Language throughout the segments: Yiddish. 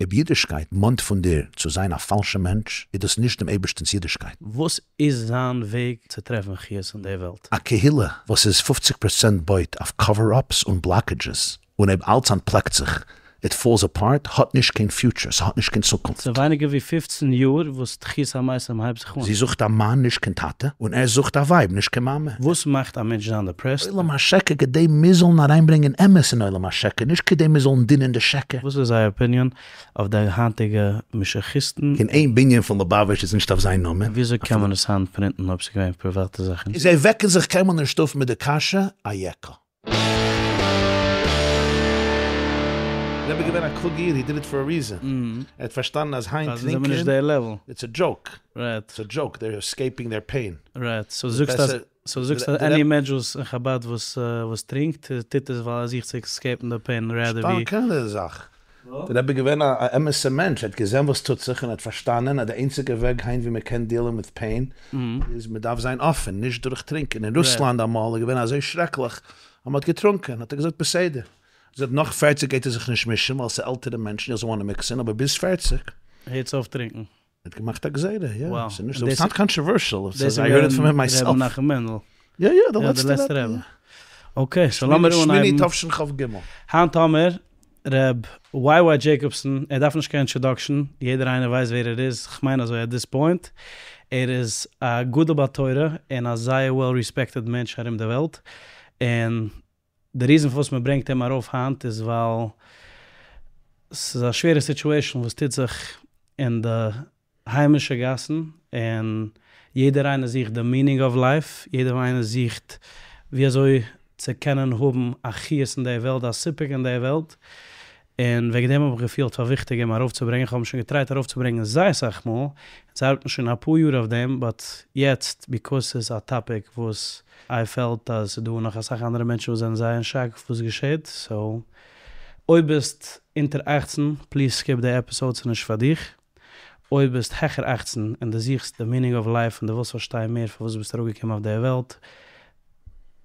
אויב אידישקייט מאנט פון דיר צו זיין א פאלשע מענטש, איז דאס נישט דעם אייבערשטענס אידישקייט. וואס איז זיין וועג צו טרעפן חיות אין די וועלט? א קהילה וואס איז פופציג פראצענט בויט אויף קאווער אפס און בלאקעדזשעס, און אויב אלץ אנטפלעקט זיך, איט פאלס אפארט, האט נישט קיין פיוטשער, ס'האט נישט קיין צוקונפט. ס'איז ווייניגער ווי פופצן יאר וואס תחית המתים הייבט זיך אן. זי זוכט א מאן נישט קיין טאטע, און ער זוכט א ווייב נישט קיין מאמע. וואס מאכט א מענטש זיין דעפרעסט? עולם השקר כדי מיר זאלן אריינברענגען אמת אין עולם השקר, נישט כדי מיר זאלן דינען די שקר. וואס איז אייער אפיניאן אויף די היינטיגע משיחיסטן? קיין איין בנין פון ליובאוויטש איז נישט אויף זיין נאמען. וויאזוי קען מען עס היינט פרינטן אויב ס'איז געווען פריוואטע זאכן? זיי וועקן זיך קיינמאל נישט אויף מיט די קשיא אייכה. רבי געווען א קלוגע איד, הי דיד איט פאר א ריזען, ער האט פארשטאנען אז היינט טרינקען, איטס א דזשאוק, איטס א דזשאוק, דעיר עסקעיפינג דעיר פעין. רייט, סאו זאגסט אז, סאו זאגסט אז עני מענטש וואס אין חבד וואס וואס טרינקט, טוט עס ווייל ער זוכט צו עסקעיפן די פעין רעדער ווי. נישטא קיין זאך. דער רבי געווען א אמת'ע מענטש, ער האט געזען וואס טוט זיך און ער האט פארשטאנען אז די איינציגע וועג היינט ווי מען קען דיעלען מיט פעין איז מען דארף זיין אפען, נישט דורך טרינקען, אין רוסלאנד אמאל איז געווען אזוי שרעקליך אז מען האט געטרונקען, האט ער געזאגט בסדר, זאגט נאך פערציג גייט ער זיך נישט מישן ווייל ס'איז עלטערע מענטשן הי דאזנט וואנט טו מיקס אין, אבער ביז פערציג. הערטס אויף טרינקען. ער האט געמאכט א גזירה, יא, ס'איז נישט, דאס איטס נאט קאנטראווערשעל, דאס איז איי הערד איט פראם הים מייסעלף. ר' מנחם מענדל. יא יא, די לעצטע רבי. אקעי, סאו לאמיר אנהייבן. שמיני תשכ"ג. היינט האמיר ר' וויי וויי דזשעיקאבסאן, ער דארף נישט קיין אינטראדאקשען, יעדער איינער ווייסט ווער ער איז, כ'מיין אזוי עט דיס פוינט, ער איז א גדול בתורה און א זייער וועל ריספעקטעד מענטש ארום די וועלט, און די ריזען פארוואס מען ברענגט אים ארויף היינט איז ווייל ס'איז א שווערע סיטועשאן וואס טוט זיך אין די היימישע גאסן און יעדער איינער זוכט די מינינג אוו לייף, יעדער איינער זוכט ווי אזוי צו קענען האבן א חיות אין די וועלט, א סיפוק אין די וועלט, און וועגן דעם האב איך געפילט פאר וויכטיג אים ארויפצוברענגען, איך האב אים שוין געטרייט ארויפצוברענגען זייער אסאך מאל, אונז ארבעטן שוין אפאר יאר אויף דעם, באט יעצט ביקאוז ס'איז א טאפיק וואס איי פעלט אז ס'איז דא נאך אסאך אנדערע מענטשן וואס זענען זייער אין שאק וואס געשעט, סאו אויב ביסט אונטער אכצן פליז סקיפ די עפיסאוד ס'איז נישט פאר דיך. אויב ביסט העכער אכצן און דו זוכסט די מינינג אוו לייף און דו ווילסט פארשטיין מער פארוואס דו ביסט אראפגעקומען אויף די וועלט,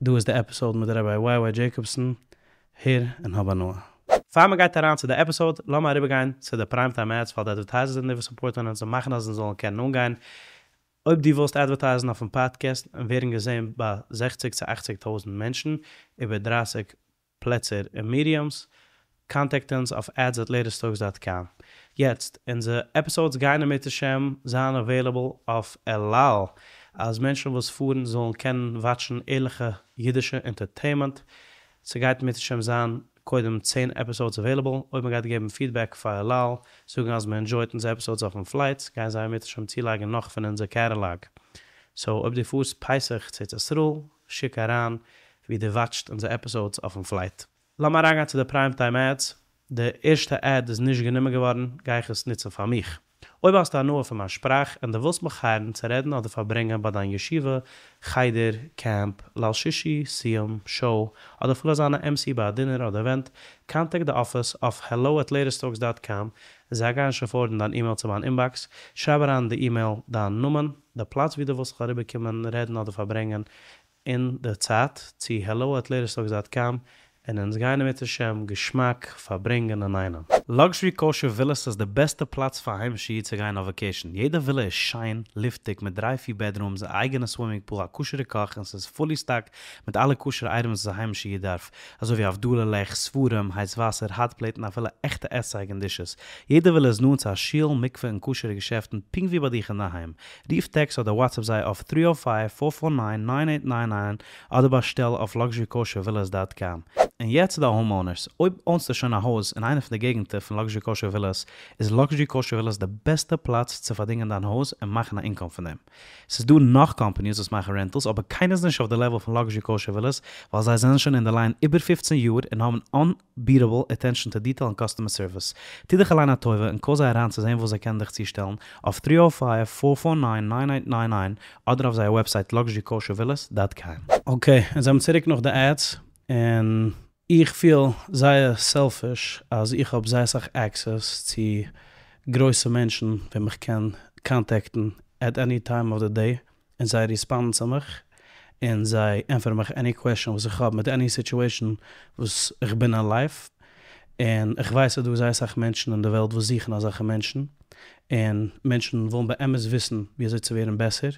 דא איז די עפיסאוד מיט ראביי וויי וויי דזשעיקאבסאן, הער און האב הנאה. פאר מען גייט אריין צו די עפיסאוד, לאמיר אריבערגיין צו די פריים טיים עדס, ווייל די אדווערטייזערס זענען די וואס סופארטען אונז און מאכן אז אונז זאלן קענען אנגיין. אויב דו ווילסט אדווערטייזן אויפן פאדקעסט און ווערן געזען ביי זעכציג צו אכציג טויזנט מענטשן איבער דרייסיג פלעצער און מידיומס, קאנטעקט אונז אויף עדס עט לעיטעסט טאלקס דאט קאם. יעצט, אונזער עפיסאודס גייען אם ירצה השם זיין אוועילעבל אויף אל על, אז מענטשן וואס פארן זאלן קענען וואטשן ערליכע אידישע אינטערטעינמענט. ס'גייט אם ירצה השם זיין קודם צען עפיסאודס אוועילעבל, אויב מ'גייט געבן פידבעק פאר אל על, זאגן אז מ'ענדזשויט אונזער עפיסאודס אויפן פלייטס, גייען זיי אם ירצה השם צולייגן נאך פון אונזער קעטעלאג. סאו אויב דו פארסט פסח צו ארץ ישראל, שיק אריין ווי דו וואטשט אונזער עפיסאודס אויפן פלייט. לאמיר אריינגיין צו די פריים טיים עדס, די ערשטע עד איז נישט גענומען געווארן, גיי איך עס נוצן פאר מיך. אויב האסטו הנאה פון מיין שפראך און דו ווילסט מיך הייערן צו רעדן אדער פארברענגען ביי דיין ישיבה, חדר, קעמפ, ליל שישי, סיום, שאו, אדער אפילו זיין א MC ביי א דינער אדער אווענט, קאנטעקט די אפיס אויף hello at latesttalks דאט קאם, זיי גייען שוין פארווארדן דיין אימעיל צו מיין אינבאקס, שרייב אריין אין די אימעיל דיין נאמען, די פלאץ ווי דו ווילסט איך זאל אריבערקומען רעדן אדער פארברענגען, און די צייט, צו העלא עט לעיטעסט טאלקס דאט קאם, און אונז גייען אם ירצה השם געשמאק פארברענגען אינאיינעם. לאקזשערי קאושער ווילאס איז די בעסטע פלאץ פאר א היימישע איד צו גיין אויף וואקעישן, יעדע ווילא איז שיין, לופטיג, מיט דריי פיר בעדרומס, א אייגענע סווימינג פול, א כשר'ע קאך, און ס'איז פולי סטאקד מיט אלע כשר'ע אייטעמס וואס א היימישע איד דארף, אזוי ווי הבדלה לעכט, ספרים, הייס וואסער, האט פלעיט און אפילו עכטע עסצייג און דישעס. יעדע ווילא איז נאנט צו א שול, מקווה און כשר'ע געשעפטן פונקט ווי ביי דיך אינדערהיים. רוף טעקסט אדער וואטסעפפ זיי אויף טרי או פייוו פאר פאר ניין ניין עיט ניין ניין אדער באשטעל אויף לאקזשערי קאושער ווילאס דאט קאם. און יעצט צו די האום אונערס, אויב אונסטו שוין א הויז אין איינע פון די געגנטער פון לאקזשערי קאושער ווילאס, איז לאקזשערי קאושער ווילאס די בעסטע פלאץ צו פארדינגען דיין הויז און מאכן א אינקאם פון דעם. ס'איז דא נאך קאמפאניס וואס מאכן רענטעלס אבער קיינער איז נישט אויף די לעוועל פון לאקזשערי קאושער ווילאס ווייל זיי זענען שוין אין די ליין איבער פופצן יאר און האבן אנביטעבל אטענשאן טו דיטעיל און קאסטומער סערוויס. טו דיך אליין א טובה און קאל זיי אריין צו זען וואס זיי קענען דיך צושטעלן אויף טרי או פייוו פאר פאר ניין ניין עיט ניין ניין אדער אויף זייער וועבסייט לאקזשערי קאושער ווילאס דאט קאם. אקעי, אונז זעמיר צוריק נאך די עדס, און איך פיל זייער סעלפיש אז איך האב זייער אסאך עקסעס צו גרויסע מענטשן וועם איך קען קאנטעקטן עט עני טיים אוו די דעי און זיי ריספאנדן צו מיך און זיי ענטפערן מיך עני קוועשאן וואס איך האב מיט עני סיטועשאן וואס איך בין אין לייף. און איך ווייס אז דא איז זייער אסאך מענטשן אין די וועלט וואס זוכן אזעלכע מענטשן, און מענטשן ווילן באמת וויסן ווי אזוי צו ווערן בעסער,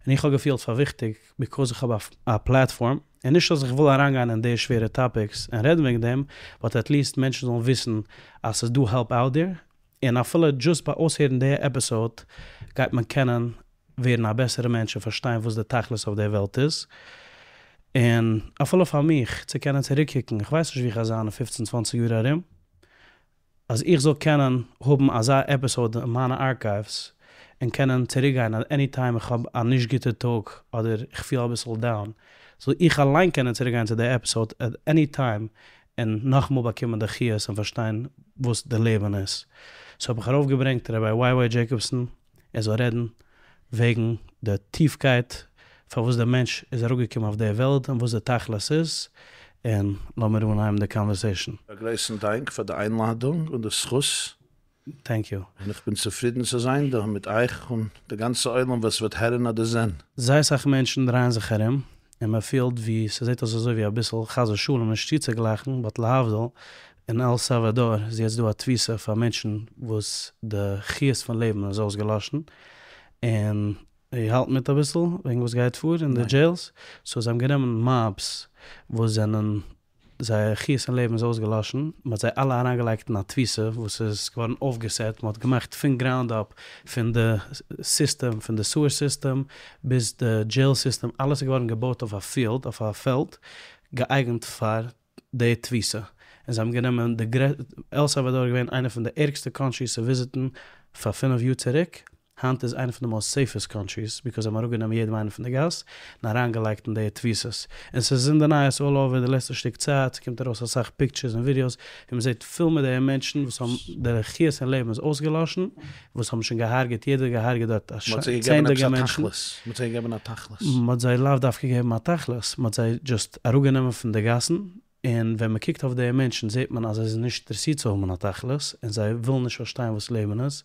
און איך האב געפילט פאר וויכטיג ביקאוז איך האב א פלאטפארם, און נישט אז איך וויל אריינגיין אין די שווערע טאפיקס און רעדן וועגן דעם, באט עטליעסט מענטשן זאלן וויסן אז ס'איז דא העלפ אוט דער, און אפילו דזשאסט ביי אויסהערן די עפיסאוד גייט מען קענען ווערן א בעסערע מענטש און פארשטיין וואס די תכלית אויף די וועלט איז, און אפילו פאר מיך צו קענען צוריקקוקן, איך ווייס נישט וואו איך גיי זיין אין פופצן צוואנציג יאר ארום, אז איך זאל קענען האבן אזא עפיסאוד אין מיינע ארקייווס און קענען צוריקגיין אז עני טיים איך האב א נישט גוטע טאג אדער איך פיל אביסל דאון זאל איך אליין קענען צוריקגיין צו די עפיסאוד עט עני טיים און נאכאמאל באקומען די חיות און פארשטיין וואס די לעבן איז. סאו האב איך ארויפגעברענגט ראביי וויי וויי דזשעיקאבסאן ער זאל רעדן וועגן די טיפקייט פארוואס דער מענטש איז אראפגעקומען אויף די וועלט און וואס די תכלית איז, און לאמיר אנהייבן די קאנווערסעישאן. א גרויסן דאנק פאר די איינלאדונג און די זכות. טענק יו. און איך בין צופרידן צו זיין דא מיט אייך און די גאנצע עולם וואס וועט הערן אדער זען. זייער אסאך מענטשן דרייען זיך ארום און מען פילט ווי ס'זעט אויס אזוי ווי אביסל חס ושלום נישט צוצוגלייכן באט להבדיל אין על סאלוואדאר איז יעצט דא א תפיסה פאר מענטשן וואס די חיות פון לעבן איז אויסגעלאשן און איר האלט מיט אביסל וועגן וואס גייט פאר אין די דזשעילס סאו זיי האבן גענומען מאבס וואס זענען זייער חיות אין לעבן איז אויסגעלאשן, מען האט זיי אלע אריינגעלייגט אין א תפיסה וואס איז געווארן אויפגעסעט, מען האט געמאכט פון גראונד אפ, פון די סיסטעם, פון די סוער סיסטעם, ביז די דזשעיל סיסטעם, אלעס איז געווארן געבויט אויף א פיעלד, אויף א פעלד, געאייגנט פאר די תפיסה, און זיי האבן גענומען די גרע, על סאלוואדאר איז געווען איינע פון די ערגסטע קאנטריס צו וויזיטן פאר פינף יאר צוריק, היינט איז איינע פון די מאסט סעיפעסט קאנטריס ביקאוז זיי האבן אראפגענומען יעדעם איינעם פון די גאס און אריינגעלייגט אין די תפיסות און ס'איז אין די נייעס אלל אווער די לעצטע שטיק צייט ס'קומט ארויס אסאך פיקטשערס און ווידיאוס ווי מ'זעט פול מיט די מענטשן וואס האבן די חיות אין לעבן איז אויסגעלאשן וואס האבן שוין געהארגעט יעדער האט געהארגעט דארט א מ'האט זיי געגעבן עפעס צענדליגע א מענטשן. תכלית, מ'האט זיי געגעבן א תכלית. מ'האט זיי לאו דווקא געגעבן א תכלית, מ'האט זיי דזשאסט אראפגענומען פון די גאסן און ווען מען קוקט אויף די מענטשן זעט מען אז זיי זענען נישט אינטערעסירט צו האבן א תכלית, און זיי ווילן נישט פארשטיין וואס לעבן איז.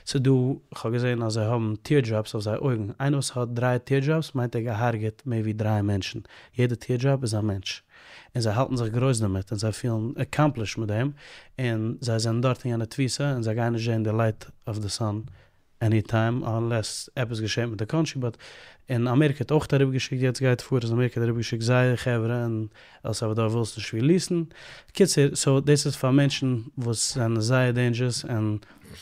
ס'איז דא, כ'האב געזען אז זיי האבן טיר דראפס אויף זייער אויגן, איינער וואס האט דריי טיר דראפס מיינט ער געהארגעט מער ווי דריי מענטשן, יעדע טיר דראפ איז א מענטש. און זיי האלטן זיך גרויס דערמיט און זיי פילן עקאמפלישד מיט דעם, און זיי זענען דארט אין יענע תפיסה און זיי גייען נישט זען די לייט אוו די סאן עני טיים אנלעס עפעס געשעט מיט די קאנטרי באט און אמעריקע האט אויך אריבערגעשיקט יעצט גייט פאר אז אמעריקע האט אריבערגעשיקט זייער חברה און על סאלוואדאר וויל עס נישט ריליעסן קיצור סאו דאס איז פאר מענטשן וואס זענען זייער דעינדזשערס און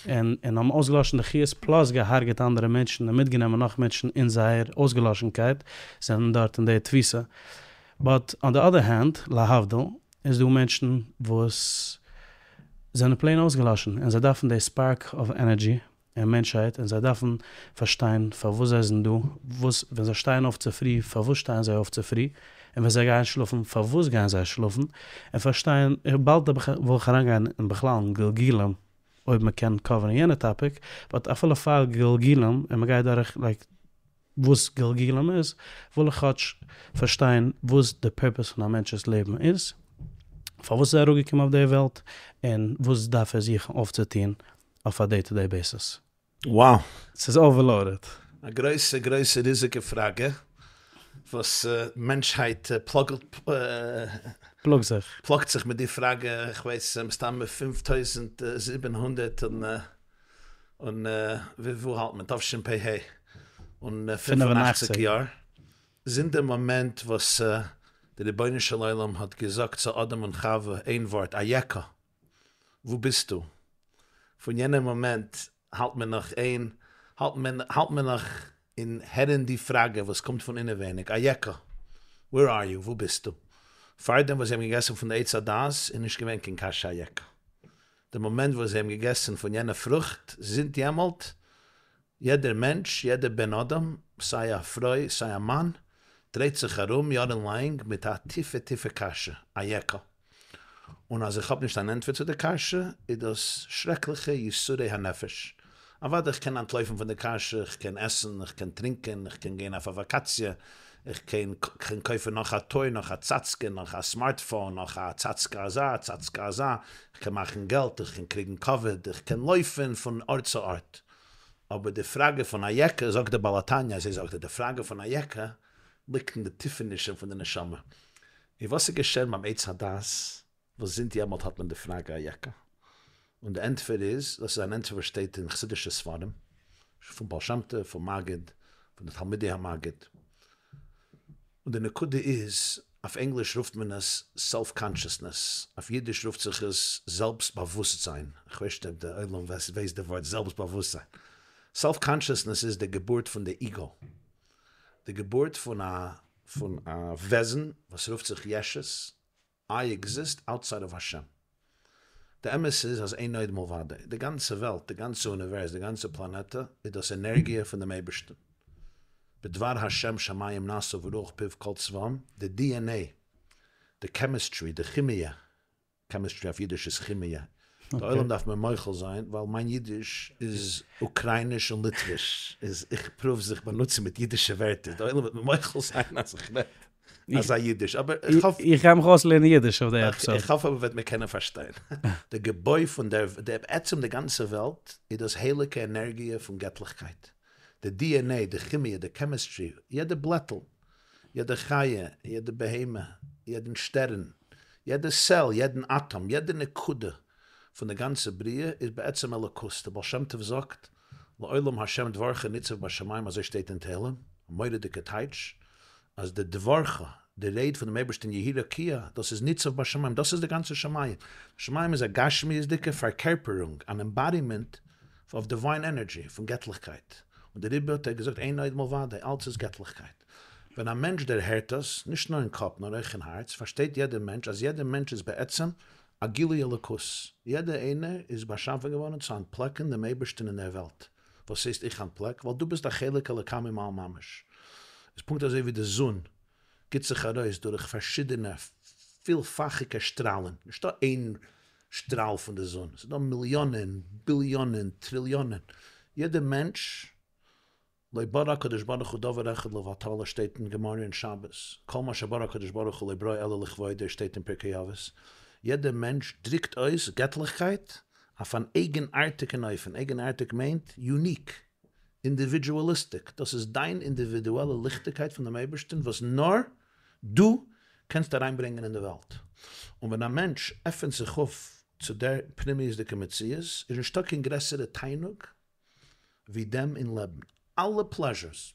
און און האבן אויסגעלאשן די חיות פלאס געהארגעט אנדערע מענטשן און מיטגענומען נאך מענטשן אין זייער אויסגעלאשנקייט זענען דארט אין די תפיסה באט אן די אדער הענד להבדיל איז דא מענטשן וואס זענען פלעין אויסגעלאשן און זיי דארפן די ספארק אוו ענערדזשי אין מענטשהייט און זיי דארפן פארשטיין פארוואס זיי זענען דא, וואס ווען זיי שטייען אויף צופרי פארוואס שטייען זיי אויף צופרי, און ווען זיי גייען שלאפן פארוואס גייען זיי שלאפן, און פארשטיין, באלד וועל איך אריינגיין אין בכלל אין גלגולים אויב מען קען קאווערן יענע טאפיק, באט אפילו פאר גלגולים און מען גייט דורך לייק וואס גלגולים איז, וויל איך כאטש פארשטיין וואס די פורפעס פון א מענטש'ס לעבן איז, פארוואס איז ער אראפגעקומען אויף די וועלט, און וואס דארף ער זוכן אויפצוטון אויף א דעי טו דעי בעיסיס. Wow! ס'איז אווערלאודעד. א גרויסע גרויסע ריזיגע פראגע וואס מענטשהייט פלאגט זיך. פלאגט זיך מיט די פראגע, כ'ווייס מסתמא 5700 און און וואו האלט מען? תשפ ה און 85 יאר זינט די מאמענט וואס די רבונו של עולם האט געזאגט צו אדם און חווה איין ווארט איכה וואו ביסטו? פון יענע מאמענט האלט מען נאך אין האלט מען האלט מען נאך אין הערן די פראגע וואס קומט פון אינעווייניג איכה ווער אר יו? וואו ביסטו? פארדעם וואס זיי האבן געגעסן פון די עץ הדעת איז נישט געווען קיין קשיא איכה די מאמענט וואס זיי האבן געגעסן פון יענע פרוכט, זינט יעמאלט, יעדער מענטש, יעדער בן אדם, סיי א פרוי סיי א מאן, דרייט זיך ארום יארן לאנג מיט א טיפע טיפע קשיא, איכה. און אז איך האב נישט אן ענטפער צו די קשיא, איז דאס שרעקליכע יסורי הנפש. אוודאי איך קען אנטלויפן פון די קשיא, איך קען עסן, איך קען טרינקען, איך קען גיין אויף א וואקאציע, איך קען קויפן נאך א טוי, נאך א צאצקע, נאך א סמארטפאון, נאך א צאצקע אזא, צאצקע אזא, איך קען מאכן געלט, איך קען קריגן כבוד, איך קען לויפן פון ארט צו ארט. אבער די פראגע פון איכה, זאגט דער בעל התניא, אזוי זאגט ער, די פראגע פון איכה ליגט אין די טיפענישן פון די נשמה. און וואס איז געשען ביים עץ הדעת? וואס זינט יעמאלט האט מען די פראגע אייכה? און די ענטפער איז, דאס איז אן ענטפער וואס שטייט אין חסידישע ספרים, פון בעל שם טוב, פון מגיד, פון די תלמידי המגיד, און די נקודה איז, אויף ענגליש רופט מען עס סעלף קאנשעסנעס, אויף אידיש רופט זיך עס זעלבסט באוואוסטזיין, איך ווייס נישט אויב די עולם ווייסט די ווארט זעלבסט באוואוסטזיין. סעלף קאנשעסנעס איז די געבורט פון די איגו, די געבורט פון א פון א וועזן וואס רופט זיך ישות, איי עקזיסט אוטסייד אוו השם. די אמת איז אז אין עוד מלבדו, די גאנצע וועלט, די גאנצע אוניווערס, די גאנצע פלאנעטע איז דאס ענערגיע פון דעם אייבערשטן. בדבר השם שמים נעשו ורוח פיו כל צבאם, די די ען עי, די כעמיסטרי, די כימיע, כעמיסטרי אויף אידיש איז כימיע, די עולם דארף מיר מוחל זיין ווייל מיין אידיש איז אוקרייניש און ליטוויש, איז איך פרואוו זיך באנוצן מיט אידישע ווערטער, די עולם וועט מיר מוחל זיין אז איך רעד אזא אידיש, אבער איך האף. איך גיי מיך אויסלערנען אידיש אויף די עפיסאד. איך האף אבער וועט מיר קענען פארשטיין. די געבוי פון דער, בעצם די גאנצע וועלט איז דאס הייליגע ענערגיע פון געטליכקייט. די די ען עי, די כימיע, די כעמיסטרי, יעדע בלעטל, יעדע חיה, יעדע בהמה, יעדן שטערן, יעדע סעל, יעדן אטאם, יעדע נקודה פון די גאנצע בריאה איז בעצם אלוקות, דער בעל שם טוב זאגט, לעולם ה' דברך ניצב בשמים אזוי שטייט אין תהלים, א מורא'דיגע טייטש, אז די דברך, די רייד פונעם אייבערשטען יהי רקיע, דאס איז ניצב בשמים, דאס איז די גאנצע שמים, שמים איז א גשמיות'דיגע פארקערפערונג, אן עמבאדימענט אוו דיוויין ענערדזשי, פון געטליכקייט, און דעריבער האט ער געזאגט אין עוד מלבדו, אלץ איז געטליכקייט. ווען א מענטש דערהערט דאס, נישט נאר אין קאפ נאר אויך אין הארץ, פארשטייט יעדער מענטש אז יעדער מענטש איז בעצם א גילוי אלוקות, יעדער איינער איז באשאפן געווארן צו אנטפלעקן דעם אייבערשטן אין דער וועלט. וואס הייסט איך אנטפלעק? ווייל דו ביסט א חלק אלוקה ממעל ממש. איז פונקט אזוי ווי די זון גיט זיך ארויס דורך פארשידענע פילפאכיגע שטראלן, נישטא איין שטראל פון די זון, ס'איז דא מיליאנען, ביליאנען, טריליאנען, יעדער מענטש לא ברא הקדוש ברוך הוא דבר אחד לבטלה שטייט אין גמרא אין שבת, כל מה שברא הקדוש ברוך הוא לא ברא אלא לכבודו שטייט אין פרקי אבות, יעדער מענטש דריקט אויס געטליכקייט אויף אן אייגנארטיגן אופן, אייגנארטיג מיינט יוניק, אינדיווידואליסטיק, דאס איז דיין אינדיווידועלע ליכטיגקייט פון דעם אייבערשטן וואס נאר דו קענסט אריינברענגען אין די וועלט, און ווען א מענטש עפענט זיך אויף צו דער פנימיות'דיגע מציאות איז נישטא קיין גרעסערע תענוג ווי דעם אין לעבן. אלע פלעזשערס,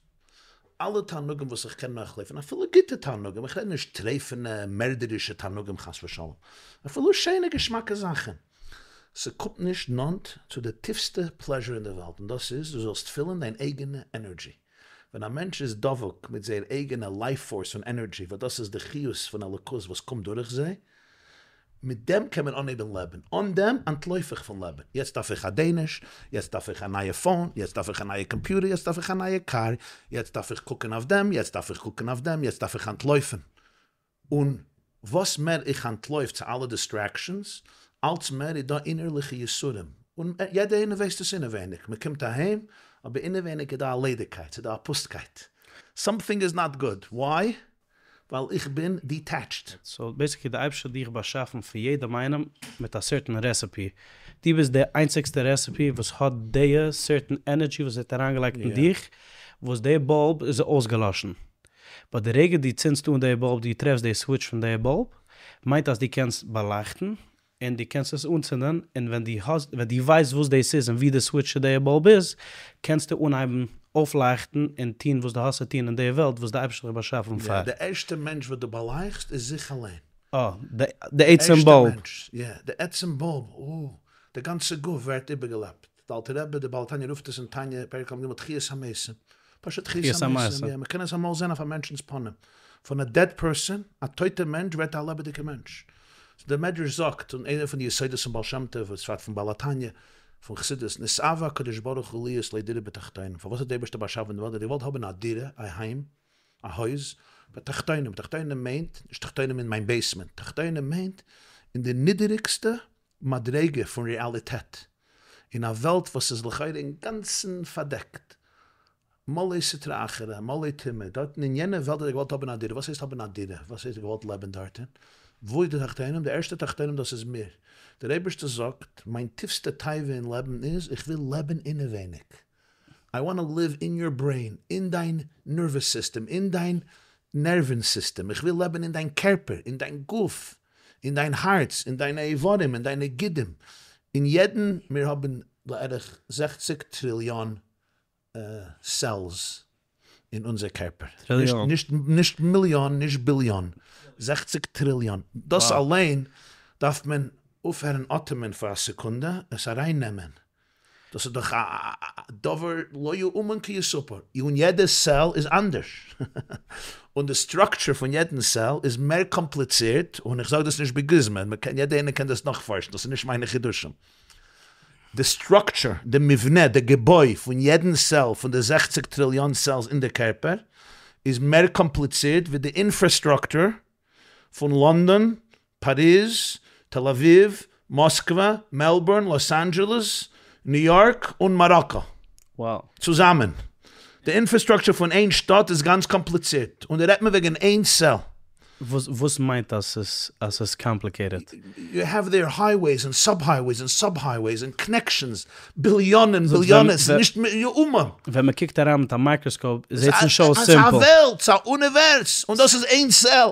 אלע תענוגים וואס איך קען נאכלויפן, אפילו גוטע תענוגים, איך רעד נישט טרייפענע מערדערישע תענוגים חס ושלום, אפילו שיינע געשמאקע זאכן, ס'קומט נישט נאנט צו די טיפסטע פלעזשער אין די וועלט, און דאס איז, דו זאלסט פילן דיין אייגענע ענערדזשי. ווען א מענטש איז דבוק מיט זייער אייגענע לייף פארס און ענערדזשי, וואס דאס איז די חיות פון אלוקות וואס קומט דורך זיי, מיט דעם קען מען אנהייבן לעבן, אן דעם אנטלויף איך פון לעבן, יעצט דארף איך א דעיניש, יעצט דארף איך א נייע פאון, יעצט דארף איך א נייע קאמפיוטער, יעצט דארף איך א נייע קאר, יעצט דארף איך קוקן אויף דעם, יעצט דארף איך קוקן אויף דעם, יעצט דארף איך אנטלויפן. און וואס מער איך אנטלויף צו אלע דיסטרעקשאנס, אלץ מער איז דא אינערליכע יסורים, און יעדער איינער ווייסט עס אינעווייניג, מען קומט אהיים, אבער אינעווייניג איז דא א ליידיגקייט, ס'איז דא א פוסטקייט, סאמטינג איז נאט גוד, וויי? ווייל איך בין דיטעטשט. סאו בעסיקלי די אייבערשטער האט דיך באשאפן פאר יעדעם איינעם מיט א סערטען רעסעפי, דו ביסט די איינציגסטע רעסעפי וואס האט די סערטען ענערדזשי וואס ער האט אריינגעלייגט אין דיך, וואס די באלב איז אויסגעלאשן, באט די רגע דו צינדסט אן די באלב דו טרעפסט די סוויטש פון די באלב, מיינט אז דו קענסט באלייכטן, און דו קענסט עס אנצינדען, און ווען דו האסט, ווען דו ווייסט וואס דאס איז און וואו די סוויטש צו די באלב איז, קענסטו אנהייבן אויפלייכטן און טון וואס דו האסט צו טון אין די וועלט וואס די אייבערשטער האט דיך באשאפן פאר. די ערשטע מענטש וואס דו באלייכסט איז זיך אליין. אה, די עצם באלב. יא, די עצם באלב, אה, די גאנצע גוף ווערט איבערגעלעבט. די אלטע רבי, די בעל התניא רופט עס אין תניא פרק ל"ג תחיית המתים. פשוט תחיית המתים, יא, מ'קען עס אמאל זען אויף א מענטשנ'ס פנים. פון א דעד פערסאן, א טויטע מענטש ווערט א לעבעדיגע מענטש. דער מדרש זאגט, און איינער פון די יסודות פון בעל שם טוב, ובפרט פון בעל התניא, פון חסידות, נתאווה הקדוש ברוך הוא להיות לו דירה בתחתונים, פארוואס האט דער אייבערשטער באשאפן די וועלט, ער האט געוואלט האבן א דירה, א היים, א הויז, בתחתונים, תחתונים מיינט, נישט תחתונים אין מיין בעיסמענט, תחתונים מיינט, אין די נידעריגסטע מדריגה פון רעאליטעט, אין א וועלט וואס איז לכאורה אינגאנצן פארדעקט, מלא סטרא אחרא, מלא טומאה, דארטן אין יענע וועלט האט ער געוואלט האבן א דירה, וואס הייסט האבן א דירה? וואס הייסט געוואלט לעבן דארטן? וואו איז די תחתונים? די ערשטע תחתונים דאס איז מיר, דער אייבערשטער זאגט, מיין טיפסטע תאווה אין לעבן איז, איך וויל לעבן אינעווייניג, איי וואנט טו ליוו אין יור ברעין, אין דיין נערוועס סיסטעם, אין דיין נערווען סיסטעם, איך וויל לעבן אין דיין קערפער, אין דיין גוף, אין דיין הארץ, אין דיינע איברים, אין דיינע גידים, אין יעדן, מיר האבן לערך זעכציג טריליאן סעלס אין אונזער קערפער, נישט מיליאן, נישט ביליאן, זעכציג טריליאן, דאס אליין דארף מען אויפהערן אטעמען פאר א סעקונדע, עס ארייננעמען, דאס איז דאך א דבר לא יאומן כי יסופר, און יעדע סעל איז אנדערש, און די סטראקטשער פון יעדן סעל איז מער קאמפליצירט, און איך זאג דאס נישט בגוזמא, יעדער איינער קען דאס נאכפארשן, דאס איז נישט מיינע חידושים. די סטראקטשער, די מבנה, די געבוי פון יעדן סעל פון די זעכציג טריליאן סעלס אין די קערפער איז מער קאמפליצירט ווי די אינפראסטרוקטור פון לאנדאן, פאריז, תל אביב, מאסקווע, מעלבורן, לאס אנדזשעלעס, ניו יארק און מאראקא צוזאמען. די אינפראסטרוקטור פון איין שטאט איז גאנץ קאמפליצירט, און דא רעדט מען וועגן איין סעל. וואס מיינט אז ס'איז קאמפליקעיטעד? יו העוו דעיר הייוועיס און סוב הייוועיס און סוב הייוועיס און קאנעקשאנס, ביליאנען ביליאנען, ס'איז נישט יאומן. ווען מ'קוקט אריין מיט א מייקראסקאופ זעהט עס נישט אויס סימפל. ס'איז א וועלט, ס'איז א אוניווערס, און דאס איז איין סעל,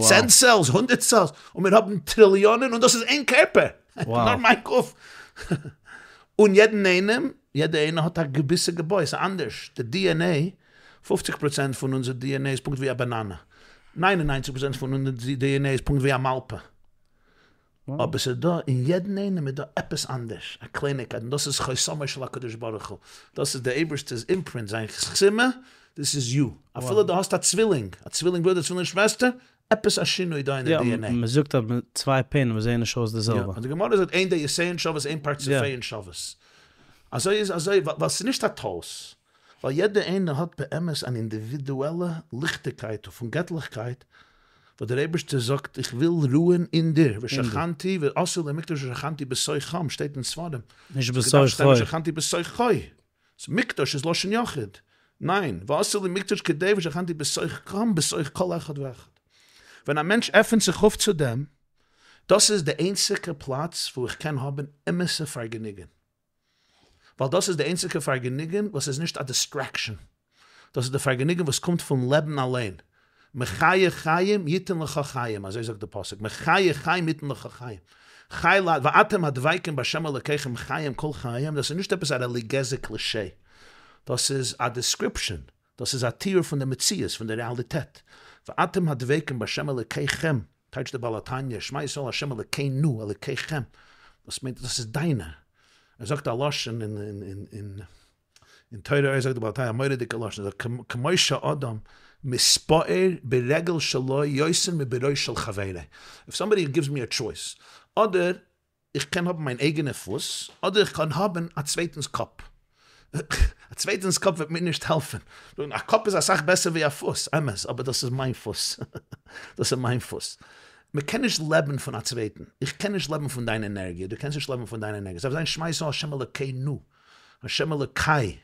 צען סעלס, הונדערט סעלס, און מיר האבן טריליאנען און דאס איז איין קערפער, נאר מיין גוף. און יעדן איינעם, יעדער איינער האט א געוויסע געבוי, ס'איז אנדערש, די DNA פופציג פראצענט פון אונזער DNA איז פונקט ווי א באנאנע, ניין און ניינציג פראצענט פון אונזער DNA איז פונקט ווי א מאלפע. אבער ס'איז דא, אין יעדן איינעם איז דא עפעס אנדערש, א קלייניגקייט, און דאס איז חותמו של הקדוש ברוך הוא, דאס איז דער אייבערשטער'ס אימפרינט, זיין חתימה, דיס איז יו. אפילו דו האסט א צווילינג, א צווילינג ברודער, צווילינג שוועסטער, עפעס א שינוי דא אין די DNA. יא, מ'זאגט אז צוויי פנימ'ער זעען נישט אויס די זעלבע. יא, די גמרא זאגט אין דעותיהן שוות אין פרצופיהן שוות. אזוי איז אזוי, ווייל ס'איז נישט א טעות. ווייל יעדער איינער האט באמת אן אינדיווידועלע ליכטיגקייט פון געטליכקייט, וואס דער אייבערשטער זאגט איך וויל רוען אין דיר, ושכנתי ועשו לי מקדש ושכנתי בתוכם, שטייט אין ספרים, נישט בתוכו. ושכנתי בתוכו, מקדש איז לשון יחיד, ניין, ועשו לי מקדש כדי ושכנתי בתוכם בתוך כל אחד ואחד. ווען א מענטש עפענט זיך אויף צו דעם, דאס איז די איינציגע פלאץ וואו איך קען האבן אמת'ע פארגעניגן. ווייל דאס איז די איינציגע פארגעניגן וואס איז נישט א דיסטרעקשאן, דאס איז די פארגעניגן וואס קומט פון לעבן אליין, מחיה חיים יתן לך חיים, אזוי זאגט די פסוק, מחיה חיים יתן לך חיים, חי ל, ואתם הדבקים בה' אלוקיכם חיים כל חייהם, דאס איז נישט עפעס א רעליגיעזע קלישעי, דאס איז א דעסקריפשאן, דאס איז א תיאור פון די מציאות, פון די רעאליטעט, ואתם הדבקים בה' אלוקיכם, טייטשט דער בעל התניא, שמע ישראל ה' אלוקינו אלוקיכם, דאס מיינט דאס איז דיינע, ער זאגט א לשון אין אין תורה אור זאגט דער בעל התניא א מורא'דיגע לשון, ער זאגט כמו שאדם מתפאר ברגל שלו יותר מבראש של חברו, איף סאמבאדי גיווס מי א טשויס, אדער איך קען האבן מיין אייגענע פוס, אדער איך קען האבן א צווייטנס קאפ. א צווייטנס קאפ וועט מיר נישט העלפן. א קאפ איז אסאך בעסער ווי א פוס, אמת, אבער דאס איז מיין פוס. דאס איז מיין פוס. מען קען נישט לעבן פון א צווייטן. איך קען נישט לעבן פון דיין ענערגיע, דו קענסט נישט לעבן פון דיין ענערגיע. עס דארף זיין שמע ישראל השם אלוקינו, השם אלוקי,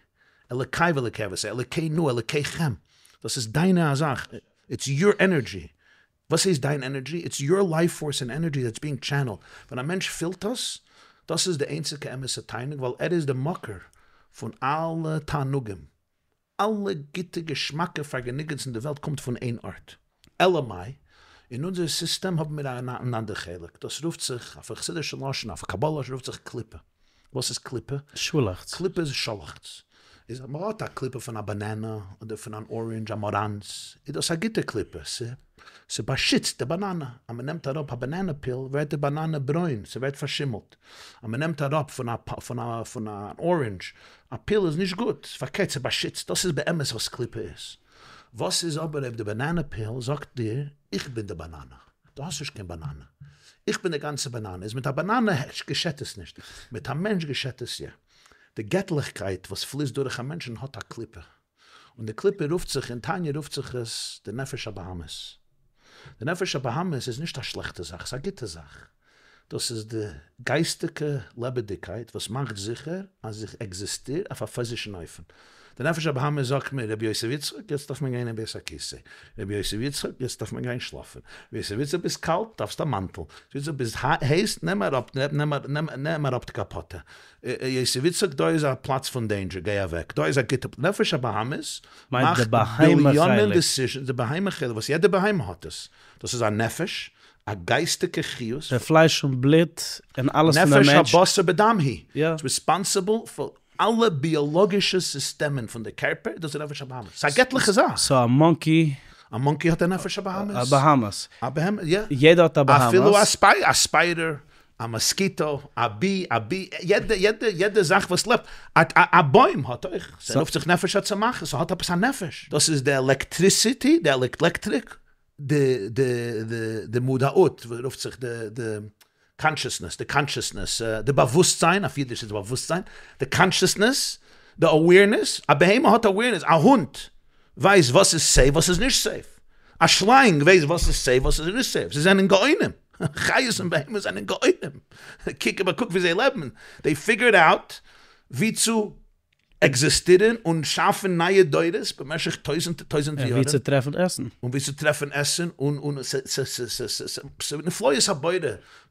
אלוקי ואלוקי אבותי, אלוקינו, אלוקיכם. דאס איז דיינע א זאך. איטס יור ענערדזשי. וואס הייסט דיין ענערדזשי? איטס יור לייף פארס און ענערדזשי דעטס ביאינג טשענעלד. ווען א מענטש פילט דאס, דאס איז די איינציגע אמת'ע תענוג, ווייל ער איז די מקור פון אלע תענוגים. אלע גוטע געשמאקע פארגעניגענס אין די וועלט קומט פון איין ארט. אלא מאי, אין אונזער סיסטעם האבן מיר אן אנדער חלק, דאס רופט זיך, אויף א חסידישע לשון, אויף א קבלה לשון רופט זיך קליפה. וואס איז קליפה? שאלעכץ. קליפה איז שאלעכץ. איז אז מ'האט א קליפה פון א באנאנע אדער פון אן אראנדזש, א מאראנץ, איז דאס א גוטע קליפה, ס'באשיצט די באנאנע. אז מ'נעמט אראפ א באנאנע פיל ווערט די באנאנע ברוין, ס'ווערט פארשימלט. אז מ'נעמט אראפ פון א פון א פון אן אראנדזש א פיל איז נישט גוט, פארקערט ס'באשיצט. דאס איז באמת וואס קליפה איז. וואס איז אבער אויב די באנאנע פיל זאגט דיר, איך בין די באנאנע. דו האסט נישט קיין באנאנע. איך בין די גאנצע באנאנע. איז מיט א באנאנע געשעט עס נישט. מיט א מענטש געשעט עס יא. די געטליכקייט וואס פליסט דורך א מענטשן האט א קליפה. און די קליפה רופט זיך, אין תניא רופט זיך עס, די נפש הבהמית. די נפש הבהמית איז נישט א שלעכטע זאך, ס'איז א גוטע זאך. דאס איז די גייסטיגע לעבעדיגקייט וואס מאכט זיכער אז איך עקזיסטיר אויף א פיזישן אופן. די נפש הבהמית זאגט מיר, רבי יוסף יצחק, יעצט דארף מען גיין אין בית הכסא. רבי יוסף יצחק, יעצט דארף מען גיין שלאפן. רבי יוסף יצחק, ביסט קאלט, דארפסט א מאנטל. רבי יוסף, ביסט הייס, נעם אראפ, נעם אראפ די קאפאטע. יוסף יצחק, דא איז א פלאץ פון דעינדזשער, גיי אוועק. דא איז א גוטע פלאץ. נפש הבהמית מאכט ביליאנען דעסיזשענס, די בהמה חלק, וואס יעדע בהמה האט עס. דאס איז א נפש, א גייסטיגע חיות. די פלייש און בלוט און אלעס פון דער נפש מענטש. הבשר בדם היא. יא. איז ריספאנסיבל פאר אלע ביאלאגישע סיסטעמען פון די קערפער, דאס איז נפש הבהמית. ס'איז א געטליכע זאך. סאו א מאנקי. א מאנקי האט א נפש הבהמית. א בהמית. א בהמה, יא. יעדער האט א בהמית. אפילו א ספיידער, א מאסקיטא, א בי, א בי, יעדע, יעדע, יעדע זאך וואס לעבט, א, א בוים האט אויך, ס'רופט זיך נפש הצומחת, ס'האט עפעס א נפש. דאס איז די עלעקטריסיטי, די עלעקטריק, די, די, די, די מודעות, וואס רופט זיך די, די קאנשעסנעס, די קאנשעסנעס, די באוואוסטזיין, אויף אידיש איז באוואוסטזיין, די קאנשעסנעס, די אוועירנעס, א בהמה האט אוועירנעס, א הונט ווייסט וואס איז סעיף וואס איז נישט סעיף, א שלאנג ווייסט וואס איז סעיף וואס איז נישט סעיף, זיי זענען גאונים, חיות און בהמות זענען גאונים, קוק אבער קוק ווי זיי לעבן, דעי פיגערד אוט ווי צו עקזיסטירן און שאפן נייע דורות במשך טויזענטער טויזענטער און יארן. ווי צו טרעפן עסן. און ווי צו טרעפן עסן, און און ס'איז נפלאות הבורא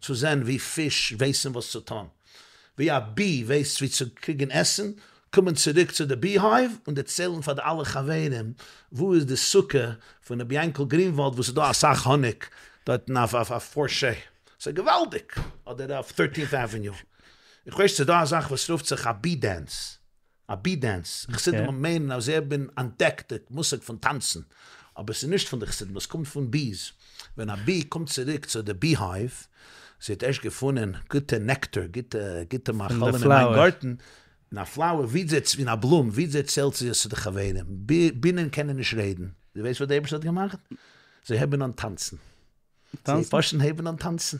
צו זען ווי פיש ווייסן וואס צו טון, ווי א בי ווייסט ווי צו קריגן עסן, קומען צוריק צו די בי הייוו און דערציילן פאר די אלע חברים וואו איז די סוכה פון רבי יענקל גרינוואלד וואו ס'איז דא אסאך האניג דארטן אויף אויף פארשעי, ס'איז געוואלדיג! אדער אויף טערטינט עוועניו. איך ווייס ס'איז דא א זאך וואס רופט זיך א בי דענס, א בי דענס, חסידים מיינען אז זיי האבן אנטדעקט די מושג פון טאנצן, אבער ס'איז נישט פון די חסידים, עס קומט פון ביס, ווען א בי קומט צוריק צו די בי הייוו, זי האט ערשט געפונען גוטע נעקטאר, גוטע גוטע מאכלים אין מיין גארטן, אין א פלאוער, ווי זי, אין א בלום, ווי דערציילט זי עס צו די חברים, בינען קענען נישט רעדן, דו ווייסט וואס די אייבערשטער האט געמאכט? זיי הייבן אן טאנצן. זיי פשוט הייבן אן טאנצן.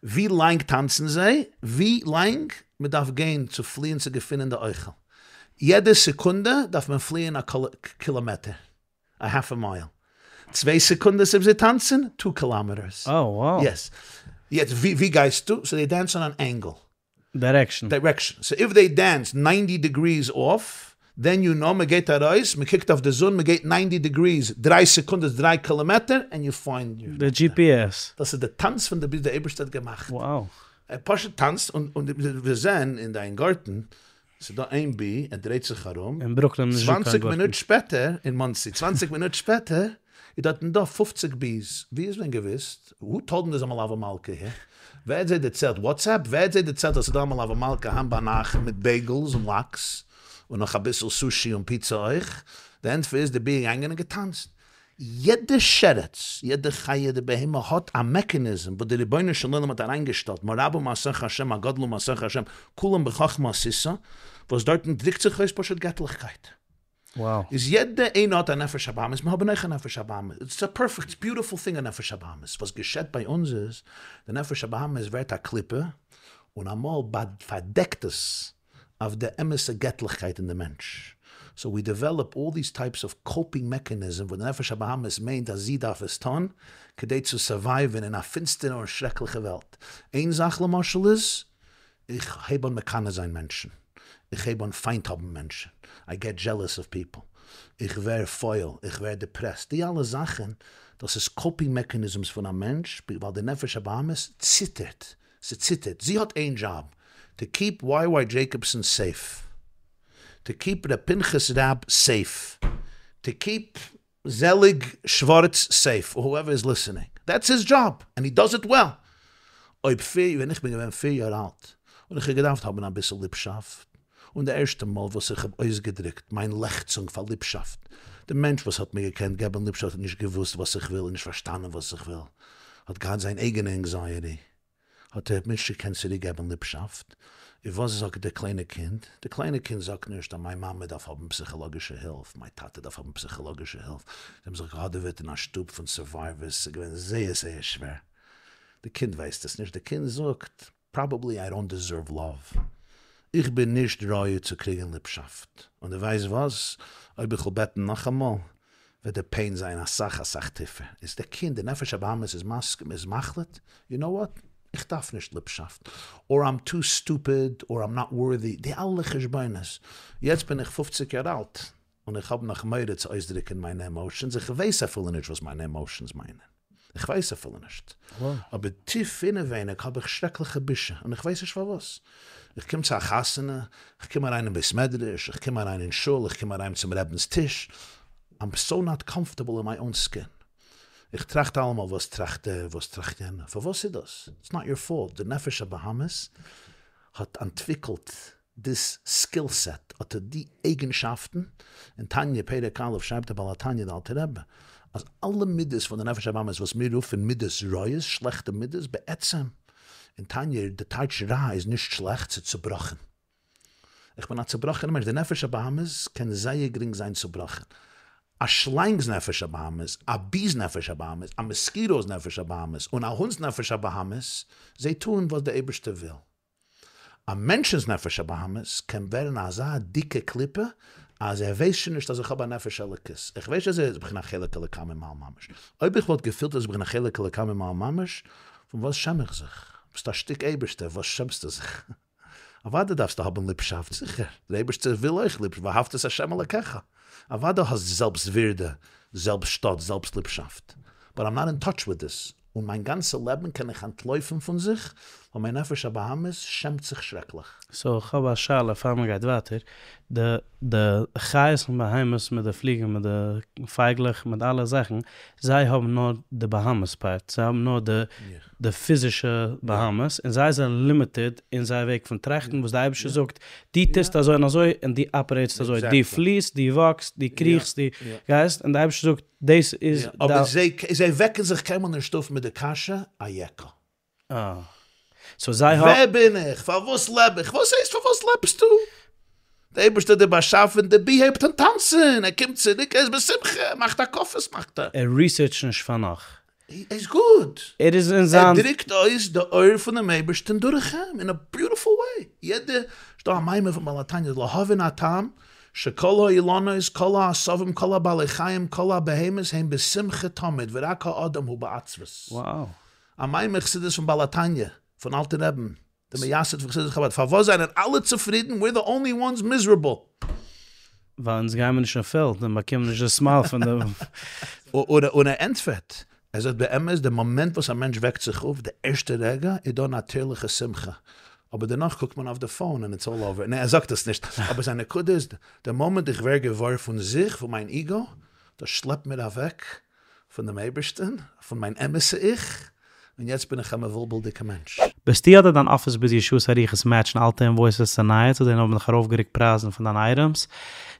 ווי לאנג טאנצן זיי? ווי לאנג מען דארף גיין צו פליען צו געפינען די אוכל. יעדע סעקונדע דארף מען פליען א קילאמעטער, א האלף א מייל. צוויי סעקונדעס אויב זיי טאנצן, טו קילאמעטערס. יעס. יעצט ווי גייסטו? סאו זיי דענסן אן ענגל. דירעקשאן. דירעקשאן. סאו איף דעי דענס ניינטי דעגריס אףף, דען יו נאו מ'גייט ארויס, מ'קוקט אויף די זון, מ'גייט ניינטי דעגריס, דריי סעקונדעס דריי קילאמעטער, ענד יו פיינד יור. די GPS. דאס איז די טאנץ פון די ביס די אייבערשטער האט געמאכט. Wow. ער פשוט טאנצט, און און מיר זעהן אין דיין גארטן, ס'איז דא איין בי, ער דרייט זיך ארום, אין ברוקלין איז נישטא קיין צוואנציג גארטן. מינוט שפעטער, אין מאנסי, צוואנציג מינוט שפעטער, איז דארטן דא פופציג ביס, ווי האט מען געוויסט? הו טאלד דעם דער'ס א מלוה מלכה הער? ווער האט זיי דערציילט? וואטסעפפ? ווער האט זיי דערציילט אז ס'איז דא א מלוה מלכה היינט ביינאכט מיט בייגעלס און לאקס און נאך אביסל סושי און פיצא אויך? די ענטפער איז די בי איז געגאנגען און געטאנצט. יעדע שרץ, יעדע חיה, יעדע בהמה האט א מעקעניזם וואס די רבונו של עולם האט אריינגעשטעלט, מה רבו מעשיך ה' מה גדלו מעשיך ה' כולם בחכמה עשית, וואס דארטן דריקט זיך אויס פשוט געטליכקייט. איז יעדע איינער האט א נפש הבהמית, מיר האבן אויך א נפש הבהמית, איטס א פערפעקט ביוטיפול טינג א נפש הבהמית, וואס געשעט ביי אונז איז, די נפש הבהמית ווערט א קליפה, און אמאל פארדעקט עס אויף די אמת'ע געטליכקייט אין די מענטש, סאו ווי דעוועלאפ אלל דיס טייפס אוו קאופינג מעקעניזם וואס די נפש הבהמית מיינט אז זי דארף עס טון כדי צו סורווייווען אין א פינסטערע און שרעקליכע וועלט, איין זאך למשל איז, איך הייב אן מקנא זיין מענטשן, איך הייב אן פיינט האבן מענטשן, איי געט דזשעלעס אוו פיפל, איך ווער פויל, איך ווער דעפרעסט, די אלע זאכן דאס איז קאופינג מעקאניזמס פון א מענטש ווייל די נפש הבהמית ציטערט, ס'ציטערט, זי האט איין דזשאב, טו קיעפ וויי וויי דזשעיקאבסאן סעיף, טו קיעפ ר' פנחס ראב סעיף, טו קיעפ זעליג שווארץ סעיף, אר הואעווער איז ליסענינג, דעטס היז דזשאב, ענד הי דאז איט וועל. אויב פיר, ווען איך בין געווען פיר יאר אלט, און איך האב געדארפט האבן אביסל ליבשאפט, און די ערשטע מאל וואס איך האב אויסגעדריקט מיין לעכצונג פאר ליבשאפט, די מענטש וואס האט מיר געקענט געבן ליבשאפט האט נישט געוואוסט וואס איך וויל און נישט פארשטאנען וואס איך וויל, האט געהאט זיין אייגענע ענקזייעטי, האט ער מיר נישט געקענט צוריק געבן ליבשאפט, און וואס זאגט די קליינע קינד? די קליינע קינד זאגט נישט אז מיין מאמע דארף האבן פסיכאלאגישע הילף, מיין טאטע דארף האבן פסיכאלאגישע הילף, זיי האבן זיך געהאדעוועט אין א שטוב פון סורווייווערס, ס'איז געווען זייער זייער שווער, די קינד ווייסט עס נישט, די קינד זאגט, פראבעבלי איי דאנט דיזערוו לאוו, איך בין נישט ראוי צו קריגן ליבשאפט, און דו ווייסט וואס, אויב איך וועל בעטן נאכאמאל, וועט די פעין זיין אסאך אסאך טיפער, איז די קינד, די נפש הבהמית איז מסכים, איז מחליט, יו נאו וואט, איך דארף נישט ליבשאפט, אר איים טו סטופיד, אר איים נאט ווארדי, די אלע חשבונות, יעצט בין איך פופציג יאר אלט, און איך האב נאך מורא צו אויסדרוקן מיינע עמאושענס, איך ווייס אפילו נישט וואס מיינע עמאושענס מיינען, איך ווייס אפילו נישט, אבער טיף אינעווייניג האב איך שרעקליכע בושה, און איך ווייס נישט פארוואס. איך קום צו א חתונה, איך קום אריין אין בית מדרש, איך קום אריין אין שול, איך קום אריין צום רבינ'ס טיש, איים סאו נאט קאמפארטעבל אין מיי אוין סקין. איך טראכט אלעמאל וואס טראכט דער, וואס טראכט יענער, פארוואס איז דאס? איטס נאט יור פאולט, די נפש הבהמית האט אנטוויקלט דיס סקיל סעט, אט די אייגנשאפטן, אין תניא פרק א' שרייבט דער בעל התניא דער אלטער רבי, אז אלע מידות פון די נפש הבהמית וואס מיר רופן מידות רעות, שלעכטע מידות, בעצם אין תניא די טייטש רע איז נישט שלעכט, ס'איז צובראכן. איך בין א צובראכענער מענטש, די נפש הבהמית קען זייער גרינג זיין צובראכן. א שלאנג'ס נפש הבהמית, א בי'ס נפש הבהמית, א מאסקיטאו'ס נפש הבהמית, און א הונט'ס נפש הבהמית, זיי טוען וואס דער אייבערשטער וויל. א מענטש'נס נפש הבהמית קען ווערן אזא דיקע קליפה אז ער ווייסט שוין נישט אז איך האב א נפש אלוקית, איך ווייס אז איך בין א חלק אלוקה ממעל ממש. אויב איך וואלט געפילט אז איך בין א חלק אלוקה ממעל ממש, פון וואס שעם איך זיך? ביסט א שטיק אייבערשטער, וואס שעמסטו זיך? אוודאי דארפסטו האבן ליבשאפט, זיכער, דער אייבערשטער וויל אויך ליבשאפט, ואהבת את ה' אלקיך, אוודאי האסט זעלבסט ווירדע, זעלבסט שטאט, זעלבסט ליבשאפט, באט איים נאט אין טאטש וויט דיס, און מיין גאנצע לעבן קען איך אנטלויפן פון זיך, ווייל מיין נפש הבהמית שעמט זיך שרעקליך. סאו איך האב א שאלה פאר מען גייט ווייטער, די די חיות און בהמות מיט די פליגן מיט די פייגלעך מיט אלע זאכן, זיי האבן נאר די בהמות פארט, זיי האבן נאר די די פיזישע בהמות, און זיי זענען לימיטעד אין זייער וועג פון טראכטן וואס די אייבערשטער זאגט, דו טוסט אזוי און אזוי און דו אפערעיטסט אזוי, דו פליסט, דו וואקסט, דו קריכסט, דו גייסט, און די אייבערשטער זאגט דאס איז די. אבער זיי זיי וועקן זיך קיינמאל נישט אויף מיט די קשיא אייכה. אה. סאו זיי האבן. ווער בין איך? פארוואס לעב איך? וואס הייסט פארוואס לעבסטו? דער אייבערשטער האט דיר באשאפן, די בי הייבט אן טאנצן, ער קומט צוריק, ער איז בשמחה, ער מאכט הקפות מאכט ער. ער ריסערטשט נישט פאר נאך. ער איז גוט. ער איז אין זיין. ער דרוקט אויס די אור פונעם אייבערשטן דורך אים, אין א ביוטיפול וועי. יעדע, ס'דא א מאמר פון בעל התניא, להבין הטעם, שכל האילנות, כל העשבים, כל הבעלי חיים, כל הבהמות, הם בשמחה תמיד, ורק האדם הוא בעצבות. וואו. א מאמר חסידות פון בעל התניא, פון אלטן רעבן, דער מייסד פון חסידות חבד, פארוואס זענען אלע צופרידן, וויר די אנלי וואנס מיזערעבל? ווייל אונז גיימער נישט אין פעלד און באקומען נישט די סמייל פון די. און ער ענטפערט, ער זאגט באמת די מאמענט וואס א מענטש וועקט זיך אויף, די ערשטע רגע איז דא נאטירליכע שמחה, אבער דערנאך קוקט מען אויף די פאון און איטס אלל אווער, ניין ער זאגט עס נישט, אבער זיין נקודה איז, די מאמענט איך ווער געוואר פון זיך, פון מיין איגו, דאס שלעפט מיר אוועק פון דעם אייבערשטן, פון מיין אמת'ע איך, און יעצט בין איך א מבולבל'דיגע מענטש. ביסטו אדער דיין אפיס ביזי שעות ארוכות מעטשן אלטע אינוואויסעס צו נייע צו דעם האבן זיך ארויפגערוקט פרייזן פון דיינע אייטעמס?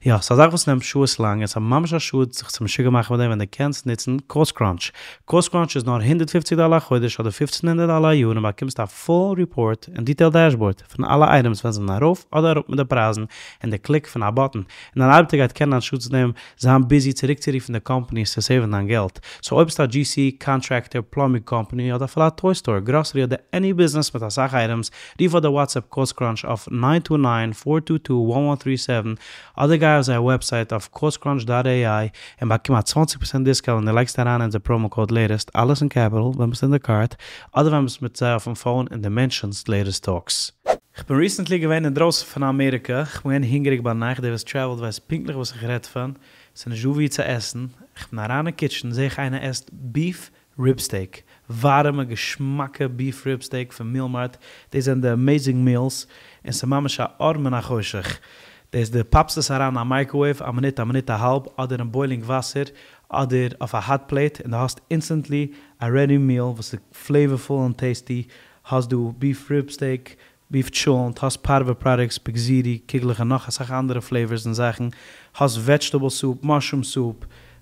יא, ס'איז א זאך וואס נעמט שעות לאנג און ס'איז ממש א שאד זיך צו משוגע מאכן מיט דעם ווען דו קענסט נוצן קאסט קראנטש. קאסט קראנטש איז נאר 150 דאלער א חודש אדער 1500 דאלער א יאר און באקומסט א פול ריפארט און דיטעילד דעשבארד פון אלע אייטעמס ווען זיי זענען ארויף אדער אראפ מיט די פרייזן אין די קליק פון א באטן, און דיין ארבעטער גייט קענען אנשטאטס דעם זיין ביזי צוריקצורופן די קאמפאניס צו סעיוון דיין געלט. סאו אויב ביסטו א GC, קאנטרעקטער, פלאמבינג קאמפאני, אדער אפילו א טוי סטאר, גראסערי אדער עני ביזנעס מיט אסאך אייטעמס, רוף אדער וואטסעפפ קאסט קראנטש אויף ניין טו ניין פאר טו טו וואן וואן טרי סעווען אדער גיי אויף זייער וועבסייט אויף costcrunch דאט עי איי און באקום א צוואנציג פראצענט דיסקאונט ווען דו לייגסט אריין אונזער פראמא קאוד לעיטעסט אלעס אין קעפיטעל ווען ביסט אין די קארט אדער ווען ביסט מיט זיי אויפן פאון און דו מענטשענסט לעיטעסט טאלקס. כ'בין ריסענטלי געווען אינדרויסן פון אמעריקע, כ'בין געווען הונגעריג ביינאכט, דער וואס טרעוולט ווייסט פונקטליך וואס איך רעד פון, ס'איז נישט דא וואו צו עסן, כ'בין אריין אין קיטשען זעה איך איינער עסט ביף ריב סטעיק, ווארעמע געשמאקע ביף ריב סטעיק פון מיעל מארט, דאס זענען די עמעיזינג מיעלס, און ס'איז ממש א אור מן החושך, דאס דו פאפסט עס אריין אין א מייקראוועיוו א מינוט א מינוט א האלב, אדער אין בוילינג וואסער, אדער אויף א האט פלעיט, און דו האסט אינסטענטלי א רעדי מיעל וואס איז פלעיווערפול און טעיסטי, האסט דא ביף ריב סטעיק, ביף טשולענט, האסט פארווע פראדוקטס, פגזירי, קוגלעך און נאך אסאך אנדערע פלעיווארס און זאכן, האסט וועדזשטעבל סופ, מאשרום סופ,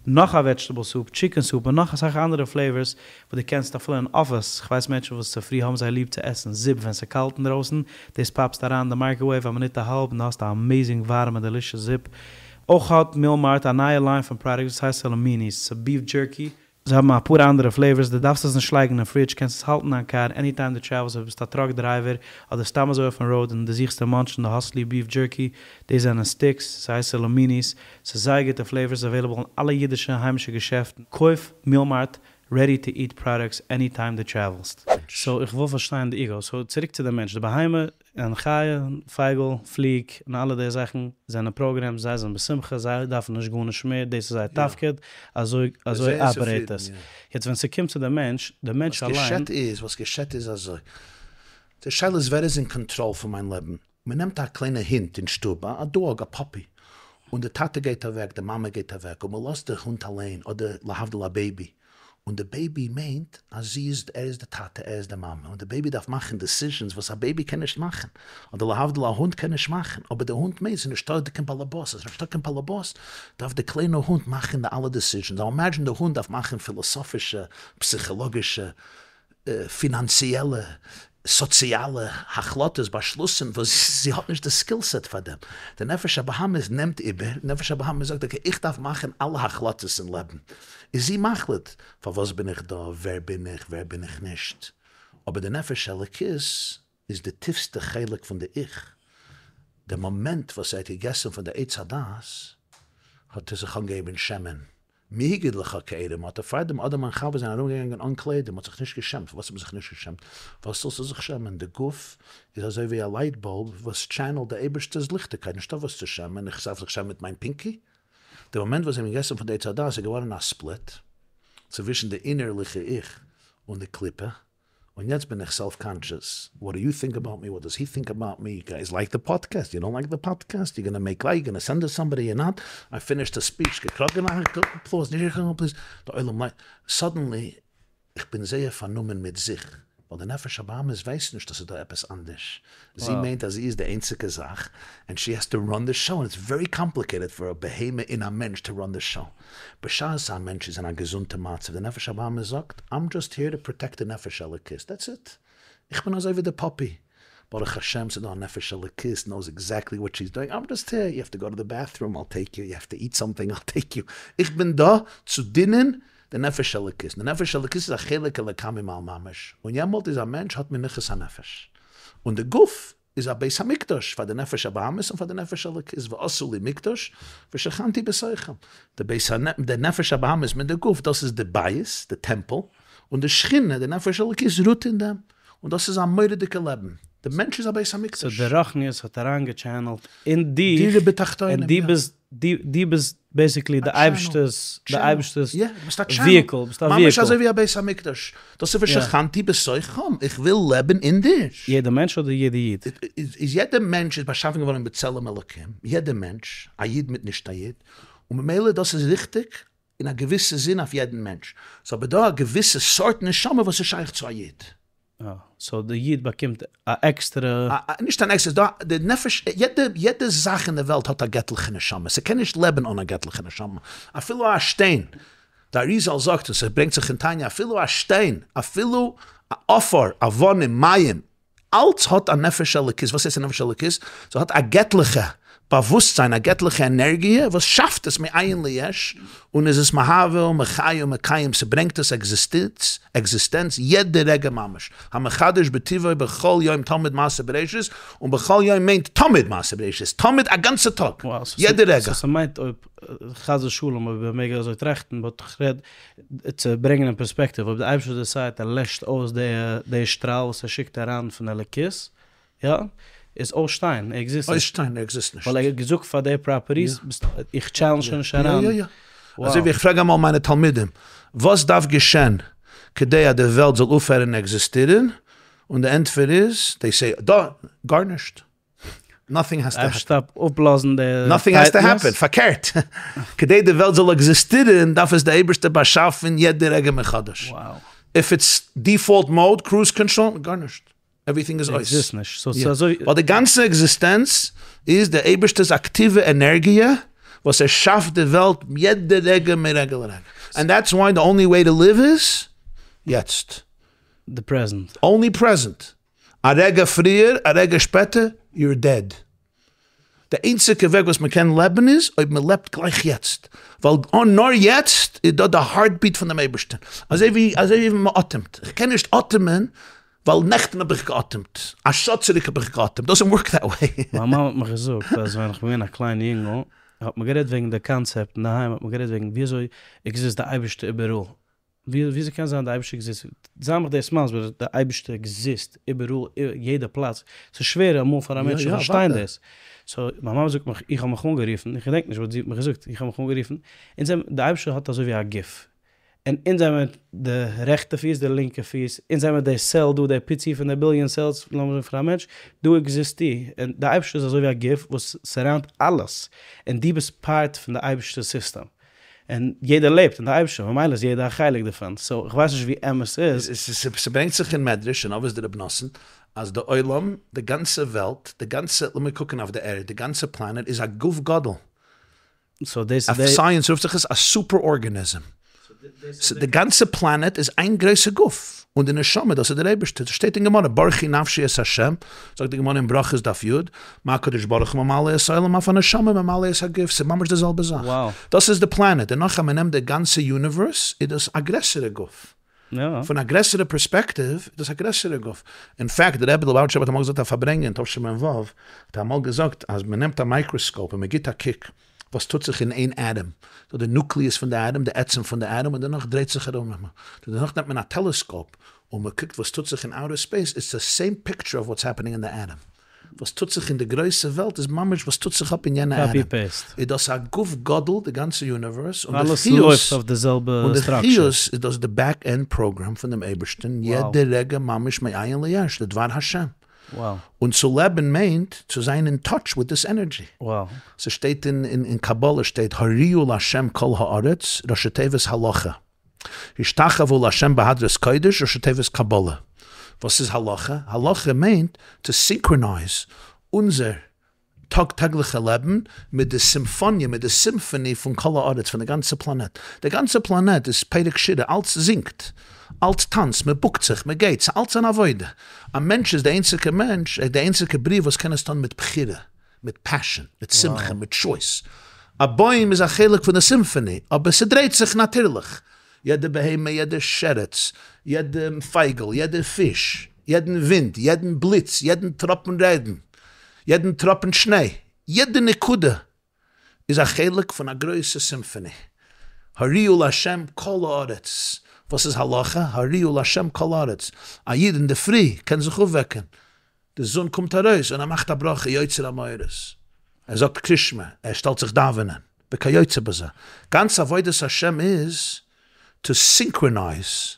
נאך א וועדזשטעבל סופ, טשיקען סופ און נאך אסאך אנדערע פלעיווארס וואס דו קענסט אפילו אין אפיס, כ'ווייס מענטשן וואס צופרי האבן זיי ליב צו עסן זופ ווען ס'קאלט אינדרויסן, דאס פאפסט אריין אין די מייקראוועיוו א מינוט א האלב און דו האסט א עמעיזינג ווארעמע דעלישעס זופ. אויך האט מיעל מארט א נייע ליין פון פראדוקטס וואס הייסט סאלאמיניס, ס'איז ביף דזשערקי, זיי האבן אפאר אנדערע פלעיווארס, דו דארפסט עס נישט לייגן אין פרידזש, קענסט עס האלטן אין דיין קאר עני טיים דו טרעוולסט אויב ביסטו א טראק דרייווער אדער סתם אזוי אויפן ראוד און דו זוכסט צו מאנטשן דו האסט ליב ביף דזשערקי, דאס זענען סטיקס, ס'הייסט סאלאמיניס, ס'איז זייער גוטע פלעיווארס, אוועילעבל אין אלע אידישע און היימישע געשעפטן, קויף מיעל מארט רעדי טו איט פראדוקטס עני טיים דו טרעוולסט. סאו איך וויל פארשטיין די איגו, סאו צוריק צו די מענטש, די בהמה און חיה, פייגל, פליג, און אלע די זאכן זענען פראגרעמס, זיי זענען בשמחה, זיי דארפן נישט גארנישט מער, דאס איז זייער תפקיד, אזוי אזוי אפערעיט עס. יעצט ווען ס'קומט צו די מענטש, די מענטש וואס אליין. געשעט איז, וואס געשעט איז אזוי, די שאלה איז ווער איז אין קאנטראל פון מיין לעבן, מען נעמט א קליינע הונט אין שטוב, א דאג, א פאפי, און די טאטע גייט אוועק, די מאמע גייט אוועק, און מען לאזט די הונט אליין, אדער להבדיל א בעיבי, און די בעיבי מיינט אז זי איז, ער איז די טאטע, ער איז די מאמע, און די בעיבי דארף מאכן דעסיזשענס וואס א בעיבי קען נישט מאכן, אדער להבדיל א הונט קען נישט מאכן, אבער די הונט מיינט ס'איז נישטא קיין באלעבאס, אז נישטא קיין באלעבאס דארף די קליינע הונט מאכן די אלע דעסיזשענס, נאו אימעדזשין די הונט דארף מאכן פילאסאפישע, פסיכאלאגישע, פינאנציעלע, סאציאלע החלטות, באשלוסן, וואס זי האט נישט די סקיל סעט פאר דעם. די נפש הבהמית נעמט איבער, די נפש הבהמית זאגט okay איך דארף מאכן אלע החלטות אין לעבן, איז זי מחליט, פארוואס בין איך דא, ווער בין איך, ווער בין איך נישט. אבער די נפש אלוקית איז די טיפסטע חלק פון די איך. די מאמענט וואס ער האט געגעסן פון די עץ הדעת, האט ער זיך אנגעהויבן שעמען, מי הגיד לך כי ערום אתה, פארדעם אדם און חווה זענען ארום געגאנגען אן קליידער, מ'האט זיך נישט געשעמט, פארוואס האט מען זיך נישט געשעמט? וואס זאלסטו זיך שעמען, די גוף איז אזוי ווי א light bulb וואס channel ט די אייבערשטער'ס ליכטיגקייט, נישטא וואס צו שעמען, איך דארף זיך שעמען מיט מיין פינקי? די מאמענט וואס זיי האבן געגעסן פון די עץ הדעת איז געווארן א split צווישן די אינערליכע איך און די קליפה, און יעצט בין איך self conscious, what do you think about me, what does he think about me, you guys like the podcast, you don't like the podcast, you gonna make like, you gonna send to somebody, you not, I finished the speech, געקראגן א applause, נישט געקראגן applause, די עולם like, suddenly, איך בין זייער פארנומען מיט זיך, ווייל די נפש הבהמית ווייסט נישט אז ס'איז דא עפעס אנדערש, זי מיינט אז זי איז די איינציגע זאך, and she has to run the show, and it's very complicated פאר א בהמה און א מענטש to run the show. בשעת א מענטש איז אין א געזונטע מצב, די נפש הבהמית זאגט, I'm just here to protect די נפש אלוקית, that's it. איך בין אזוי ווי די puppy, ברוך השם ס'איז דא א נפש אלוקית, knows exactly what she's doing, I'm just here, you have to go to the bathroom, I'll take you, you have to eat something, I'll take you. איך בין דא צו דינען די נפש אלוקית. די נפש אלוקית איז א חלק אלוקה ממעל ממש, און יעמאלט איז א מענטש האט מנוחת הנפש. און די גוף איז א בית המקדש פאר די נפש הבהמית און פאר די נפש אלוקית, ועשו לי מקדש ושכנתי בתוכם, די בית די נפש הבהמית מיט די גוף דאס איז די בית, די טעמפל, און די שכינה, די נפש אלוקית רוהט אין דעם, און דאס איז א מורא'דיגע לעבן, די מענטש איז א בית המקדש. so די רוחניות האט אריינגע channel ט אין דיך, דירה בתחתונים, און דו ביסט דו ביסט basically די אייבערשטער'ס, די אייבערשטער'ס vehicle, ביסט א vehicle. ממש אזוי ווי א בית המקדש, דאס איז ושכנתי בתוכם, איך וויל לעבן אין דיר. יעדע מענטש אדער יעדע איד? איז יעדע מענטש איז באשאפן געווארן בצלם אלוקים, יעדע מענטש, א איד מיט נישט א איד, און ממילא דאס איז ריכטיג אין א געוויסע זין אויף יעדן מענטש, ס'איז אבער דא א געוויסע סארט נשמה וואס איז שייך צו א איד. אה, so די איד באקומט א עקסטערע. נישט אן עקסטערע, ס'איז דא די נפש, יעדע יעדע זאך אין די וועלט האט א געטליכע נשמה, ס'קען נישט לעבן אן א געטליכע נשמה, אפילו א שטיין, די אריזל זאגט און ס'ברענגט זיך אין תניא, אפילו א שטיין, אפילו עפר, אבנים, מים, אלץ האט א נפש אלוקית, וואס הייסט א נפש אלוקית? ס'האט א געטליכע באוואוסטזיין, א געטליכע ענערגיע וואס שאפט עס מאין ליש, און איז עס מהווה ומחיה ומקיים, ס'ברענגט עס עקזיסטענץ, עקזיסטענץ יעדע רגע ממש, המחדש בטובו בכל יום תמיד מעשה בראשית, און בכל יום מיינט תמיד מעשה בראשית, תמיד א גאנצע טאג, יעדע רגע. so ס'מיינט אויב חס ושלום אויב מ'מעג אזוי טראכטן, but כ'רעד צו ברענגען אין פערספעקטיוו, אויב די אייבערשטער decide ט ער לעשט אויס די שטראל וואס ער שיקט אריין פון אלוקית, יא, איז אויס שטיין, ער עקזיסט נישט. אויס שטיין, ער עקזיסט נישט. ווייל ער האט געזאגט פאר די properties, איך channel שוין נישט אריין. יא יא יא. אזוי ווי איך פרעג אמאל מיינע תלמידים, וואס דארף געשען כדי אז די וועלט זאל אויפהערן עקזיסטירן? און די ענטפער איז, they say, דא, גארנישט. Nothing has to happen. אפשר אפלאזן די Nothing has to happen, פארקערט, כדי די וועלט זאל עקזיסטירן דארף עס די אייבערשטער באשאפן יעדע רגע מחדש. If it's default mode, cruise control, גארנישט. Everything איז אויס. עקזיסט נישט. so ס'איז אזוי. ווייל די גאנצע עקזיסטענץ איז די אייבערשטער'ס אקטיווע ענערגיע וואס ער שאפט די וועלט יעדע רגע מרגע לרגע. And that's why the only way to live איז יעצט. די present. Only present. א רגע פריער, א רגע שפעטער, you're dead. די איינציגע וועג וואס מען קען לעבן איז אויב מען לעבט גלייך יעצט, ווייל נאר יעצט איז דא די heartbeat פון דעם אייבערשטען, אזוי ווי אזוי ווי מען אטעמט, איך קען נישט אטעמען ווייל נעכטן האב איך געאטעמט, א שעה צוריק האב איך געאטעמט, doesn't work that way. מיין מאמע האט מיך געזאגט אז ווען איך בין געווען א קליין יונגל האט מען גערעדט וועגן די קאנצעפט אינדערהיים האט מען גערעדט וועגן ווי אזוי עקזיסט די אייבערשטער איבעראל, וויאזוי קען זיין די אייבערשטער עקזיסט? זיי מיך דאס מסביר, די אייבערשטער עקזיסט איבעראל, יעדע פלאץ, ס'איז שווער אמאל פאר א מענטש צו פארשטיין דאס, so מיין מאמע זאגט מיך, איך האב מיך אנגערופן, איך געדענק נישט וואס זי האט מיך געזאגט, איך האב מיך אנגערופן, אונז זעמיר, די אייבערשטער האט אזוי ווי א גוף, און אונז זעמיר די רעכטע פיס, די לינקע פיס, אונז זעמיר די cell דא, די פיצי פון די ביליאן cells, לאמיר זאגן פון א מענטש, דא עקזיסטו, און די אייבערשטער איז אזוי ווי א גוף וואס surround ט אלעס, און דו ביסט part פון די אייבערשטער'ס סיסטעם. און יעדער לעבט און די אייבערשטער, ממילא איז יעדער א חלק דערפון, סאו איך ווייס נישט ווי אמת ס'איז. ס'ברענגט זיך אין מדרש אין אבות דרבי נתן אז די עולם, די גאנצע וועלט, די גאנצע, לאמיר קוקן אויף די ערד, די גאנצע פלאנעט איז א גוף גדול. סאו דאס איז די. אויף סייענס רופט זיך עס א סופער ארגאניזם. די גאנצע פלאנעט איז איין גרויסע גוף, און די נשמה דאס איז דער אייבערשטער, דאס שטייט אין גמרא, ברכי נפשי את ה', זאגט די גמרא אין ברכות דף י', מה הקדוש ברוך הוא ממלא את העולם אף הנשמה ממלא את הגוף, ס'איז ממש די זעלבע זאך, דאס איז די פלאנעט, דערנאך אז מ'נעמט די גאנצע יוניווערס איז דאס א גרעסערע גוף, פון א גרעסערע פערספעקטיוו איז דאס א גרעסערע גוף, אין פאקט דער רבי דער ליובאוויטשער רבי האט אמאל געזאגט א פארברענגען תשמ"ו, האט ער אמאל געזאגט אז מ'נעמט א מייקראסקאופ און מ'גיט א קוק וואס טוט זיך אין איין אטאם, סאו די נוקליעס פון די אטאם, די עצם פון די אטאם, און דערנאך דרייט זיך ארום, דערנאך נעמט מען א טעלעסקאופ און מען קוקט וואס טוט זיך אין אוטער ספעיס, איטס די סעים פיקטשער אוו וואטס העפענינג אין די אטאם, וואס טוט זיך אין די גרויסע וועלט איז ממש וואס טוט זיך אפ אין יענע אטאם, איז דאס א גוף גדול די גאנצע יוניווערס, און די חיות, און די חיות איז דאס די בעק ענד פראגראם פון דעם אייבערשטען יעדע רגע ממש מאין ליש, די דבר השם. און צו לעבן מיינט צו זיין אין טאטש וויט דיס ענערדזשי. ס'שטייט אין קבלה שטייט הריעו לה' כל הארץ ראשי תיבות הלכה. השתחוו לה' בהדרת קודש ראשי תיבות קבלה. וואס איז הלכה? הלכה מיינט צו סינקראנייז אונזער טאג טעגליכע לעבן מיט די סימפאניע, מיט די סימפאני פון כל הארץ, פון די גאנצע פלאנעט. די גאנצע פלאנעט איז פרק שירה, אלץ זינגט, אלץ טאנצט, מען בוקט זיך, מען גייט, ס'איז אלץ אן עבודה. א מענטש איז די איינציגע מענטש, די איינציגע בריאה וואס קען עס טון מיט בחירה, מיט פעשען, מיט שמחה, מיט טשויס. א בוים איז א חלק פון די סימפאני, אבער ס'דרייט זיך נאטירליך. יעדע בהמה, יעדע שרץ, יעדע פייגל, יעדע פיש, יעדן ווינט, יעדן בליץ, יעדן טראפן רעגן, יעדן טראפן שניי, יעדע נקודה איז א חלק פון א גרויסע סימפאני. הריעו לה' כל הארץ. וואס איז הלכה? הריעו לה' כל הארץ. א איד אינדערפרי קען זיך אויפוועקן, די זון קומט ארויס און ער מאכט א ברכה יוצר המאורות, ער זאגט קרישמע, ער שטעלט זיך דאווענען, וכיוצא בזה. גאנץ עבודת השם איז טו סינקראנייז,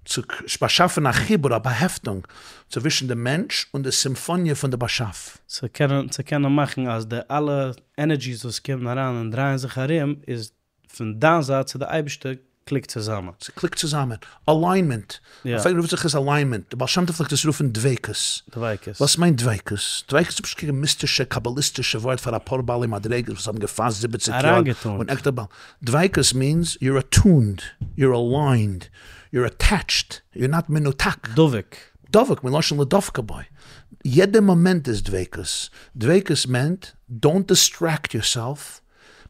צו באשאפן א חיבור, א באהעפטונג, צווישן די מענטש און די סימפאניע פון די באשאף. צו קענען צו קענען מאכן אז די אלע ענערדזשיס וואס קומען אריין און דרייען זיך ארום איז פון דיין זייט צו די אייבערשטער קליקט צוזאמען. ס'קליקט צוזאמען. אליינמענט. אויף ענגליש רופט זיך עס אליינמענט. די בעל שם טוב פלעגט עס רופן דביקות. דביקות. וואס מיינט דביקות? דביקות איז פשוט קיין מיסטישע קאבאליסטישע ווארט פאר אפאר בעלי מדריגות וואס האבן געפאסט זיבעציג יאר און עכטע בעל. דביקות מיינס יור אטונד, יור אליינד, יור אטעטשד, יור נאט מנותק. דבוק. דבוק מלשון לדבקה בו. יעדע מאמענט איז דביקות. דביקות מיינט דאונט דיסטרעקט יורסעלף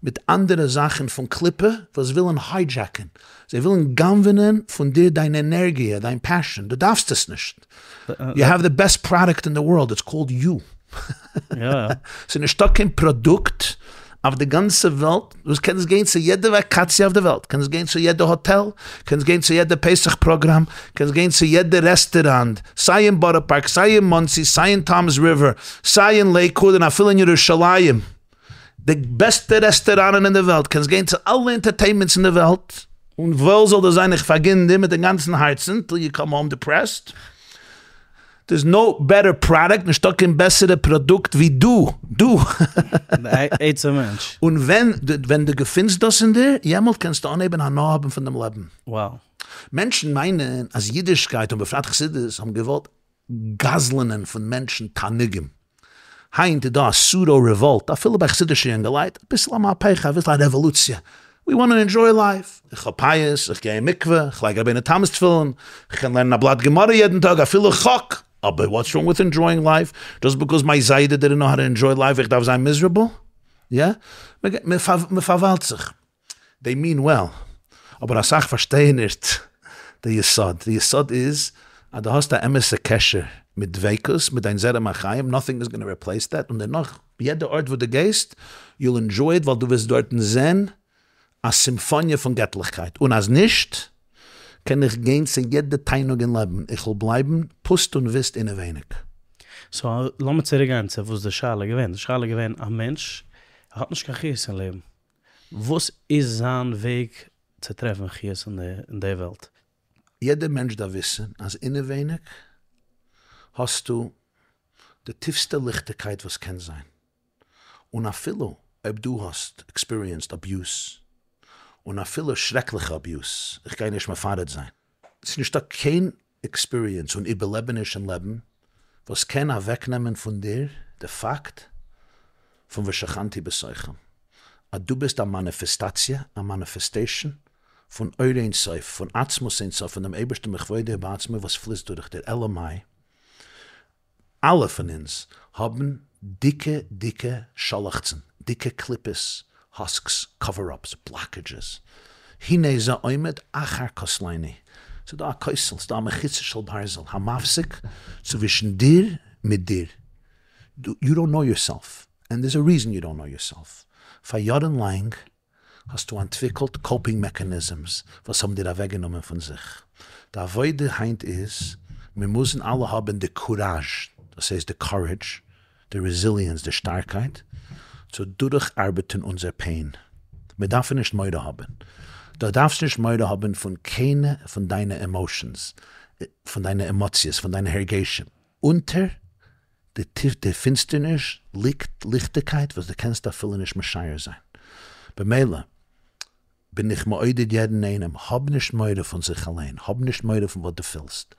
מיט אנדערע זאכן פון קליפה וואס ווילן היידזשעקן, זיי ווילן גנב'נען פון דיר דיין ענערגיע, דיין פעשען, דו דארפסט עס נישט, יו העוו די בעסט פראדוקט אין די ווארלד, איטס קאלד יו. ס'איז נישטא קיין פראדוקט אויף די גאנצע וועלט, דו קענסט גיין צו יעדע וואקאציע אויף די וועלט, קענסט גיין צו יעדע האטעל, קענסט גיין צו יעדע פסח פראגראם, קענסט גיין צו יעדע רעסטעראנט, סיי אין בארא פארק, סיי אין מאנסי, סיי אין טאמס ריווער, סיי אין לעיקוואד און אפילו אין ירושלים, די בעסטע רעסטעראנען אין די וועלט, קענסט גיין צו אלע אינטערטעינמענטס אין די וועלט, און וואויל זאל דיר זיין איך פארגין דיר מיטן גאנצן הארצן, טיל יו קאם האום דיפרעסד, דערס נאו בעטער פראדוקט, נישטא קיין בעסערע פראדוקט ווי דו, דו. די עצם מענטש. און ווען ווען דו געפינסט דאס אין דיר, יעמאלט קענסטו אנהייבן הנאה האבן פון דעם לעבן. Wow. מענטשן מיינען אז אידישקייט און בפרט חסידות האבן געוואלט גזל'נען פון מענטשן תענוגים. היינט איז דא א סודא רעוואלט אפילו ביי חסידישע יונגעלייט, אביסל א מהפכה, אביסל א רעוואלוציע, ווי וואנט טו ענדזשוי לייף, איך האב פיאות, איך גיי אין מקווה, איך לייג רבינו תם'ס תפילין, איך קען לערנען א בלאט גמרא יעדן טאג, אפילו חק, אבער וואטס ראנג וויט ענדזשויאינג לייף? דזשאסט ביקאוז מיי זיידע דידנט נאו האו טו ענדזשוי לייף איך דארף זיין מיזערעבל? יא? מען פארוויילט זיך. דעי מין וועל, אבער אסאך פארשטייען נישט די יסוד, די יסוד איז אז דו האסט א אמת'ע קשר מיט דביקות, מיט דיין זרם החיים, נאטינג איז גאנא ריפלעיס דעט, און דערנאך יעדע ארט וואו דו גייסט, יול ענדזשוי איט ווייל דו וועסט דארטן זען א סימפאניע פון געטליכקייט, און אז נישט, קען איך גיין צו יעדע תענוג אין לעבן, איך וועל בלייבן פוסט און וויסט אינעווייניג. סאו לאמיר צוריק גיין צו וואס די שאלה איז געווען, די שאלה איז געווען א מענטש האט נישט קיין חיות אין לעבן, וואס איז זיין וועג צו טרעפן חיות אין די וועלט? יעדער מענטש דארף וויסן אז אינעווייניג האסטו די טיפסטע ליכטיגקייט וואס קען זיין, און אפילו אויב דו האסט עקספיריענסד אביוז, און אפילו שרעקליכע אביוז, איך גיי נישט מפרט זיין. ס'איז נישטא קיין עקספיריענס און איבערלעבעניש אין לעבן וואס קען אוועקנעמען פון דיר די פאקט פון ושכנתי בתוכם, אז דו ביסט א מאניפעסטאציע, א manifestation, פון אור אין סוף, פון עצמות אין סוף, פון דעם אייבערשטן בכבודו ובעצמו וואס פליסט דורך דיר, אלא מאי, אלע פון אונז האבן דיקע דיקע שאלעכצן, דיקע קליפות, husks, cover ups, blockages, הנה זה עומד אחר כתלנו, ס'איז דא א כותל, ס'איז דא א מחיצה של ברזל המפסיק צווישן דיר מיט דיר, יו דאנט נאו יורסעלף, ענד דערס א ריזען יו דאנט נאו יורסעלף, פאר יארן לאנג האסטו אנטוויקלט coping mechanisms וואס האבן דיר אוועקגענומען פון זיך. די עבודה היינט איז, מיר מוזן אלע האבן די קוראזש, דאס הייסט די courage, די resilience, די שטארקייט, צו דורכארבעטן אונזער pain. מיר דארפן נישט מורא האבן. דו דארפסט נישט מורא האבן פון קיינע פון דיינע emotions, פון דיינע עמאציעס, פון דיינע הרגשים. אונטער די טיף די פינסטערניש ליגט ליכטיגקייט וואס דו קענסט אפילו נישט משער זיין. במילא בין איך מעודד יעדן איינעם, האב נישט מורא פון זיך אליין, האב נישט מורא פון וואס דו פילסט.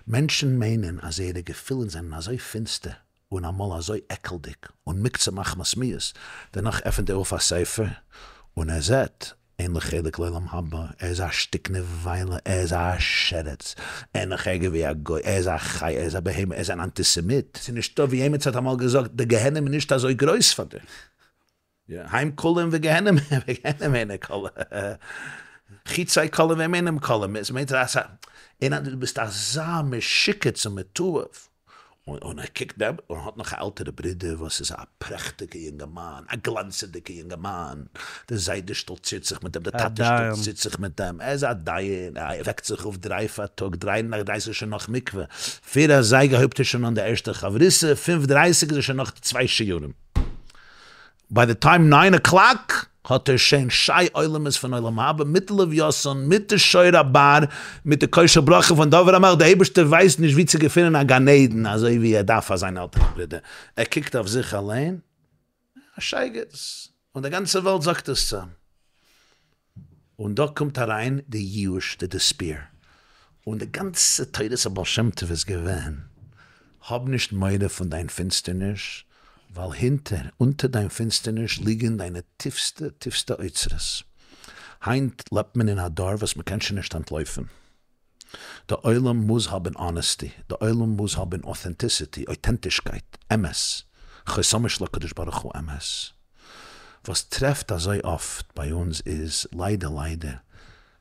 מענטשן מיינען אז זייערע געפילן זענען אזוי פינסטער און אמאל אזוי עקלדיג און מוקצה מחמת מיאוס, דערנאך עפענט ער אויף א ספר און ער זעט אין לו חלק לעולם הבא, ער איז א שטיק נבילה, ער איז א שרץ, ער איז נאך ערגער ווי א גוי, ער איז א חיה, ער איז א בהמה, ער איז אן אנטיסעמיט. ס'איז נישטא, ווי עימיצער האט אמאל געזאגט, די גיהנום איז נישט אזוי גרויס פאר דיר. הם כלים וגיהנום, וגיהנום אינה כלה. חיצי כלים והם אינם כלים. עס מיינט אז דו ביסט אזא משוקץ און מתועב. און ער קוקט נעבעך און האט נאך א עלטערע ברודער וואס איז א פרעכטיגע יונגערמאן, א גלאנצעדיגע יונגערמאן, די זיידע שטאלצירט זיך מיט דעם, די טאטע שטאלצירט זיך מיט דעם, ער איז א דיין, ער וועקט זיך אויף דריי פארטאג, דריי נאך דרייסיג איז שוין נאך מקווה, פיר אזייגער הויבט ער שוין אן די ערשטע חברותא, פינף דרייסיג איז ער שוין נאך צוויי שיעורים. ביי די time nine o'clock האט ער שוין שי עולמות פון עולם הבא מיט די לוויתן מיט די שור הבר מיט די כוס של ברכה פון דוד המלך, די אייבערשטער ווייסט נישט ווי צו געפינען א גן עדן אזוי ווי ער דארף פאר זיין עלטערע ברודער, ער קוקט אויף זיך אליין, א שייגעץ, און די גאנצע וועלט זאגט עס צו אים. און דא קומט אריין די ייאוש, די despair, און די גאנצע תורת הבעל שם טוב איז געווען, האב נישט מורא פון דיין פינסטערניש, ווייל הינטער, אונטער דיין פינסטערניש ליגן דיינע טיפסטע טיפסטע אוצרות. היינט לעבט מען אין א דור וואס מ'קען שוין נישט אנטלויפן. די עולם מוז האבן honesty, די עולם מוז האבן authenticity, אויטענטישקייט, אמת, חותמו של הקדוש ברוך הוא אמת. וואס טרעפט אזוי אפט ביי אונז איז, ליידער ליידער,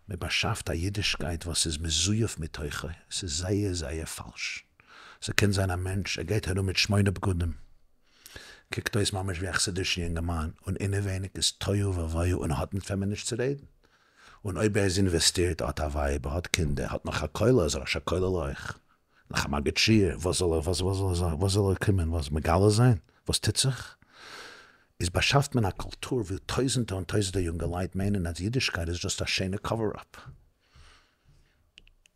מען באשאפט א אידישקייט וואס איז מזויף מתוכו, ס'איז זייער זייער פאלש. ס'קען זיין א מענטש, ער גייט ארום מיט שמונה בגדים, קוקט אויס ממש ווי א חסידישע יונגערמאן, און אינעווייניג איז תוהו ובוהו און האט מיט וועמען נישט צו רעדן. און אויב ער איז אינוועסטירט, האט א ווייב, האט קינדער, האט נאך א כולל, איז ראש הכולל אויך, נאך א מגיד שיעור, וואס זאל ער, וואס זאל ער, וואס זאל ער קומען, וואס, מגלה זיין? וואס טוט זיך? איז באשאפט מען א קולטור וואו טויזענטער און טויזענטער יונגעלייט מיינען אז אידישקייט איז just א שיינע cover up.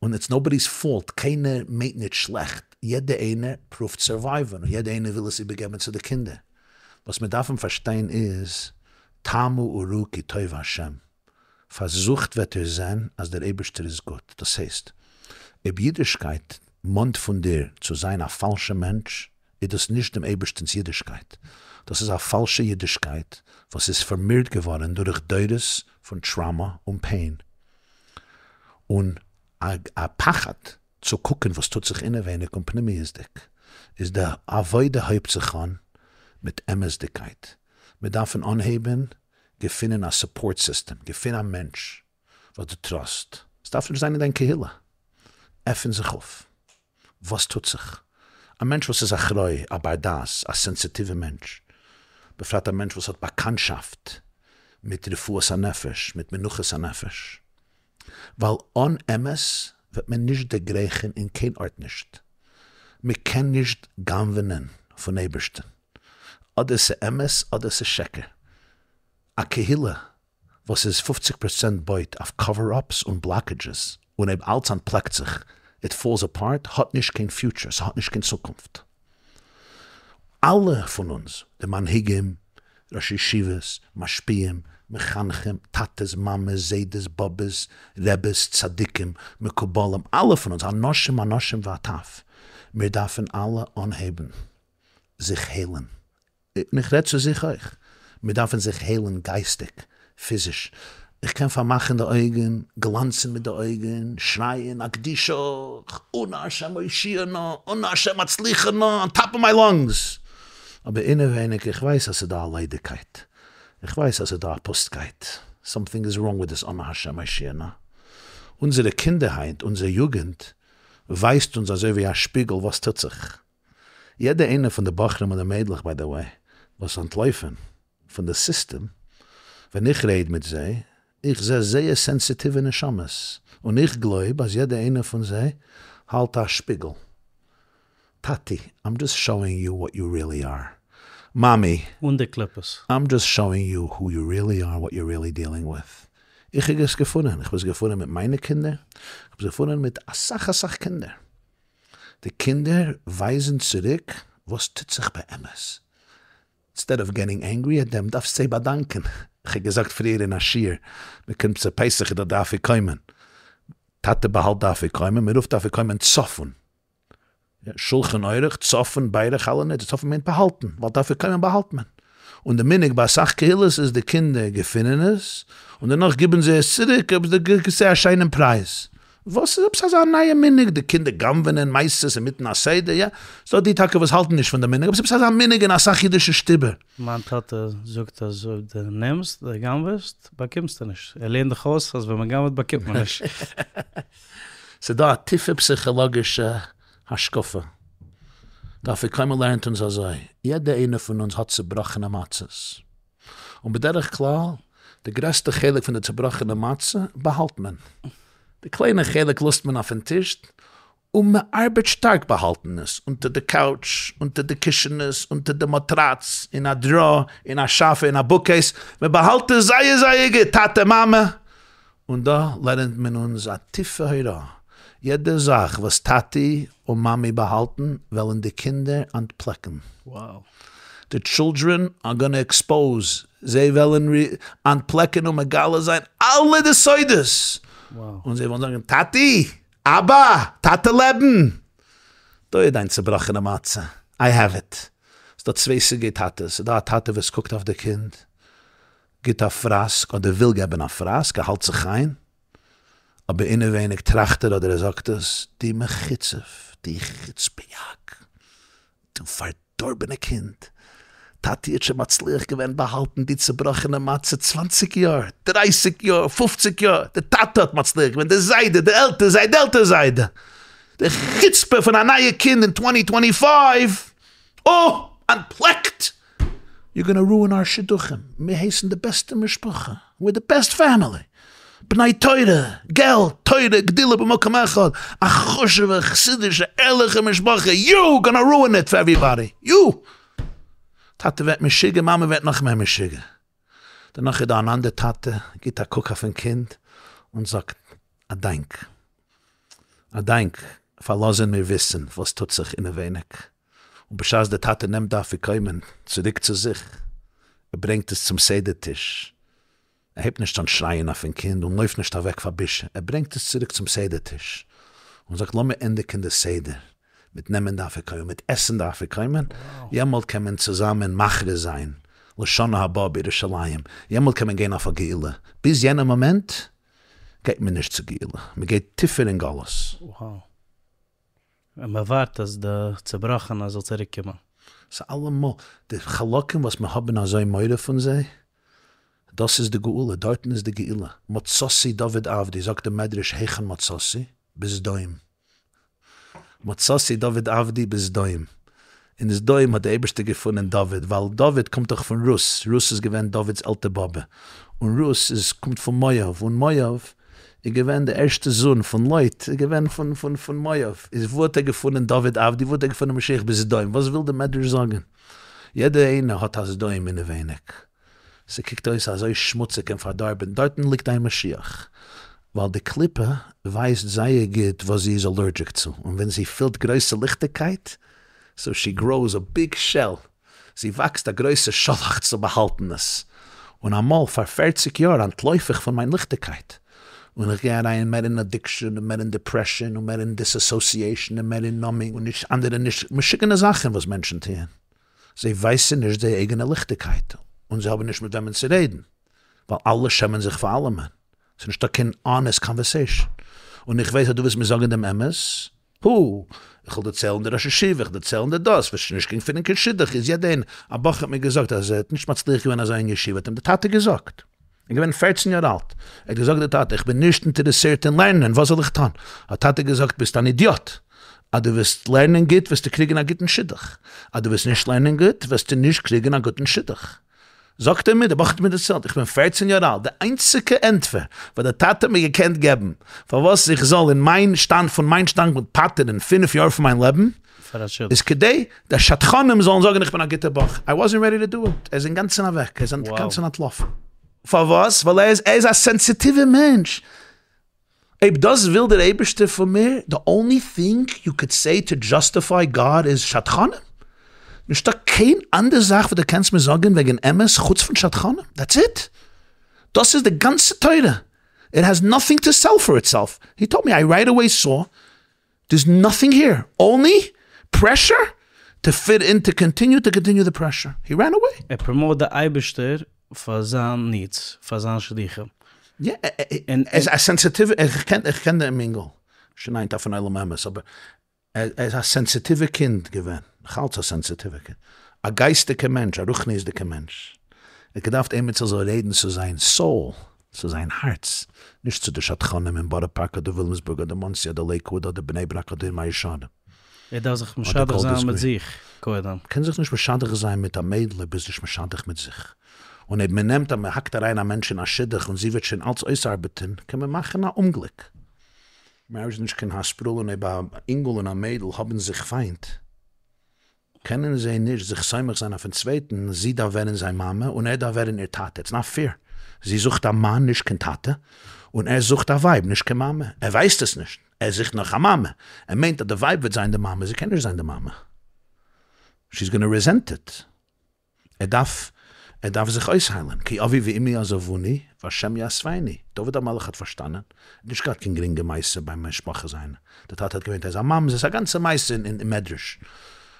און it's nobody's fault, קיינער מיינט נישט שלעכט, יעדער איינער פרואווט survive ן און יעדער איינער וויל עס איבערגעבן צו די קינדער. וואס מיר דארפן פארשטיין איז, טעמו וראו כי טוב ה', פארזוכט וועט איר זען אז דער אייבערשטער איז גוט, דאס הייסט, אויב אידישקייט מאנט פון דיר צו זיין א פאלשע מענטש, איז דאס נישט דעם אייבערשטענס אידישקייט, דאס איז א פאלשע אידישקייט וואס איז פארמירט געווארן דורך דורות פון trauma און pain, און א פחד צו קוקן וואס טוט זיך אינעווייניג און פנימיות'דיג, איז די עבודה הויבט זיך אן מיט אמת'דיגקייט, מיר דארפן אנהייבן געפינען א support system, געפין א מענטש וואס דו trust, עס דארף נישט זיין אין דיין קהילה, עפן זיך אויף, וואס טוט זיך? א מענטש וואס איז אחראי, א בר דעת, א סענסיטיווע מענטש, בפרט א מענטש וואס האט באקאנטשאפט מיט רפואת הנפש, מיט מנוחת הנפש, ווייל אן אמת וועט מען נישט דערגרייכן אין קיין ארט נישט, מען קען נישט גנב'נען פון אייבערשטן, אדער ס'אמת אדער ס'שקר, א קהילה וואס איז פופציג פראצענט בויט אויף cover ups און blockages, און אויב אלץ אנטפלעקט זיך, it falls apart, האט נישט קיין future, ס'האט נישט קיין צוקונפט. אלע פון אונז, די מנהיגים, ראשי ישיבות, משפיעים, מחנכים, טאטעס, מאמעס, זיידעס, באבעס, רעבעס, צדיקים, מקובלים, אלע פון אונז, האנשים הנשים והטף, מיר דארפן אלע אנהייבן זיך היילן, און איך רעד צו זיך אויך, מיר דארפן זיך היילן גייסטיג, פיזיש, איך קען פארמאכן די אויגן, גלאנצן מיט די אויגן, שרייען אקדישך, אנא השם הושיעה נא, אנא השם הצליחה נא, אן טאפ אוו מיי לאנגס, אבער אינעווייניג איך ווייס אז ס'איז דא א ליידיגקייט, איך ווייס אז ס'איז דא א פוסטקייט, סאמטינג איז ראנג וויט דיס אנא השם הושיעה נא. אונזערע קינדער היינט, אונזער יוגענט, ווייזט אונז אזוי ווי א שפיגל וואס טוט זיך. יעדע איינע פון די בחורים און די מיידלעך ביי די וועי וואס אנטלויפן פון די סיסטעם, ווען איך רעד מיט זיי, איך זע זייער סענסיטיווע נשמות, און איך גלויב אז יעדע איינע פון זיי האלט א שפיגל. טאטי, איים דזשאסט שאואינג יו וואט יו ריעלי אר. מאמי. אן די קליפות. איים דזשאסט שאואינג יו הו יו ריעלי אר, וואט יור ריעלי דיעלינג וויט. איך האב עס געפונען, איך האב עס געפונען מיט מיינע קינדער, איך האב עס געפונען מיט אסאך אסאך קינדער. די קינדער ווייזן צוריק וואס טוט זיך באמת. אינסטעד אוו געטינג ענגרי עט דעם דארפסט זיי באדאנקען. איך האב געזאגט פריער אין א שיעור, מען קומט צו פסח איז דא די אפיקומן, טאטע באהאלט די אפיקומן, מען רופט די אפיקומן צפון, שלחן עורך, צפון, בירך, על הנץ, צפון מיינט באהאלטן, ווייל די אפיקומן באהאלט מען. און די מנהג ביי אסאך קהילות איז די קינדער געפינען עס, און דערנאך גיבן זיי עס צוריק אויב דו גיבסט זיי א שיינעם פרייז. וואס איז עפעס אזא נייע מנהג די קינדער גנב'נען מעשה'ס אינמיטן א סדר, יא, ס'דא די טאקע וואס האלטן נישט פון די מנהג, אבער ס'איז עפעס אזא מנהג אין אסאך אידישע שטובער. מיין טאטע זאגט אז אויב דו נעמסט, דו גנב'עסט, באקומסטו נישט. ער לערנט דיך אויס אז ווען מ'גנב'עט באקומט מען נישט. ס'דא א טיפע פסיכאלאגישע השקפה. די אפיקומן לערנט אונז אזוי, יעדע איינער פון אונז האט צובראכענע מצות. און בדרך כלל די גרעסטע חלק פון די צובראכענע מצה באהאלט מען. די קליינע חלק לאזט מען אויפן טיש, און מען ארבעט שטארק באהאלטן עס, אונטער די קאוטש, אונטער די קישענעס, אונטער די מאטראץ, אין א דרא, אין א שאפע, אין א בוקקעיס, מען באהאלט עס זייער זייער גוט, טאטע מאמע, און דא לערנט מען אונז א טיפע הוראה, יעדע זאך וואס טאטי און מאמי באהאלטן וועלן די קינדער אנטפלעקן. די טשילדרען אר גאנא עקספאוז, זיי וועלן אנטפלעקן און מגלה זיין אלע די סודות, און זיי וועלן זאגן טאטי, אבא, טאטע לעבן, דא איז דיין צובראכענע מצה, איי העוו איט. ס'דא צוויי סוגי טאטעס, ס'דא א טאטע וואס קוקט אויף די קינד, גיט א פראסק אדער וויל געבן א פראסק, ער האלט זיך איין, אבער אינעווייניג טראכט ער אדער ער זאגט עס, דו מחוצף, דו חוצפה'יאק, דו פארדארבענע קינד, טאטי האט שוין מצליח געווען באהאלטן די צובראכענע מצה צוואנציג יאר, דרייסיג יאר, פופציג יאר, די טאטע האט מצליח געווען, די זיידע, די עלטער זיידע, די עלטער זיידע, די חוצפה פון א נייע קינד אין טווענטי טווענטי פייוו, אה! אנטפלעקט! יור גאנא רואין אר שידוכים, מיר הייסן די בעסטע משפחה, וויר די בעסט פעמילי, בני תורה, געלט, תורה, גדילה במקום אחד, א חשובע חסידישע ערליכע משפחה, יו גאנא רואין איט פאר עווריבאדי, יו! טאטע ווערט משוגע, מאמע ווערט נאך מער משוגע. דערנאך איז דא אן אנדער טאטע, גיט א קוק אויפן קינד און זאגט, א דאנק, א דאנק פאר לאזן מיר וויסן וואס טוט זיך אינעווייניג, און בשעת דער טאטע נעמט די אפיקומן צוריק צו זיך, ער ברענגט עס צום סדר טיש, ער הייבט נישט אן שרייען אויפן קינד און לויפט נישט אוועק פאר בושה, ער ברענגט עס צוריק צום סדר טיש און זאגט לאמיר ענדיגן די סדר מיט נעמען די אפיקומן, מיט עסן די אפיקומן, יעמאלט קען מען צוזאמען מכריז זיין לשנה הבאה בירושלים, יעמאלט קען מען גיין אויף א גאולה, ביז יענע מאמענט גייט מען נישט צו גאולה, מען גייט טיפער אין גלות. און מען ווארט אז די צובראכענע זאל צוריק קומען. ס'איז אלעמאל די חלקים וואס מיר האבן אזוי מורא פון זיי, דאס איז די גאולה, דארטן איז די גאולה. מצאתי דוד עבדי, זאגט די מדרש היכן מצאתי? בסדום. מצאתי דוד עבדי בסדום. אין סדום האט די אייבערשטער געפונען דוד, ווייל דוד קומט דאך פון רות, רות איז געווען דוד'ס עלטער באבע, און רות איז קומט פון מואב, און מואב איז געווען די ערשטע זון פון לוט, איז געווען פון פון פון מואב, איז וואו האט ער געפונען דוד עבדי, וואו האט ער געפונען משיח בסדום, וואס וויל די מדרש זאגן? יעדער איינער האט א סדום אינעווייניג, ס'קוקט אויס אזוי שמוציג און פארדארבען, דארטן ליגט דיין משיח, ווייל די קליפה ווייסט זייער גוט וואס זי איז אלערדזשיק צו, און ווען זי פילט גרויסע ליכטיגקייט, סאו שי גראוס א ביג שעל. זי וואקסט א גרויסע שאלאכץ צו באהאלטן עס, און אמאל פאר פערציג יאר אנטלויף איך פון מיין ליכטיגקייט, און איך גיי אריין מער אין אדיקשאן און מער אין דעפרעשאן און מער אין דיסאסאסיעישאן און מער אין נאמינג און נישט אנדערע נישט משוגענע זאכן וואס מענטשן טוען, זיי ווייסן נישט זייער אייגענע ליכטיגקייט און זיי האבן נישט מיט וועמען צו רעדן, ווייל אלע שעמען זיך פאר אלעמען, ס'איז נישטא קיין האנעסט קאנווערסעישאן, און איך ווייס אז דו וועסט מיר זאגן דעם אמת, הו, איך וועל דערציילן די ראש ישיבה, איך וועל דערציילן די דאס, וועסט נישט קיין פינען קיין שידוך, איז יעדע איינער, א בחור האט מיר געזאגט אז ער האט נישט מצליח געווען אזוי אין ישיבה, האט אים די טאטע געזאגט, ער איז געווען פערצן יאר אלט, ער האט געזאגט די טאטע איך בין נישט אינטערעסירט אין לערנען, וואס זאל איך טון? האט טאטע געזאגט ביסט אן אידיאט, אז דו וועסט לערנען גוט וועסטו קריגן א גוטן שידוך, אז דו וועסט נישט לערנען גוט וועסטו נישט קריגן א גוטן שידוך. זאגט ער מיר, דער בחור האט מיר דערציילט, איך בין פערצן יאר אלט, די איינציגע ענטפער וואס דער טאטע האט מיר געקענט געבן פארוואס איך זאל אין מיין שטאנד פון מיין שטאנדפונקט פטר'ן פינף יאר פון מיין לעבן, איז כדי די שדכנים זאלן זאגן איך בין א גוטער בחור, איי וואזענט רעדי טו דו איט, ער איז אינגאנצן אוועק, ער איז אינגאנצן אנטלאפן. פארוואס? ווייל ער איז ער איז א סענסיטיווע מענטש, אויב דאס וויל דער אייבערשטער פון מיר, די אנלי טינג יו קוד סעי טו דזשאסטיפיי גאד איז שדכנים, נישטא קיין אנדער זאך וואס דו קענסט מיר זאגן וועגן אמת חוץ פון שדכנים, דעטס איט, דאס איז די גאנצע תורה, איט העז נאטינג טו סעל פאר איטסעלף, הי טאלד מי איי רייט אוועי סא דערס נאטינג העיר, אנלי פרעשור טו פיט אין טו קאנטיניו טו קאנטיניו די פרעשור, הי רען אוועי. ער פראמאוט די אייבערשטער פאר זיין נידס, פאר זיין שידוכים. יא, ער איז א סענסיטיווע, איך קען איך קען דעם אינגל, שוין היינט אויפן עולם האמת, אבער ער איז א סענסיטיווע קינד געווען, נאכאלץ א סענסיטיווע קינד, א גייסטיגע מענטש, א רוחניות'דיגע מענטש, ער האט געדארפט עימיצער זאל רעדן צו זיין סאול, צו זיין הארץ, נישט צו די שדכנים אין בארא פארק אדער ווילימסבורג אדער מאנסי אדער לעיקוואד אדער בני ברק אדער מאה שערים. ער דארף זיך משדך זיין מיט זיך קודם. מ'קען זיך נישט משדך זיין מיט א מיידל אויב ביסט נישט משדך מיט זיך. און אויב מ'נעמט אז מ'האקט אריין א מענטש אין א שידוך און זי וועט שוין אלץ אויסארבעטען, קען מען מאכן א אומגליק. מערידזש איז נישט קיין האספיטאל און אויב א אינגל און א מיידל האבן זיך פיינט, קענען זיי נישט זיך סומך זיין אויפן צווייטן, זי דארף ווערן זיין מאמע און ער דארף ווערן איר טאטע, איטס נאט פעיר, זי זוכט א מאן נישט קיין טאטע, און ער זוכט א ווייב נישט קיין מאמע, ער ווייסט עס נישט, ער זוכט נאך א מאמע, ער מיינט אז די ווייב וועט זיין די מאמע, זי קען נישט זיין די מאמע, שי'ס גאנא רעזענט איט. ער דארף ער דארף זיך אויסהיילען, כי אבי ואמי עזבוני והשם יאספני, דוד המלך האט פארשטאנען, ער האט נישט געהאט קיין גרינגע מעשה ביים משפחה זיינע, די טאטע האט געמיינט ער איז א ממזר, ס'איז א גאנצע מעשה אין מדרש,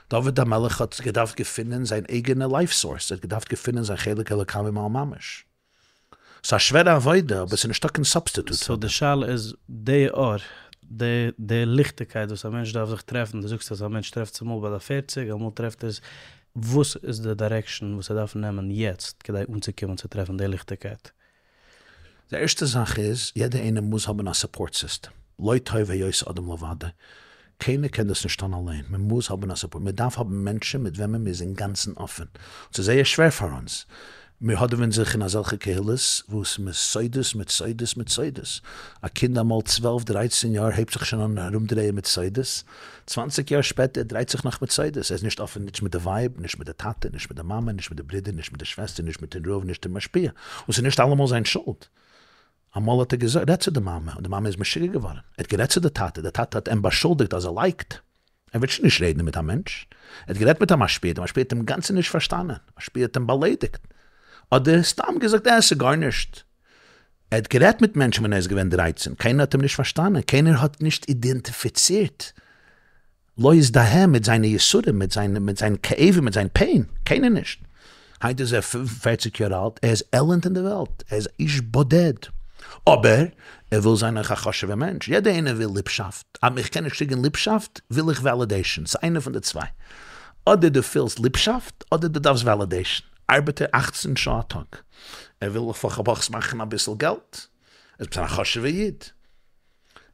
דוד המלך האט געדארפט געפינען זיין אייגענע לייף סאורס, ער האט געדארפט געפינען זיין חלק אלוקה ממעל ממש. ס'איז א שווערע עבודה אבער ס'איז נישטא קיין סאבסטיטוט פאר דעם. סאו די שאלה איז די אור, די די ליכטיגקייט וואס א מענטש דארף זיך טרעפן, דו זאגסט אז א מענטש טרעפט עס אמאל ביי די פערציג, אמאל טרעפט ער עס, וואס איז די דירעקשאן וואס ער דארף נעמען יעצט כדי אנצוקומען צו טרעפן די ליכטיגקייט? די ערשטע זאך איז, יעדער איינער מוז האבן א סופארט סיסטעם, לא טוב היות אדם לבדו, קיינער קען דאס נישט טון אליין, מען מוז האבן א סופארט, מען דארף האבן מענטשן מיט וועמען מען איז אינגאנצן אפען, און ס'איז זייער שווער פאר אונז, מיר האדעווען זיך אין אזעלכע קהילות וואו ס'איז סודות מיט סודות מיט סודות, א קינד אמאל צוועלף דרייצן יאר הייבט זיך שוין אן ארומדרייען מיט סודות, צוואנציג יאר שפעטער דרייט זיך נאך מיט סודות, ער איז נישט אפען נישט מיט די ווייב, נישט מיט די טאטע, נישט מיט די מאמע, נישט מיט די ברודער, נישט מיט די שוועסטער, נישט מיטן רב, נישט מיטן משפיע, און ס'איז נישט אלעמאל זיין שולד, אמאל האט ער גערעדט צו די מאמע און די מאמע איז משוגע געווארן, ער האט גערעדט צו די טאטע, די טאטע האט אים באשולדיגט אז ער לייגט, ער וועט שוין נישט רעדן מיט א מענטש, ער האט גערעדט מיט א משפיע, די משפיע האט אים אינגאנצן נישט פארשטאנען, משפיע האט אים באליידיגט, אדער סתם געזאגט אה ס'איז גארנישט, ער האט גערעדט מיט מענטשן ווען ער איז געווען דרייצן, קיינער האט אים נישט פארשטאנען, קיינער האט נישט אידענטיפיצירט לא הזדהה מיט זיינע יסורים, מיט זיין מיט זיין כאבים, מיט זיין פעין, קיינער נישט. היינט איז ער פערציג יאר אלט, ער איז עלנד אין די וועלט, ער איז איש בודד. אבער ער וויל זיין אויך א חשוב'ער מענטש, יעדער איינער וויל ליבשאפט, אז איך קען נישט קריגן ליבשאפט, וויל איך וועלידעישאן, ס'איז איינע פון די צוויי. אדער דו פילסט ליבשאפט, אדער דו דארפסט וועלידעישאן. ארבעט ער אכצן שעה א טאג, ער וויל לכל הפחות מאכן אביסל געלט, ער זאל זיין א חשוב'ער איד.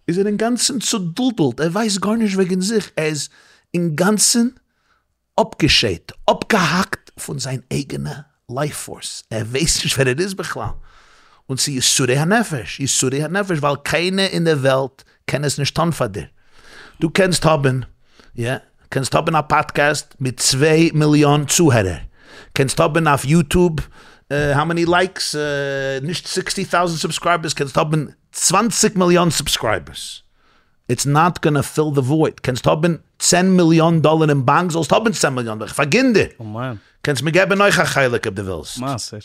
איז ער אינגאנצן צודולדלט, ער ווייסט גארנישט וועגן זיך, ער איז אינגאנצן אפגעשיידט, אפגעהאקט פון זיין אייגענע לייף פארס, ער ווייסט נישט ווער ער איז בכלל, און ס'איז יסורי הנפש, יסורי הנפש, ווייל קיינער אין דער וועלט קען עס נישט טון פאר דיר, דו קענסט האבן, יא, קענסט האבן א פאדקעסט מיט צוויי מיליאן צוהערער, קענסט האבן אויף יוטוב האו מעני לייקס, נישט סיקסטי טאוזענט סובסקרייבערס, קענסט האבן צוואנציג מיליאן סובסקרייבערס. איטס נאט גאנא פיל די וואויד, קענסט האבן צען מיליאן דאלער אין באנק זאלסט האבן צען מיליאן דאלער, איך פארגין דיר, אמן. קענסט מיר געבן אויך א חלק אויב דו ווילסט. מעשר.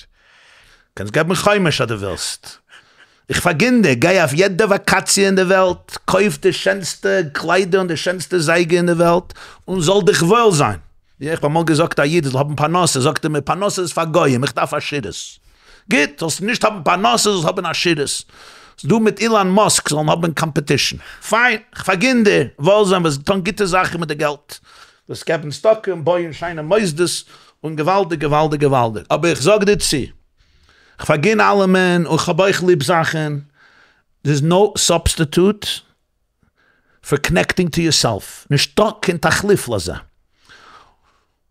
קענסט געבן חומש אז דו ווילסט. איך פארגין דיר, גיי אויף יעדע וואקאציע אין די וועלט, קויף די שענסטע קליידער און די שענסטע זייגער אין די וועלט, און זאל דיך וואויל זיין. ווי איך האב אמאל געזאגט א איד ער זאל האבן פרנסה, זאגט ער מיר פרנסה איז פאר גוים, איך דארף עשירות. גוט, זאלסט נישט האבן פרנסה, זאלסט האבן עשירות. דו מיט אילאן מאסק זאלן האבן קאמפעטישן. פיין, כ'פארגין דיר, וואויל זיין, וועסט טון גוטע זאכן מיט די געלט, וועסט געבן צדקה און בויען שיינע מוסדות, און געוואלדיג געוואלדיג געוואלדיג. אבער איך זאג דיר צו, כ'פארגין אלעמען און כ'האב אויך ליב זאכן, דער איז נאו סאבסטיטוט פאר קאנעקטינג טו יורסעלף, נישטא קיין תחליף לזה.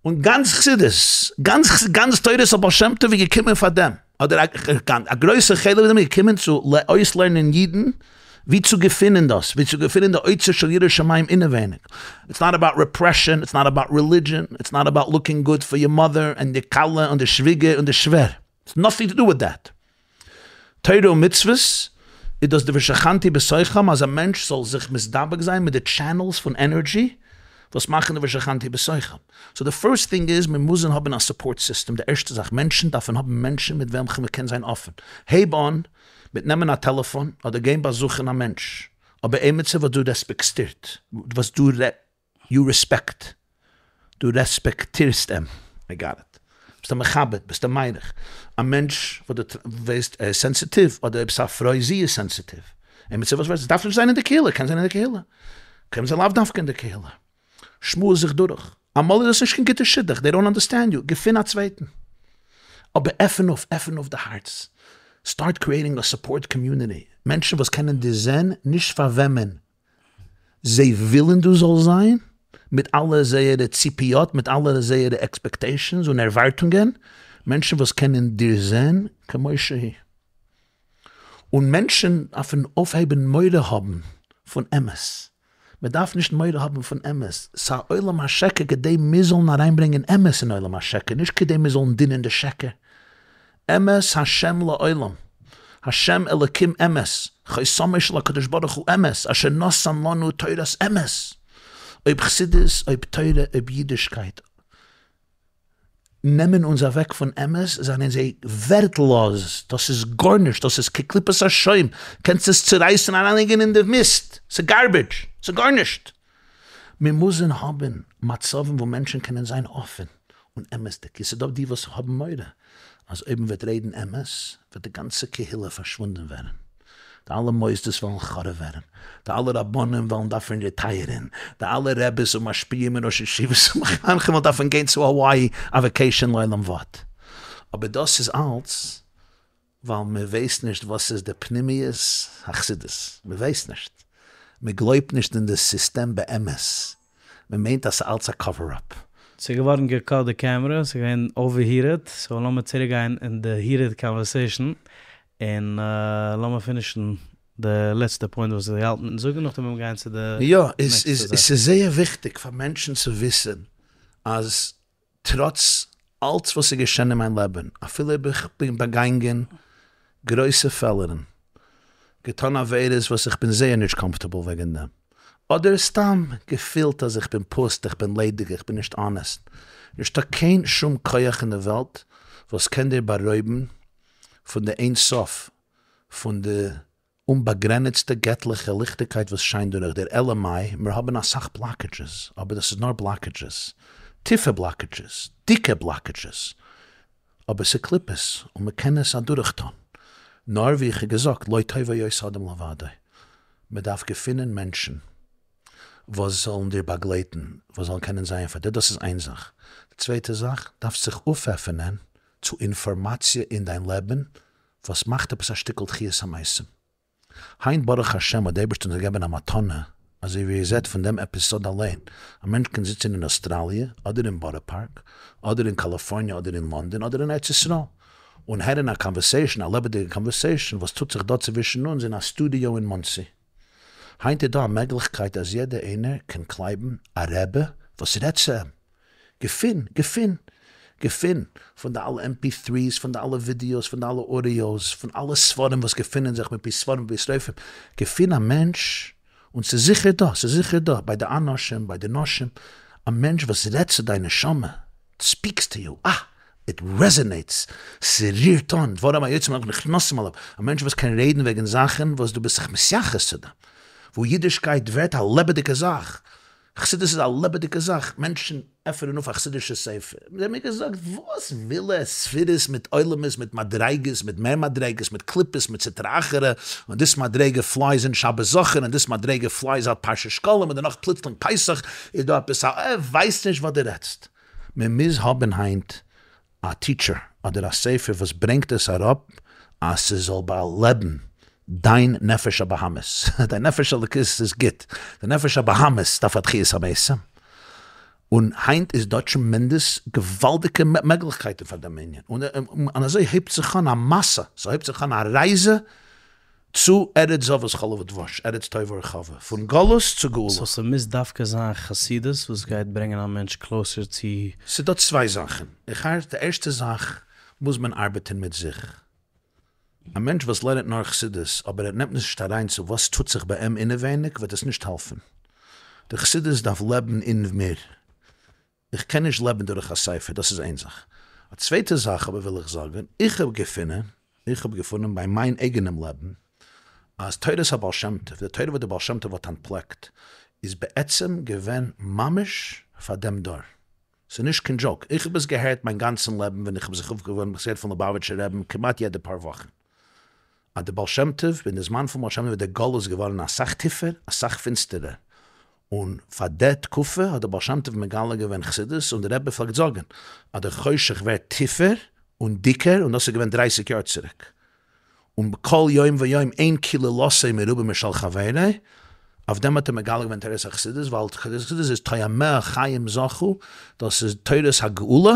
און גאנץ חסידות, גאנץ גאנץ תורת הבעל שם טוב איז געקומען פאר דעם, אדער א גרויסע חלק פון דעם איז געקומען צו אויסלערנען אידן ווי צו געפינען דאס, ווי צו געפינען די אוצר של יראת שמים אינעווייניג. איטס נאט אבאוט ריפרעשאן, איטס נאט אבאוט רעלידזשען, איטס נאט אבאוט לוקינג גוד פאר יור מאדער ענד די כלה און די שוויגער און די שווער, איטס נאטינג טו דו וויט דעט. תורה ומצוות איז דאס די ושכנתי בתוכם אז א מענטש זאל זיך מתדבק זיין מיט די טשענעלס פון ענערדזשי וואס מאכן די ושכנתי בתוכם. סאו די פירסט טינג איז מיר מוזן האבן א סופארט סיסטעם די ערשטע זאך מענטשן דארפן האבן מענטשן מיט וועלכע מען קען זיין אפען. הייב אן מיט נעמען א טעלעפאן אדער גיין באזוכן א מענטש אבער עימיצער וואס דו רעספעקסטירט וואס דו יו רעספעקט, דו רעספעקטירסט אים, איי גאט איט, ביסט אים מכבד, ביסט אים מעריך, א מענטש וואס דו ווייסט ער איז סענסיטיוו, אדער אויב ס'איז א פרוי זי איז סענסיטיוו, עמיצער וואס ווייסט, עס דארף נישט זיין אין די קהילה, קען זיין אין די קהילה, קען זיין לאו דווקא אין די קהילה, שמועס זיך דורך, אמאל איז עס נישט קיין גוטע שידוך, דעי דאנט אנדערסטענד יו, געפין א צווייטן, אבער עפן אויף, עפן אויף די הארץ, סטארט קריעטינג א סופארט קאמיוניטי, מענטשן וואס קענען דיר זען נישט פאר וועמען זיי ווילן דו זאלסט זיין, מיט אלע זייערע ציפיות, מיט אלע זייערע עקספעקטעישאנס און ערווארטונגען, מענטשן וואס קענען דיר זען כמו שהיא. און מענטשן דארפן אויפהייבן מורא האבן פון אמת. מען דארף נישט מורא האבן פון אמת, ס'א עולם השקר כדי מיר זאלן אריינברענגען אמת אין עולם השקר, נישט כדי מיר זאלן דינען די שקר. אמת השם לעולם, השם אלקים אמת, חותמו של הקדוש ברוך הוא אמת, אשר נתן לנו תורת אמת. אויב חסידות, אויב תורה, אויב אידישקייט נעמען אונז אוועק פון אמת, זענען זיי ווערטלאז, דאס איז גארנישט, דאס איז כקליפת השום, קענסט עס צורייסן אריינלייגן אין די מיסט, ס'גארבידזש, ס'גארנישט. מיר מוזן האבן מצבים וואו מענטשן קענען זיין אפען און אמת'דיג, עס איז דא די וואס האבן מורא אז אויב מען וועט רעדן אמת וועט די גאנצע קהילה פארשוואונדן ווערן, די אלע מוסדות וועלן חרוב ווערן, די אלע רבנים וועלן דארפן ריטייערן, די אלע רעבעס און משפיעים און ראשי ישיבות און מחנכים וועלן דארפן גיין צו האוואי א וועקעישאן לעולם ועד. אבער דאס איז אלץ ווייל מען ווייסט נישט וואס איז די פנימיות החסידות, מען ווייסט נישט, מען גלויבט נישט אין די סיסטעם באמת, מען מיינט אז ס'איז אלץ א קאווער אפ. ס'איז געווארן געקאט די קעמרע, ס'איז געווען אווערהיטעד, סאו לאמיר צוריק גיין אין די היטעד קאנווערסעישאן, און לאמיר פינישן די לעצטע פוינט וואס האסט געהאלטן אינמיטן זאגן, נאכדעם וועלן מיר גיין צו די יא, נעקסטע זאך. עס איז זייער וויכטיג פאר מענטשן צו וויסן אז טראץ אלץ וואס איז געשען אין מיין לעבן, אפילו אויב איך בין באגאנגען גרויסע פעלערן, געטאן עבירות וואס איך בין זייער נישט קאמפארטעבל וועגן דעם, אדער סתם געפילט אז איך בין פוסט, איך בין ליידיג, איך בין נישט אנעסט, נישטא קיין שום כח אין די וועלט וואס קען דיר בארויבן פון די אין סוף, פון די אומבאגרעניצטע געטליכע ליכטיגקייט וואס שיינט דורך דיר, אלא מאי, מיר האבן אסאך בלאקעדזשעס, אבער דאס איז נאר בלאקעדזשעס, טיפע בלאקעדזשעס, דיקע בלאקעדזשעס, אבער ס'קליפות און מ'קען עס אדורכטון, נאר ווי איך האב געזאגט, לא טוב היות האדם לבדו, מ'דארף געפינען מענטשן וואס זאלן דיר באגלייטן, וואס זאלן קענען זיין פאר דיר, דאס איז איין זאך, די צווייטע זאך, דארפסט זיך אויפעפענען צו אינפארמאציע אין דיין לעבן וואס מאכט עפעס א שטיקל תחיית המתים. היינט ברוך השם האט די אייבערשטער אונז געגעבען א מתנה, אזוי ווי איר זעט פון דעם עפיסאד אליין, א מענטש קען זיצען אין אוסטראליע, אדער אין בארא פארק, אדער אין קאליפארניע אדער אין לאנדאן אדער אין ארץ ישראל, און הערען א קאנווערסעישאן, א לעבעדיגע קאנווערסעישאן וואס טוט זיך דא צווישען אונז אין א סטודיאו אין מאנסי. היינט איז דא א מעגליכקייט אז יעדער איינער קען קלייבן א רבי וואס רעדט צו אים, געפין, געפין, געפין, פון די אלע עם פי טריס, פון די אלע ווידיאוס, פון די אלע אודיאוס, פון אלע ספרים וואס געפינען זיך מפי ספרים ומפי סופרים, געפין א מענטש. און ס'איז זיכער דא, ס'איז זיכער דא, ביי די אנשים, ביי די נשים, א מענטש וואס רעדט צו דיין נשמה, ספיקס טו יו, אה! איט רעזאנעיטס, ס'רירט אן, דברים היוצאים מן הלב נכנסים אל הלב, א מענטש וואס קען רעדן וועגן זאכן וואס דו ביסט זיך מתייחס צו דעם, וואו אידישקייט ווערט א לעבעדיגע זאך, חסידות איז א לעבעדיגע זאך, מענטשן עפענען אויף א חסידישע ספר, זיי האבן מיר געזאגט, וואס וויל ער, ספירות מיט עולמות מיט מדריגות מיט מער מדריגות מיט קליפות מיט סטרא אחרא, און דאס מדריגה פלייס אין שבת זכור און דאס מדריגה פלייס אוט פרשת שקלים און דערנאך פלוצלינג פסח איז דא עפעס א, ער ווייסט נישט וואס דו רעדסט. מען מוז האבן היינט א טיטשער אדער א ספר וואס ברענגט עס אראפ אז ס'זאל באלעבן דיין נפש הבהמית, דיין נפש האלוקית איז גוט, די נפש הבהמית דארף א תחיית המתים, און היינט איז דא טרעמענדעס געוואלדיגע מעגליכקייטן פאר דעם ענין, און אזוי הייבט זיך אן א מסע, ס'הויבט זיך אן א רייזע צו ארץ זבת חלב ודבש, ארץ טובה ורחבה, פון גלות צו גאולה. סאו ס'מוז דווקא זיין חסידות וואס גייט ברענגען א מענטש קלאוסער צו. ס'דא צוויי זאכן, איך האלט די ערשטע זאך מוז מען ארבעטען מיט זיך, א מענטש וואס לערנט נאר חסידות אבער ער נעמט נישט אריין צו וואס טוט זיך ביי אים אינעווייניג וועט עס נישט העלפן, די חסידות דארף לעבן אין מיר, איך קען נישט לעבן דורך א ספר, דאס איז איין זאך. א צווייטע זאך אבער וויל איך זאגן, איך האב געפונען, איך האב געפונען ביי מיין אייגענעם לעבן, אז תורת הבעל שם טוב, די תורה וואס דער בעל שם טוב האט אנטפלעקט, איז בעצם געווען ממש פאר דעם דור. ס'איז נישט קיין דזשאוק. איך האב עס געהערט מיין גאנצן לעבן ווען איך האב זיך אויפגעווארעמט, איך האב עס געהערט פון ליובאוויטשער רעבן כמעט יעדע פאר וואכן. אז דער בעל שם טוב, אין די זמן פון בעל שם טוב איז דער גלות געווארן אסאך טיפער, אסאך פינסטערער, און פאר דער תקופה האט דער בעל שם טוב מגלה געווען חסידות, און דער רבי פלעגט זאגן אז דער חושך ווערט טיפער און דיקער, און דאס איז געווען דרייסיג יאר צוריק, און בכל יום ויום אין קללתו מרובה משל חברו, אויף דעם האט ער מגלה געווען תורת החסידות, ווייל תורת החסידות איז טועמיה חיים זכו, דאס איז תורת הגאולה,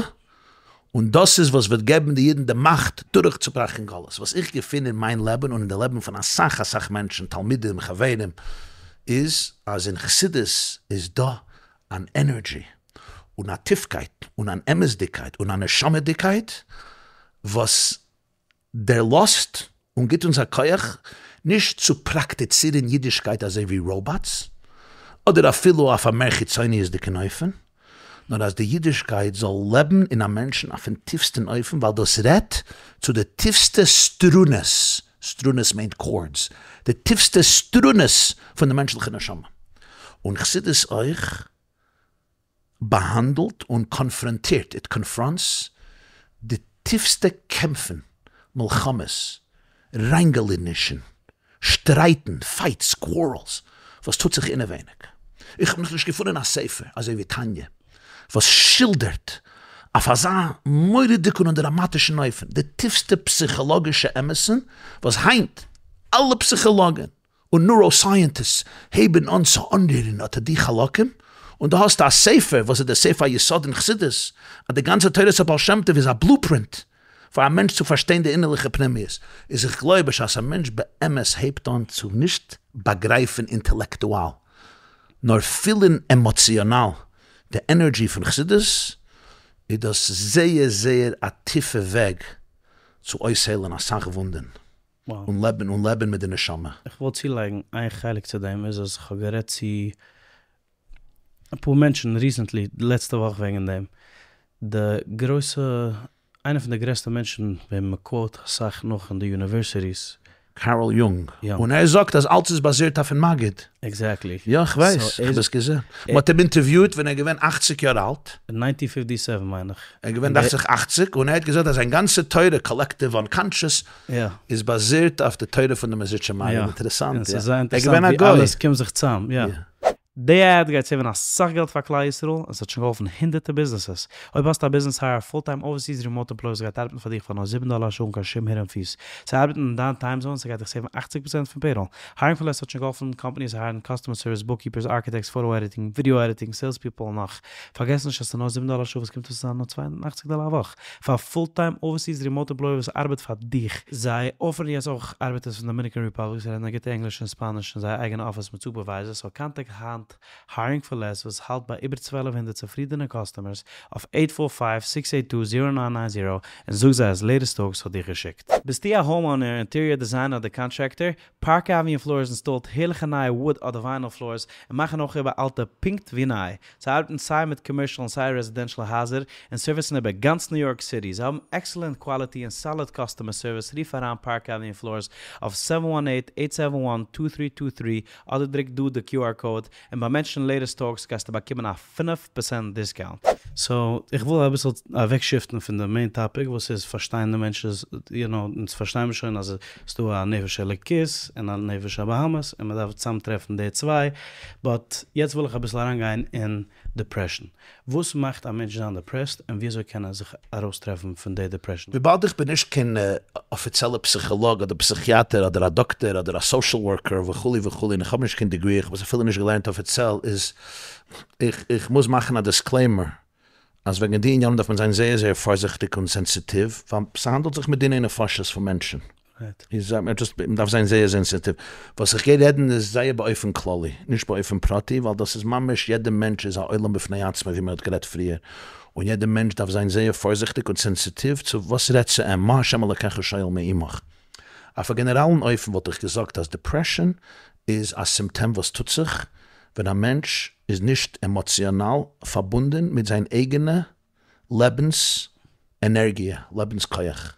און דאס איז וואס וועט געבן די אידן די מאכט דורכצוברעכן גלות. וואס איך געפין אין מיין לעבן און אין די לעבן פון אסאך אסאך מענטשן, תלמידים, חברים, איז אז אין חסידות איז דא אן ענערדזשי און א טיפקייט און אן אמת'דיגקייט און א נשמה'דיגקייט וואס דערלאזט און גיט אונז א כח נישט צו פראקטיצירן אידישקייט אזוי ווי ראובאטס, אדער אפילו אויף א מער חיצוניות'דיגן אופן, נאר אז די אידישקייט זאל לעבן אין א מענטשן אויפן טיפסטן אופן, ווייל דאס רעדט צו די טיפסטע סטרונעס, סטרונעס מיינט קארדס, די טיפסטע סטרונעס פון די מענטשליכע נשמה. און חסידות אויך באהאנדלט און קאנפראנטירט, איט קאנפראנטס, די טיפסטע קעמפן, מלחמות, ראנגלענישן, שטרייטן, פייטס, קווארעלס, וואס טוט זיך אינעווייניג. איך האב נאכנישט געפונען א ספר אזוי ווי תניא וואס שילדערט אויף אזא מורא'דיגן און דראמאטישן אופן די טיפסטע פסיכאלאגישע אמת'ן וואס היינט אלע פסיכאלאגן און נוראסייענטיסטס הייבן אן צו אנרירן אט די חלקים, און דא האסטו א ספר וואס איז דער ספר היסוד אין חסידות, אז די גאנצע תורת הבעל שם טוב איז א בלופרינט פאר א מענטש צו פארשטיין די אינערליכע פנימיות, איז איך גלויב בשעת א מענטש באמת הייבט אן צו נישט באגרייפן אינטעלעקטואל, נאר פילן עמאציאנאל די ענערדזשי פון חסידות, איז דאס זייער זייער א טיפע וועג צו אויסהיילן אסאך וואונדען. און לעבן און לעבן מיט די נשמה. איך וואלט צולייגן איין חלק צו דעם איז אז כ'האב גערעדט צו אפאר מענטשן ריסענטלי לעצטע וואך וועגן דעם, די גרויסע איינע פון די גרעסטע מענטשן וועם מ'קוואוט אסאך נאך אין די יוניווערסיטיס. קארל יונג, און ער זאגט אז אלץ איז באזירט אויפן מגיד. עקזעקטלי. יא איך ווייס, איך האב עס געזען. מ'האט אים אינטערוויוט ווען ער איז געווען אכציג יאר אלט. אין ניינטין פיפטי סעווען מיין איך. ער איז געווען דאכט זיך אכציג, און ער האט געזאגט אז זיין גאנצע תורה, קאלעקטיוו אנקאנטשעס, איז באזירט אויף די תורה פון די מעזריטשער מגיד. אינטערעסאנט, יא. ער איז געווען א גוי. אלעס קומט זיך צאם, יא. די עד גייט סעיווען אסאך געלט פאר כלל ישראל, און ס'האט שוין געהאלפן הונדערטער ביזנעסעס. אויב האסטו א ביזנעס הייער א פול טיים אווערסיס רימאוט עמפלאי וואס גייט ארבעטן פאר דיך פאר נאר זיבן דאלער א שעה אן קיין שום הידען פיס. זיי ארבעטן אין דיין טיים זאון, ס'גייט דיך סעיוון אכציג פראצענט פון פעיראל. היירינג פאר לעס האט שוין געהאלפן קאמפאניס הייערן קאסטומער סערוויס, בוקקיפערס, ארכיטעקטס, פאטא עדיטינג, ווידעא עדיטינג, סעילס פיפל און נאך. פארגעס נישט אז ס'איז נאר זיבן דאלער א שעה וואס קומט אויס צו זיין נאר 82 דאלער א וואך פאר א פול טיים אווערסיס רימאוט עמפלאי וואס ארבעט פאר דיך. זיי אפערן יעצט אויך ארבעטערס פון דאמיניקען ריפאבליק וואס רעדן א גוטע ענגליש און ספאניש אין זייער אייגענע אפיס מיט סופערווייזערס, סאו קאנטעקט היינט. היינט Hiring for Less וואס האלט ביי איבער 1200 צופרידענע קאסטומערס אויף עיט פאר פייוו סיקס עיט טו זירא ניין ניין זירא און זאג זיי אז לעיטעסט טאלקס האט דיך געשיקט. ביסטו א האום אונער, אינטעריער דיזיינער אדער קאנטרעקטער? פארק עוועניו פלארס אינסטאלט הערליכע נייע וואוד אדער וויינעל פלארס און מאכן אויך איבער אלטע פונקט ווי ניי. זיי ארבעטן סיי מיט קאמערשעל און סיי רעזידענשעל הייזער און סערוויסן איבער גאנץ ניו יארק סיטי. זיי האבן עקסעלענט קוואליטי און סאליד קאסטומער סערוויס רוף אריין פארק עוועניו פלארס אויף סעווען וואן עיט עיט סעווען וואן טו טרי טו טרי אדער דרוק דא די QR קאוד און ביים מענטשן לעיטעסט טאלקס גייסטו באקומען א 5% דיסקאונט. סאו איך וויל אביסל אוועק שיפטן פון די מעין טאפיק וואס איז פארשטיין די מענטש איז יו נאו אונז פארשטיי מיר שוין אז עס דא א נפש אלוקית און א נפש הבהמית און מען דארף צאם טרעפן די צוויי באט יעצט וויל איך אביסל אריין גיין אין דיפרעשן וואס מאכט א מענטש זיין דיפרעסט און ווי אזוי קען ער זיך ארויס טרעפן פון די דיפרעשן? וויבאלד איך בין נישט קיין אפיציעלע פסיכאלאג אדער פסיכיאטער אדער א דאקטער אדער א סאושעל ווארקער וכו' וכו' און איך האב נישט קיין דעגרי איך האב עס אפילו נישט געלערנט אפיציעל איז איך איך מוז מאכן א דיסקלעימער אז וועגן די עניינים דארף מען זיין זייער זייער פארזיכטיג און סענסיטיוו ווייל ס'האנדלט זיך מיט דיני נפשות פון מענטשן. איז מ'דארף זיין זייער סענסיטיוו. וואס איך גיי רעדן איז זייער באופן כללי, נישט באופן פרטי, ווייל דאס איז ממש יעדע מענטש איז א עולם בפני עצמו ווי מען האט גערעדט פריער, און יעדע מענטש דארף זיין זייער פארזיכטיג און סענסיטיוו צו וואס רעדט צו אים, מה ה' אלקיך שואל מעמך. אויף א גענעראלן אופן וואלט איך געזאגט אז דיפרעשאן איז א סימפטאם וואס טוט זיך ווען א מענטש איז נישט עמאציאנאל פארבונדען מיט זיין אייגענע לעבנס ענערגיע, לעבנס כח.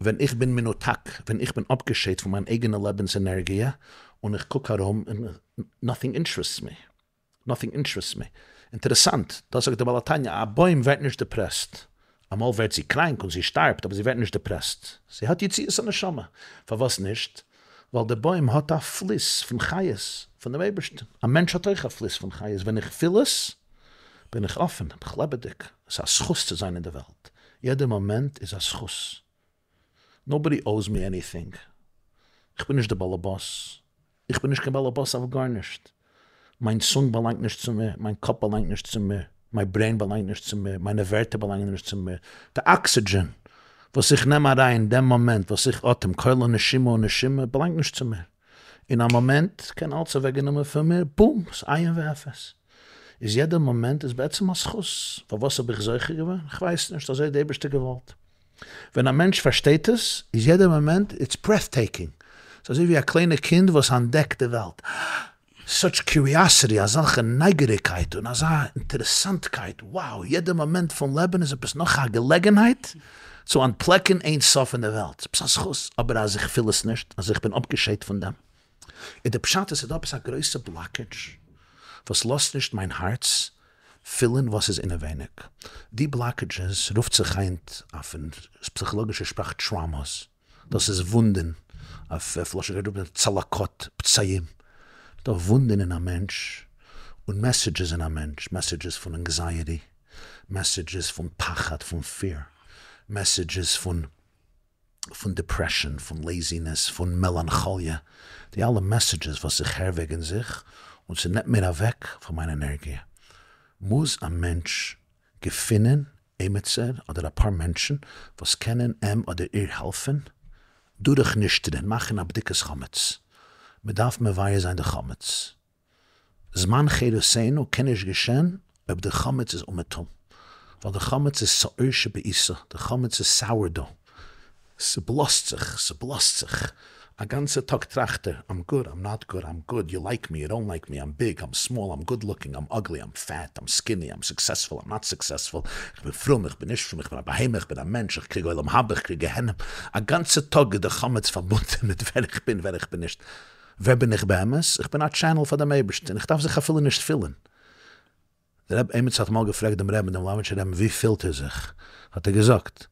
ווען איך בין מנותק, ווען איך בין אפגעשיידט פון מיין אייגענע לעבנס ענערגיע, און איך קוק ארום און נאטינג אינטערעסטס מי, נאטינג אינטערעסטס מי. אינטערעסאנט, דאס זאגט דער בעל התניא, א בוים ווערט נישט דעפרעסט. אמאל ווערט זי קראנק און זי שטארבט, אבער זי ווערט נישט דעפרעסט. זי האט יציאת הנשמה. פארוואס נישט? ווייל דער בוים האט א פליס פון חיות פון דעם אייבערשטן. א מענטש האט אויך א פליס פון חיות. ווען איך פיל עס, בין איך אפען, בין איך לעבעדיג. עס איז א זכות צו זיין אין דער וועלט. יעדע מאמענט איז א זכות. נאובאדי אוז מי עניטינג. איך בין נישט דער באלעבאס. איך בין נישט קיין באלעבאס אויף גארנישט. מיין צונג באלאנגט נישט צו מיר, מיין קאפ באלאנגט נישט צו מיר, מיין ברעין באלאנגט נישט צו מיר, מיינע ווערטער באלאנגען נישט צו מיר. די אקסידזשען וואס איך נעם אריין דעם מאמענט וואס איך אטעם כל נשימה ונשימה באלאנגט נישט צו מיר. אין א מאמענט קען אלץ אוועקגענומען פון מיר, בום! ס'אין ואפס. איז יעדע מאמענט איז בעצם א זכות. פארוואס האב איך זוכה געווען? כ'ווייס נישט, אזוי האט די אייבערשטער געוואלט. ווען א מענטש פארשטייט עס, איז יעדע מאמענט איטס ברעטהטעיקינג. ס'איז אזוי ווי א קליינע קינד וואס אנטדעקט די וועלט. סאטש קיוריאסיטי, אזעלכע נייגעריגקייט און אזא אינטערעסאנטקייט, wow, יעדע מאמענט פון לעבן איז עפעס נאך א געלעגנהייט צו אנטפלעקן אין סוף אין די וועלט. ס'איז עפעס א זכות. אבער אז איך פיל עס נישט, אז איך בין אפגעשיידט פון דעם, איז די פשט אז ס'איז דא עפעס א גרויסע בלאקעדזש וואס לאזט נישט מיין הארץ פילן וואס איז אינעווייניג. די בלאקעדזשעס רופט זיך היינט אויפן פסיכאלאגישע שפראך טראומאס, דאס איז וואונדען, אויף לשון קודש רופט מען צלקות, פצעים, ס'דא וואונדען אין א מענטש, און מעסעדזשעס אין א מענטש, מעסעדזשעס פון ענקזייעטי, מעסעדזשעס פון פחד, פון פיער, מעסעדזשעס פון פון דיפרעשאן, פון לעיזינעס, פון מעלאנכאליע, די אלע מעסעדזשעס וואס איך הער וועגן זיך און ס'נעמט מיר אוועק פון מיין ענערגיע. מוז א מענטש געפינען עימיצער אדער אפאר מענטשן וואס קענען אים אדער איר העלפן דורכנישטערן, מאכן א בדיקת חמץ. מ'דארף מבער זיין די חמץ. זמן חירותינו קען נישט געשען אויב די חמץ איז אומעטום, ווייל די חמץ איז שאור שבעיסה, די חמץ איז סאורדאו, ס'בלאזט זיך, ס'בלאזט זיך, א גאנצע טאג טראכט ער, איים גוד, איים נאט גוד, איים גוד, יו לייק מי, יו דאנט לייק מי, איים ביג, איים סמאל, איים גוד לוקינג, איים אגלי, איים פעט, איים סקיני, איים סוקסעספול, איים נאט סוקסעספול, איך בין פרום, איך בין נישט פרום, איך בין א בהמה, איך בין א מענטש, איך קריג עולם הבא, איך קריג גיהנום, א גאנצע טאג איז די חמץ פארבונדען מיט ווער איך בין, ווער איך בין נישט. ווער בין איך באמת? איך בין א טשענעל פאר דעם אייבערשטן, איך דארף זיך אפילו נישט פילן. דער רבי עימיצער האט אמאל געפרעגט דעם רבין דעם ליובאוויטשער רבין ווי פילט איר זיך? האט ער געזאגט,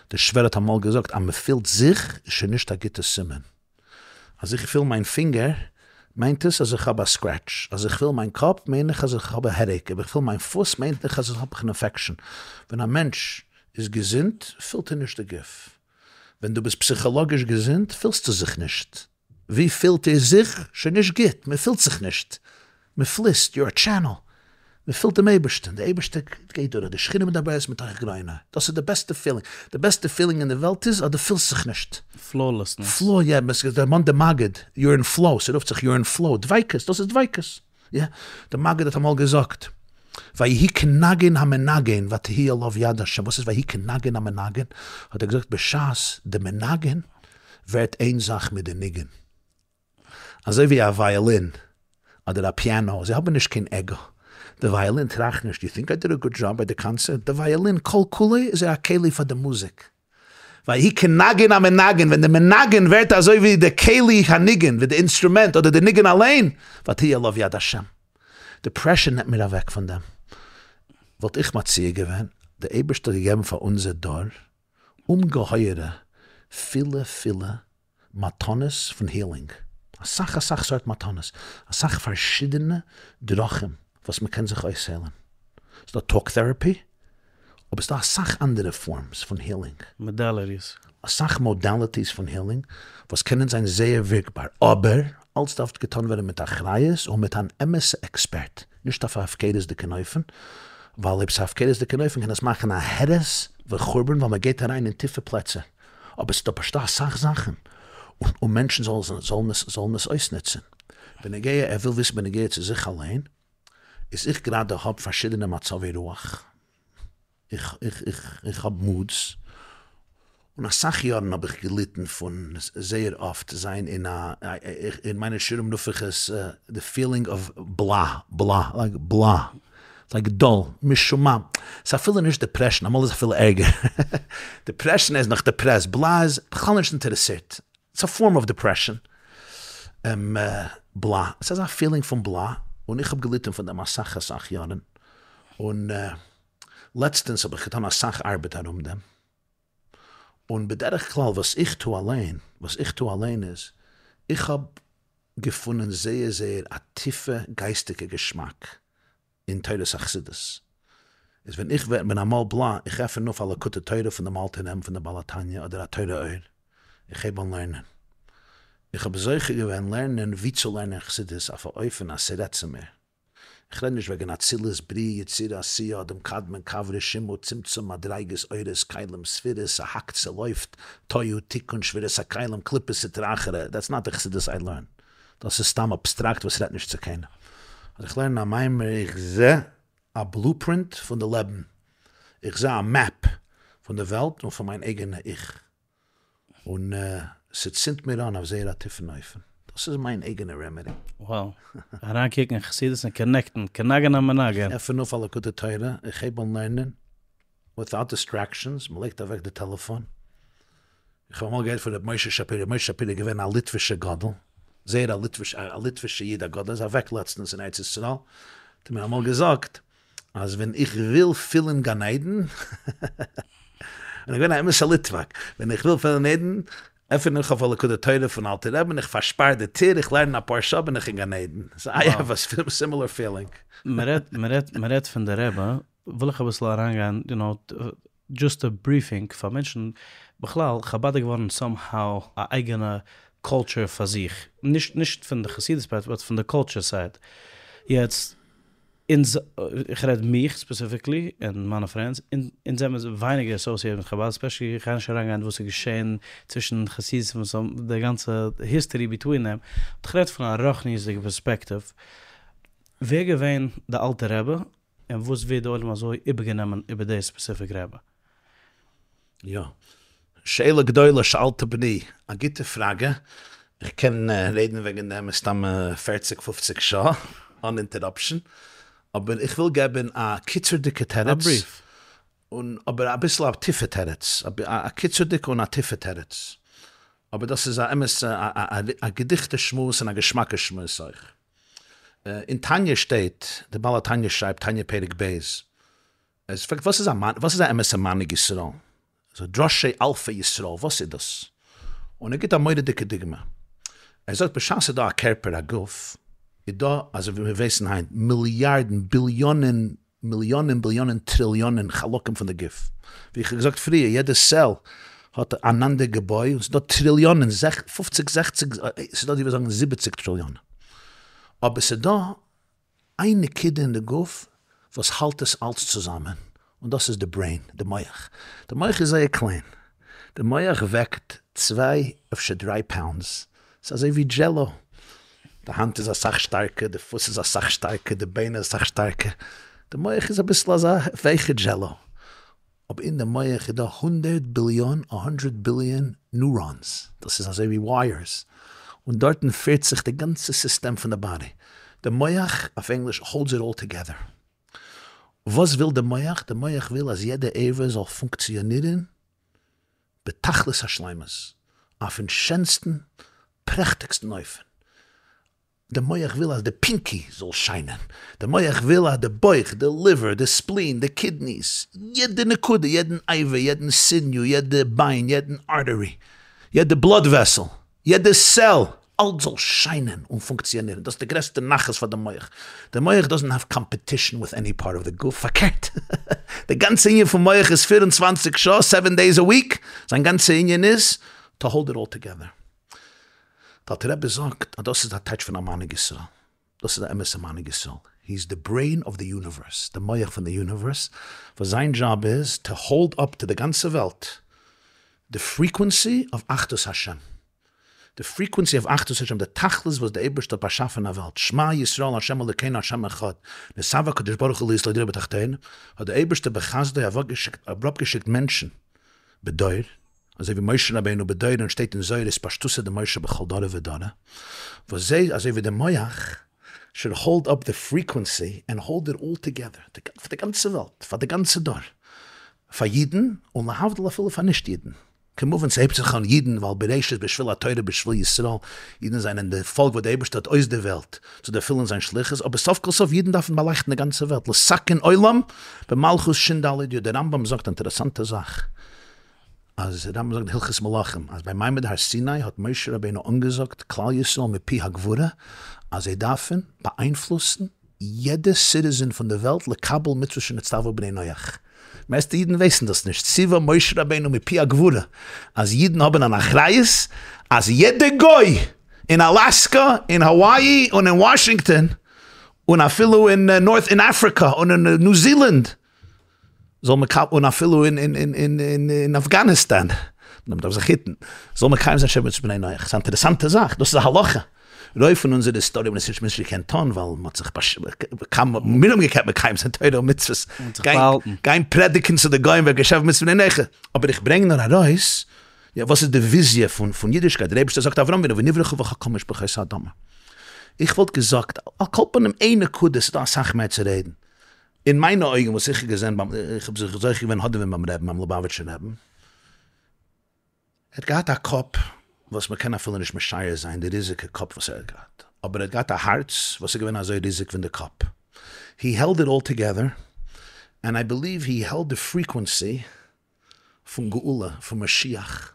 דער שווער האט אמאל געזאגט אז מען פילט זיך איז שוין נישט א גוטע סימן. אז איך פיל מיין פינגער מיינט עס אז איך האב א סקרעטש, אז איך פיל מיין קאפ מיין איך אז איך האב א העדעיק, אויב איך פיל מיין פוס מיינט איך אז איך האב אן אינפעקשאן. ווען א מענטש איז געזונט פילט ער נישט די גוף. ווען דו ביסט פסיכאלאגיש געזונט פילסטו זיך נישט. ווי פילט איר זיך? שוין נישט גוט, מען פילט זיך נישט, מען פליסט, יור א טשענעל, מען פילט דעם אייבערשטען, דער אייבערשטער גייט דורך, די שכינה מדברת מתוך גרונו, דאס איז די בעסטע פילינג, די בעסטע פילינג אין די וועלט איז אז דו פילסט זיך נישט. פלאולעסנעס. פלאו, יא, עס דערמאנט די מגיד, יור אין פלאו, ס'רופט זיך יור אין פלאו, דביקות, דאס איז דביקות. יא, די מגיד האט אמאל געזאגט, ויהי כנגן המנגן ותהי עליו יד השם, וואס איז ויהי כנגן המנגן? האט ער געזאגט בשעת די מנגן ווערט איין זאך מיט די ניגון, אזוי ווי א ווייאלין אדער א פיאנא, זיי האבן נישט קיין עגא, די ווייאלין טראכט נישט, יו טינק איי דיד א גוד דזשאב ביי די קאנצערט, די ווייאלין כל כולו איז ער א כלי פאר די מוזיק, ויהי כנגן המנגן, ווען די מנגן ווערט אזוי ווי די כלי הניגון, ווי די אינסטרומענט אדער די ניגון אליין, ותהי עליו יד השם. דיפרעשאן נעמט מיר אוועק פון דעם. וואלט איך מציע געווען, די אייבערשטער האט געגעבן פאר אונזער דור אומגעהויערע פילע פילע מתנות פון הילינג, אסאך אסאך סארט מתנות, אסאך פארשידענע דרכים וואס מען קען זיך אויסהיילן, ס'דא טאלק טעראפי, אבער ס'דא אסאך אנדערע פארמס פון הילינג. מאדאליטיס. אסאך מאדאליטיס פון הילינג וואס קענען זיין זייער ווירקבאר, אבער אלץ דארף געטאן ווערן מיט אחריות און מיט אן אמת'ע עקספערט, נישט אויף א הפקרות'דיגן אופן, ווייל אויב ס'איז הפקרות'דיגן אופן קען עס מאכן א הרס וחורבן ווייל מ'גייט אריין אין טיפע פלעצער. אבער ס'דא פשוט אסאך זאכן און מענטשן זאלן עס זאלן עס אויסנוצן. בנוגע ער וויל וויסן בנוגע צו זיך אליין, איז איך גראדע האב פארשידענע מצבי רוח, איך איך איך איך האב מודס, און אסאך יארן האב איך געליטן פון זייער אפט זיין אין א, אין מיינע שיעורים רוף איך עס די פילינג אוו בלא, בלא, לייק בלא. לייק דול, משומם, ס'איז אפילו נישט דעפרעשן, אמאל איז אפילו ערגער, דעפרעשן איז נאך דעפרעסט, בלא איז בכלל נישט אינטערעסירט, איטס א פארם אוו דעפרעשן, בלא, ס'איז אזא פילינג פון בלא, און איך האב געליטן פון דעם אסאך אסאך יארן, און לעצטענס האב איך געטון אסאך ארבעט ארום דעם, און בדרך כלל וואס איך טו אליין, וואס איך טו אליין איז, איך האב געפונען זייער זייער א טיפע גייסטיגע געשמאק אין תורת החסידות, איז ווען איך בין אמאל בלא, איך עפען אויף א ליקוטי תורה פון דעם אלטען רבי'ן פון דער בעל התניא אדער א תורה אור, איך הייב אן לערנען. איך האב זוכה געווען לערנען ווי צו לערנען חסידות אויף א אופן אז ס'רעדט צו מיר. איך רעד נישט וועגן אצילות, בריאה, יצירה, עשייה, אדם קדמון, קו רשימו, צמצום, מדריגות, אורות, כלים, ספירות, ס'האקט, ס'לויפט, תוהו, תיקון, שבירת הכלים, קליפות, סטרא אחרא, דעטס נאט די חסידות איי לערן. דאס איז סתם אבסטראקט וואס רעדט נישט צו קיינעם. אז איך לערן א מאמר איך זע א בלופרינט פון די לעבן, איך זע א מעפ פון די וועלט און פון מיין אייגענע איך, און ס'צינדט מיר אן אויף זייער א טיפן אופן. דאס איז מיין אייגענע רעמעדי. Wow. אריינקוקן אין חסידות און קאנעקטן, כנגן המנגן. איך עפען אויף א ליקוטי תורה, איך הייב אן לערנען, וויטאוט דיסטרעקשאנס, מ'לייגט אוועק די טעלעפאן. איך האב אמאל געהערט פון ר' משה שפירא, ר' משה שפירא איז געווען א ליטווישע גדול, זייער א ליטווישע, א ליטווישע איד א גדול, ער איז אוועק לעצטענס אין ארץ ישראל, האט ער מיר אמאל געזאגט, אז ווען איך וויל פילען גן עדן, און ער איז געווען א אמת'ע ליטוואק, ווען איך וויל פילען גן עדן, עפען איך אויף א ליקוטי תורה פון אלטע רבי'ן, איך פארשפאר די טיר, איך לערן אפאר שעה בין איך אין גן עדן, סאו איי העוו א סימילער פילינג. מ'רעדט מ'רעדט מ'רעדט פון די רבי, וויל איך אביסל אריינגיין, יו נאו, דזשאסט א בריפינג פאר מענטשן, בכלל חבד איז געווארן סאם האו א אייגענע קולטשור פאר זיך, נישט נישט פון די חסידות פארט באט פון די קולטשור סייד, יעצט אונז, איך רעד מיך ספעסיפיקלי און מיינע פרענדס, אונז זעמיר ווייניגער אסאסיעטעד מיט חבד, ספעשעלי איך גיי נישט אריינגיין וואס איז געשען צווישן חסידות און די גאנצע היסטערי ביטווין דעם, באט איך רעד פון א רוחניות'דיגע פערספעקטיוו, ווער געווען די אלטע רבי און וואס ווערט די עולם אזוי איבערגענומען איבער די ספעסיפיק רבי? יא. שאלה גדולה שאלת בני, א גוטע פראגע, איך קען רעדן וועגן דעם מסתמא פערציג פופציג שעה אן אינטעראפשן, אבער איך וויל געבן א קיצור'דיגע תירוץ, און אבער אביסל א טיפע תירוץ, א קיצור'דיגע און א טיפע תירוץ, אבער דאס איז א אמת א געדיכטע שמועס און א געשמאקע שמועס אויך. אין תניא שטייט, דער בעל התניא שרייבט, תניא פרק ב', ער פרעגט וואס איז א וואס איז א אמת'ע מנהיג ישראל? זאגט ראשי אלפי ישראל וואס איז דאס? און ער גיבט א מורא'דיגע דוגמא, ער זאגט בשעת ס'איז דא א קערפער א גוף, איז דא אזוי ווי מיר ווייסן היינט מיליארדן ביליאנען מיליאנען ביליאנען טריליאנען חלקים פון די גוף, ווי איך האב געזאגט פריער יעדע סעל האט אן אנדער געבוי און ס'איז דא טריליאנען פופציג זעכציג ס'איז דא די וואס זאגן זיבעציג טריליאנען אבער ס'איז דא איין נקודה אין די גוף וואס האלט עס אלץ צוזאמען, און דאס איז די ברעין, די מח. די מח איז זייער קליין, די מח וועגט צוויי אפשר דריי פאונדס, ס'איז אזוי ווי דזשעלא. די האנט איז אסאך שטארקער, די פוס איז אסאך שטארקער, די ביין איז אסאך שטארקער, די מח איז אביסל אזא ווייכע דזשעלא, אבער אין די מח איז דא הונדערט ביליאן, א האנדרעט ביליאן, ניוראנס, דאס איז אזוי ווי ווייערס, און דארטן פירט זיך די גאנצע סיסטעם פון די באדי, די מח, אויף ענגליש, האלדס איט אלל טאגעדער. וואס וויל די מח? די מח וויל אז יעדע אבר זאל פונקציאנירן בתכלית השלימות, אויפן שענסטן פרעכטיגסטן אופן. די מח וויל אז די פינקי זאל שיינען, די מח וויל אז די בויך, די ליווער, די ספלין, די קידניס, יעדע נקודה, יעדן אבר, יעדן סיניו, יעדע ביין, יעדן ארטערי, יעדע בלאד וועסל, יעדע סעל, אלץ זאל שיינען און פונקציאנירן, דאס איז די גרעסטע נחת פאר די מח, די מח דאזענט האוו קאמפעטישן וויט עני פארט אוו די גוף, פארקערט, די גאנצע ענין פון מח איז 24 שעה, סעווען דעיס א וויק, זיין גאנצע ענין איז טו האלד איט אלל טאגעדער. די אלטער רבי זאגט אז דאס איז א טייטש פון א מנהיג ישראל, דאס איז א אמת'ע מנהיג ישראל, הי איז די ברעין אוו די יוניווערס, די מח פון די יוניווערס, וואס זיין דזשאב איז טו האלד אפ טו די גאנצע וועלט די פריקווענסי אוו אחדות השם, די פריקווענסי אוו אחדות השם, די תכלית וואס די אייבערשטער האט באשאפען א וועלט, שמע ישראל ה' אלוקינו ה' אחד, נתאוה הקדוש ברוך הוא להיות לו דירה בתחתונים, האט די אייבערשטער בחסדו אראפגעשיקט מענטשן בדור, אזוי ווי משה רבינו בדורו און שטייט אין זוהר אתפשטותא דמשה בכל דרא ודרא, וואס זיי אזוי ווי די מח שוד האלד אפ די פריקווענסי ענד האלד איט אלל טוגעדער, פאר די גאנצע וועלט, פאר די גאנצע דור, פאר אידן, און להבדיל אפילו פאר נישט אידן, כמובן ס'הייבט זיך אן אידן ווייל בראשית בשביל התורה בשביל ישראל, אידן זענען די פאלק וואס די אייבערשטער האט אויסדערוועלט צו דערפילן זיין שליחות, אבער סוף כל סוף אידן דארפן באלייכטן די גאנצע וועלט, לתקן עולם במלכות שין דלת יוד, דער רמב"ם זאגט א אינטערעסאנטע זאך, אז דער רמב"ם זאגט אין הלכות מלכים אז ביי מעמד הר סיני האט משה רבינו אנגעזאגט כלל ישראל מפי הגבורה אז זיי דארפן באאיינפלוסן יעדע סיטיזען פון די וועלט לקבל מצוות שנצטוו בני נח. מערסטע אידן ווייסן דאס נישט, ציווה משה רבינו מפי הגבורה אז אידן האבן אן אחריות אז יעדע גוי אין אלאסקא, אין האוואי, און אין וואשינגטאן, און אפילו אין נארט אין אפריקא, און אין ניו זילאנד, זאל מקבל און אפילו אין אין אין אין אין אפגאניסטאן, מען דארף זיך היטן, זאל מקיים זיין שבע מצוות בני נח, ס'איז א אינטערעסאנטע זאך, דאס איז א הלכה, רוב פון אונזערע היסטאריע האבן עס נישט נישט געקענט טון ווייל מען האט זיך באש כמה מיר האבן געקענט מקיים זיין תורה און מצוות, גיין גיין פרעדיגן צו די גוים וועגן שבע מצוות בני נח, אבער איך ברענג נאר ארויס יא וואס איז די וויזיע פון פון אידישקייט, דער אייבערשטער זאגט אברהם אבינו ונברכו בך כל משפחות האדמה, איך וואלט געזאגט על כל פנים איין נקודה, ס'איז דא אסאך מער צו רעדן, אין מיינע אויגן וואס איך האב געזען ביים, איך האב זיך זוכה געווען האדעווען ביים רעבן, ביים ליובאוויטשער רעבן, ער האט געהאט א קאפ וואס מען קען אפילו נישט משער זיין די ריזיגע קאפ וואס ער האט געהאט, אבער ער האט געהאט א הארץ וואס איז געווען אזוי ריזיג ווי די קאפ, הי העלד איט אלל טוגעדער, ענד איי בעליוו הי העלד די פריקווענסי פון גאולה, פון משיח,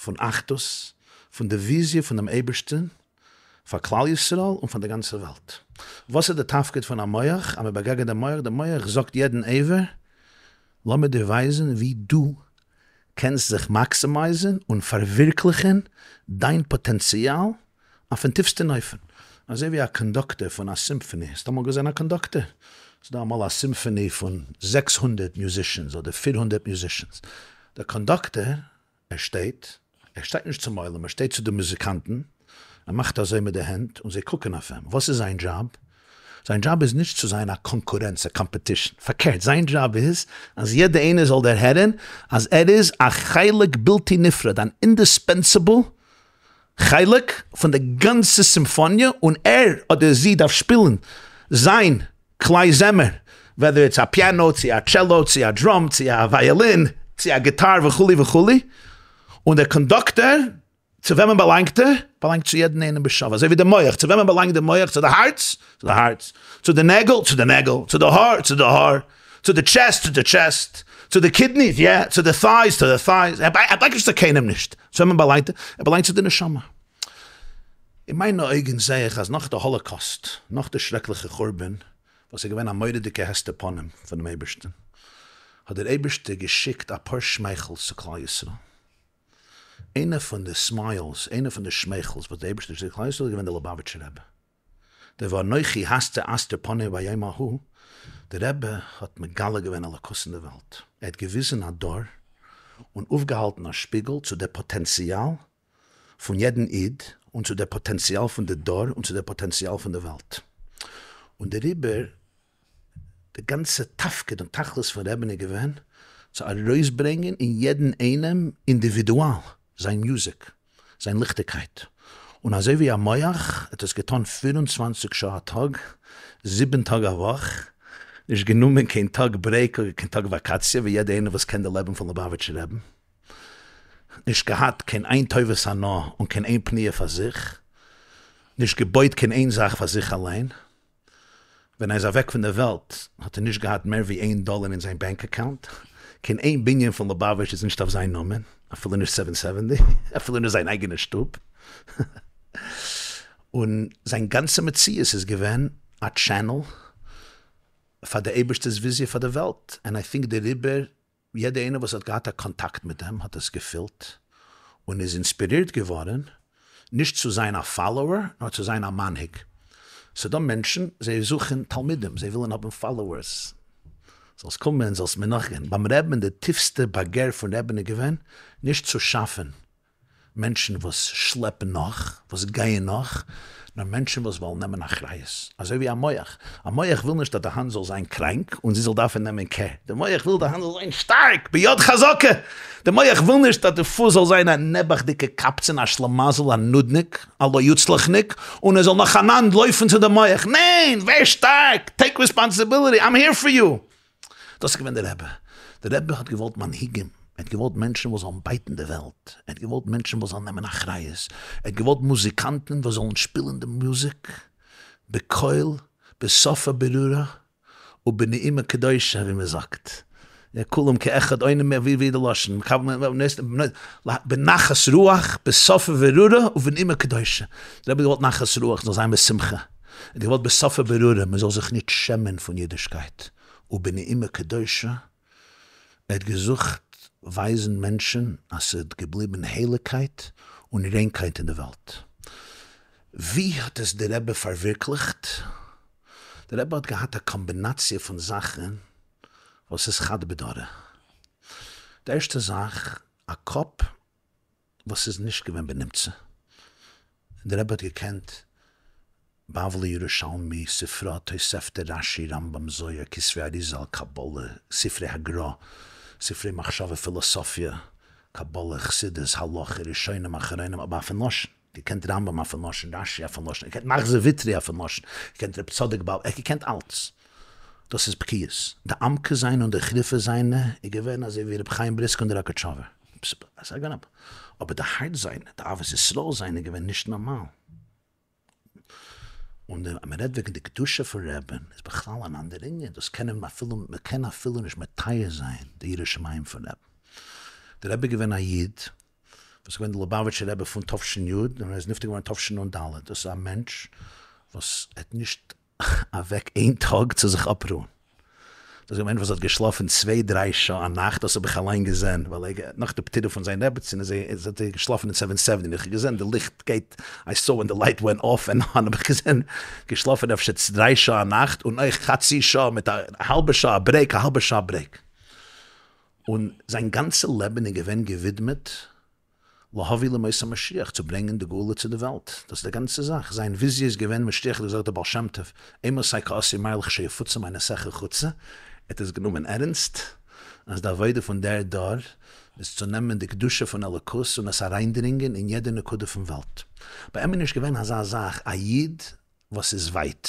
פון אחדות, פון די וויזיע פון דעם אייבערשטען פאר כלל ישראל און פאר די גאנצע וועלט. וואס איז די תפקיד פון א מח? אז מען באגעגענט דעם מח, דער מח זאגט יעדן אבר, לאמיר דיר ווייזן ווי דו קענסט זיך מאקסימייזן און פארווירקליכן דיין פאטענציאל אויפן טיפסטן אופן, אזוי ווי א קאנדאקטער פון א סימפאני, האסט אמאל געזען א קאנדאקטער? ס'איז דא אמאל א סימפאני פון 600 מיוזישענס אדער 400 מיוזישענס, דער קאנדאקטער ער שטייט, ער שטייט נישט צום עולם, ער שטייט צו די מוזיקאנטן, ער מאכט אזוי מיט די הענט און זיי קוקן אויף אים, וואס איז זיין דזשאב? זיין דזשאב איז נישט צו זיין א קאנקורענץ, א קאמפעטישן, פארקערט זיין דזשאב איז אז יעדער איינער זאל דערהערן אז ער איז א חלק בלתי נפרד, אן אינדיספענסעבל חלק פון די גאנצע סימפאניע און ער אדער זי דארף שפילן זיין כלי זמר, וועדער איטס א פיאנא צו א טשעלא צו א דראם צו א ווייאלין צו א גיטאר וכו' וכו', און דער קאנדאקטער צו וועמען באלאנגט ער? באלאנגט צו יעדן איינעם בשווה, אזוי ווי די מח, צו וועמען באלאנגט די מח? צו די הארץ? צו די הארץ, צו די נעגל? צו די נעגל, צו די האר? צו די האר, צו די טשעסט? צו די טשעסט, צו די קידניס? יא, צו די טייס? צו די טייס, ער באלאנגט נישט צו קיינעם נישט, צו וועמען באלאנגט ער? ער באלאנגט צו די נשמה. אין מיינע אויגן זעה איך אז נאך די האלאקאסט, נאך די שרעקליכע חורבן, וואס איז געווען א מורא'דיגע הסתר פנים פונעם אייבערשטן, האט דער אייבערשטער געשיקט אפאר שמייכלס צו כלל ישראל. איינע פון די סמיילס, איינע פון די שמייכלס וואס דער אייבערשטער האט געשיקט כלל ישראל איז געווען דער ליובאוויטשער רבי. דער ואנכי הסתר אסתיר פני ביום ההוא, דער רבי האט מגלה געווען אלוקות אין די וועלט, ער האט געוויזן א דור און אויפגעהאלטן א שפיגל צו דער פאטענציאל פון יעדן איד, און צו דער פאטענציאל פון די דור און צו דער פאטענציאל פון די וועלט. און דעריבער די גאנצע תפקיד און תכלית פון רבי'ן איז געווען צו ארויסברענגען אין יעדן איינעם אינדיווידואל זיין מוזיק, זיין ליכטיגקייט, און אזוי ווי א מח האט עס געטאן פיר און צוואנציג שעה א טאג, זיבן טאג א וואך, נישט גענומען קיין טאג ברעיק אדער קיין טאג וואקאציע, ווי יעדער איינער וואס קען די לעבן פון ליובאוויטשער רעבן, נישט געהאט קיין איין טובת הנאה און קיין איין פניה פאר זיך, נישט געבויט קיין איין זאך פאר זיך אליין. ווען ער איז אוועק פון דער וועלט האט ער נישט געהאט מער ווי איין דאלער אין זיין באנק אקאונט, קיין איין בנין פון ליובאוויטש איז נישט אויף זיין נאמען, אפילו נישט סעווען סעווענטי, אפילו נישט זיין אייגענע שטוב, און זיין גאנצע מציאות איז געווען א טשענעל פאר די אייבערשטער'ס וויזיע פאר די וועלט, ענד איי טינק דעריבער יעדער איינער וואס האט געהאט א קאנטאקט מיט אים האט עס געפילט און איז אינספירירט געווארן נישט צו זיין א פאלאוער נאר צו זיין א מנהיג. ס'דא מענטשן זיי זוכן תלמידים, זיי ווילן האבן פאלאוערס, זאלסט קומען זאלסט מיר נאכגיין. ביים רעבן די טיפסטע באגער פון רעבן איז געווען נישט צו שאפן מענטשן וואס שלעפן נאך, וואס גייען נאך, נאר מענטשן וואס וועלן נעמען אחריות. אזוי ווי א מח. א מח וויל נישט אז די האנט זאל זיין קראנק און זי זאל דארפן נעמען קער. די מח וויל די האנט זאל זיין שטארק, ביד חזקה. די מח וויל נישט אז די פוס זאל זיין א נעבעכדיגע קבצן, א שלמזל, א נודניק, א לא יוצלח'ניק, און ער זאל נאכאנאנד לויפן צו די מח. ניין! ווער שטארק! טעיק ריספאנסיביליטי! איים העיר פאר יו! דאס איז געווען דער רבי. דער רבי האט געוואלט מנהיגים, ער האט געוואלט מענטשן וואס זאלן בייטן די וועלט, ער האט געוואלט מענטשן וואס זאלן נעמען אחריות, ער האט געוואלט מוזיקאנטן וואס זאלן שפילן די מוזיק בקול, בשפה ברורה ובנעימה קדושה ווי מען זאגט, כולם כאחד עונים ווי ווי די לשון, בנחת רוח, בשפה ברורה ובנעימה קדושה. דער רבי האט געוואלט נחת רוח, זאל זיין בשמחה, ער האט געוואלט בשפה ברורה, מען זאל זיך נישט שעמען פון אידישקייט. ובנעימה קדושה, ער האט געזוכט ווייזן מענטשן אז ס'איז געבליבן הייליגקייט און ריינקייט אין די וועלט. ווי האט עס די רבי פארווירקליכט? די רבי האט געהאט א קאמבינאציע פון זאכן וואס איז חד בדרא. די ערשטע זאך, א קאפ וואס איז נישט געווען בנמצא, די רבי האט געקענט בבלי ירושלמי, ספרא, תוספתא, רשי, רמב"ם, זוהר, כתבי אריזל, קבלה, ספרי הגרא, ספרי מחשבה, פילאסאפיע, קבלה, חסידות, הלכה, ראשונים, אחרונים, אבער אויפן לשון, געקענט רמב"ם אויפן לשון, רשי אויפן לשון, געקענט מחזור ויטרי אויפן לשון, געקענט רב צדוק בעל, ער האט געקענט אלץ. דאס איז בקיאות. די עמקות זיינע און די חריפות זיינע איז געווען אזוי ווי רבי חיים בריסק און די ראגאטשאווער. אבער די הארץ זיינע, די אהבת ישראל זיינע איז געווען נישט נארמאל. און אז מען רעדט וועגן די קדושה פון רעבין איז בכלל אן אנדער ענין, דאס קען מען אפילו, מען קען אפילו נישט מתאר זיין די יראת שמים פון רעבין. דער רבי איז געווען א איד וואס איז געווען די ליובאוויטשער רבי פון תש"י און ער איז נפטר געווארן תשנ"ד, דאס איז א מענטש וואס האט נישט אוועק איין טאג צו זיך אפרוען. דאס איז א מענטש וואס האט געשלאפן צוויי דריי שעה א נאכט, דאס האב איך אליין געזען, ווייל ער נאך די פטירה פון זיין רעבעצין איז ער האט ער געשלאפן אין סעווען סעווענטי, איך האב געזען די ליכט גייט, איי סאו ווען די לייט ווענט אףף ענד אן, האב איך געזען געשלאפן אפשר דריי שעה א נאכט, און אויך חצי שעה מיט א האלבע שעה א ברעיק, א האלבע שעה א ברעיק. און זיין גאנצע לעבן איז געווען געווידמעט להביא לימות המשיח, צו ברענגען די גאולה צו די וועלט, דאס איז די גאנצע זאך, זיין וויזיע איז געווען משיח האט געזאגט דער בעל שם טוב, אימתי קאתי מר לכשיפוצו מעינותיך חוצה, ער האט עס גענומען ערנסט, אז די עבודה פון דער דור איז צו נעמען די קדושה פון אלוקות און עס אריינדרינגען אין יעדע נקודה פון וועלט. ביי אים איז נישט געווען אזא זאך א איד וואס איז ווייט,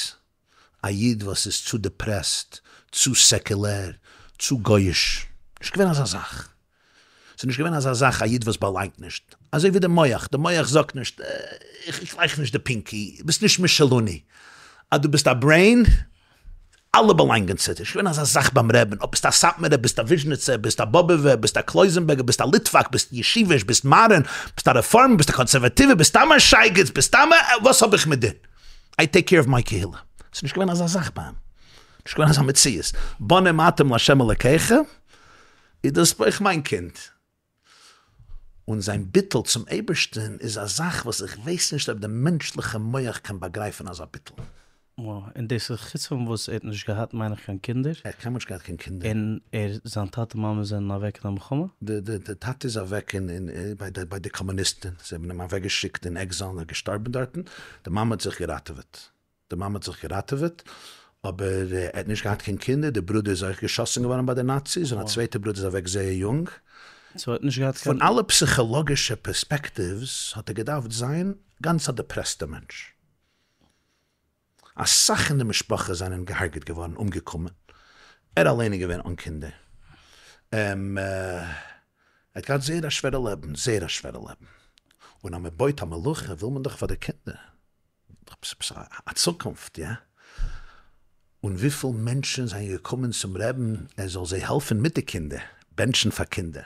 א איד וואס איז צו דעפרעסט, צו סעקולער, צו גויאיש. נישט געווען אזא זאך. ס'איז נישט געווען אזא זאך א איד וואס באלאנגט נישט. אזוי ווי די מח, די מח זאגט נישט, איך גלייך נישט די פינקי, ביסט נישט משלנו. אז דו ביסט א ברעין, אלע באלאנגען צו דיר. נישט געווען אזא זאך ביים רעבין, אויב ביסט א סאטמארער, ביסט א וויזשניצער, ביסט א באבעווער, ביסט א קלויזענבערגער, ביסט א ליטוואק, ביסט ישיביש, ביסט מאדערן, ביסט א רעפארם, ביסט א קאנסערוואטיווער, ביסט סתם א שייגעץ, ביסט סתם א, וואס האב איך מיט דיר? איי טעיק קעיר אוו מיי קהילה. ס'איז נישט געווען אזא זאך ביי אים. נישט געווען אזא מציאות. בנים אתם לה' אלקיכם, איז דאס אויך מיין קינד. און זיין ביטול צום אייבערשטען איז א זאך וואס איך ווייס נישט אויב די מענטשליכע מח קען באגרייפן אזא ביטול. וואו, און דאס איז חוץ פון וואס ער האט נישט געהאט מיין איך קיין קינדער. ער האט קיינמאל נישט געהאט קיין קינדער. און ער, זיין טאטע מאמע זענען אוועק אין א מלחמה? די די די טאטע איז אוועק אין אין ביי די ביי די קאמוניסטען, זיי האבן אים אוועק געשיקט אין עקזייל און ער איז געשטארבען דארטן, די מאמע האט זיך געראטעוועט, די מאמע האט זיך געראטעוועט, אבער ער האט נישט געהאט קיין קינדער, די ברודער איז אויך געשאסן געווארן ביי די נאציס, און א צווייטע ברודער איז אוועק זייער יונג. סאו ער האט נישט געהאט קיין. פון אלע פסיכאלאגישע פערספעקטיווס האט ער געדארפט זיין גאנץ א דעפרעסטע מענטש. אסאך אין די משפחה זענען געהארגעט געווארן, אומגעקומען, ער אליין איז געווען אן קינדער, ער האט געהאט זייער א שווערע לעבן, זייער א שווערע לעבן, און אז מען בויט א מלוכה וויל מען דאך פאר די קינדער א צוקונפט, יא? און וויפיל מענטשן זענען געקומען צום רעבן ער זאל זיי העלפן מיט די קינדער, בענטשן פאר קינדער,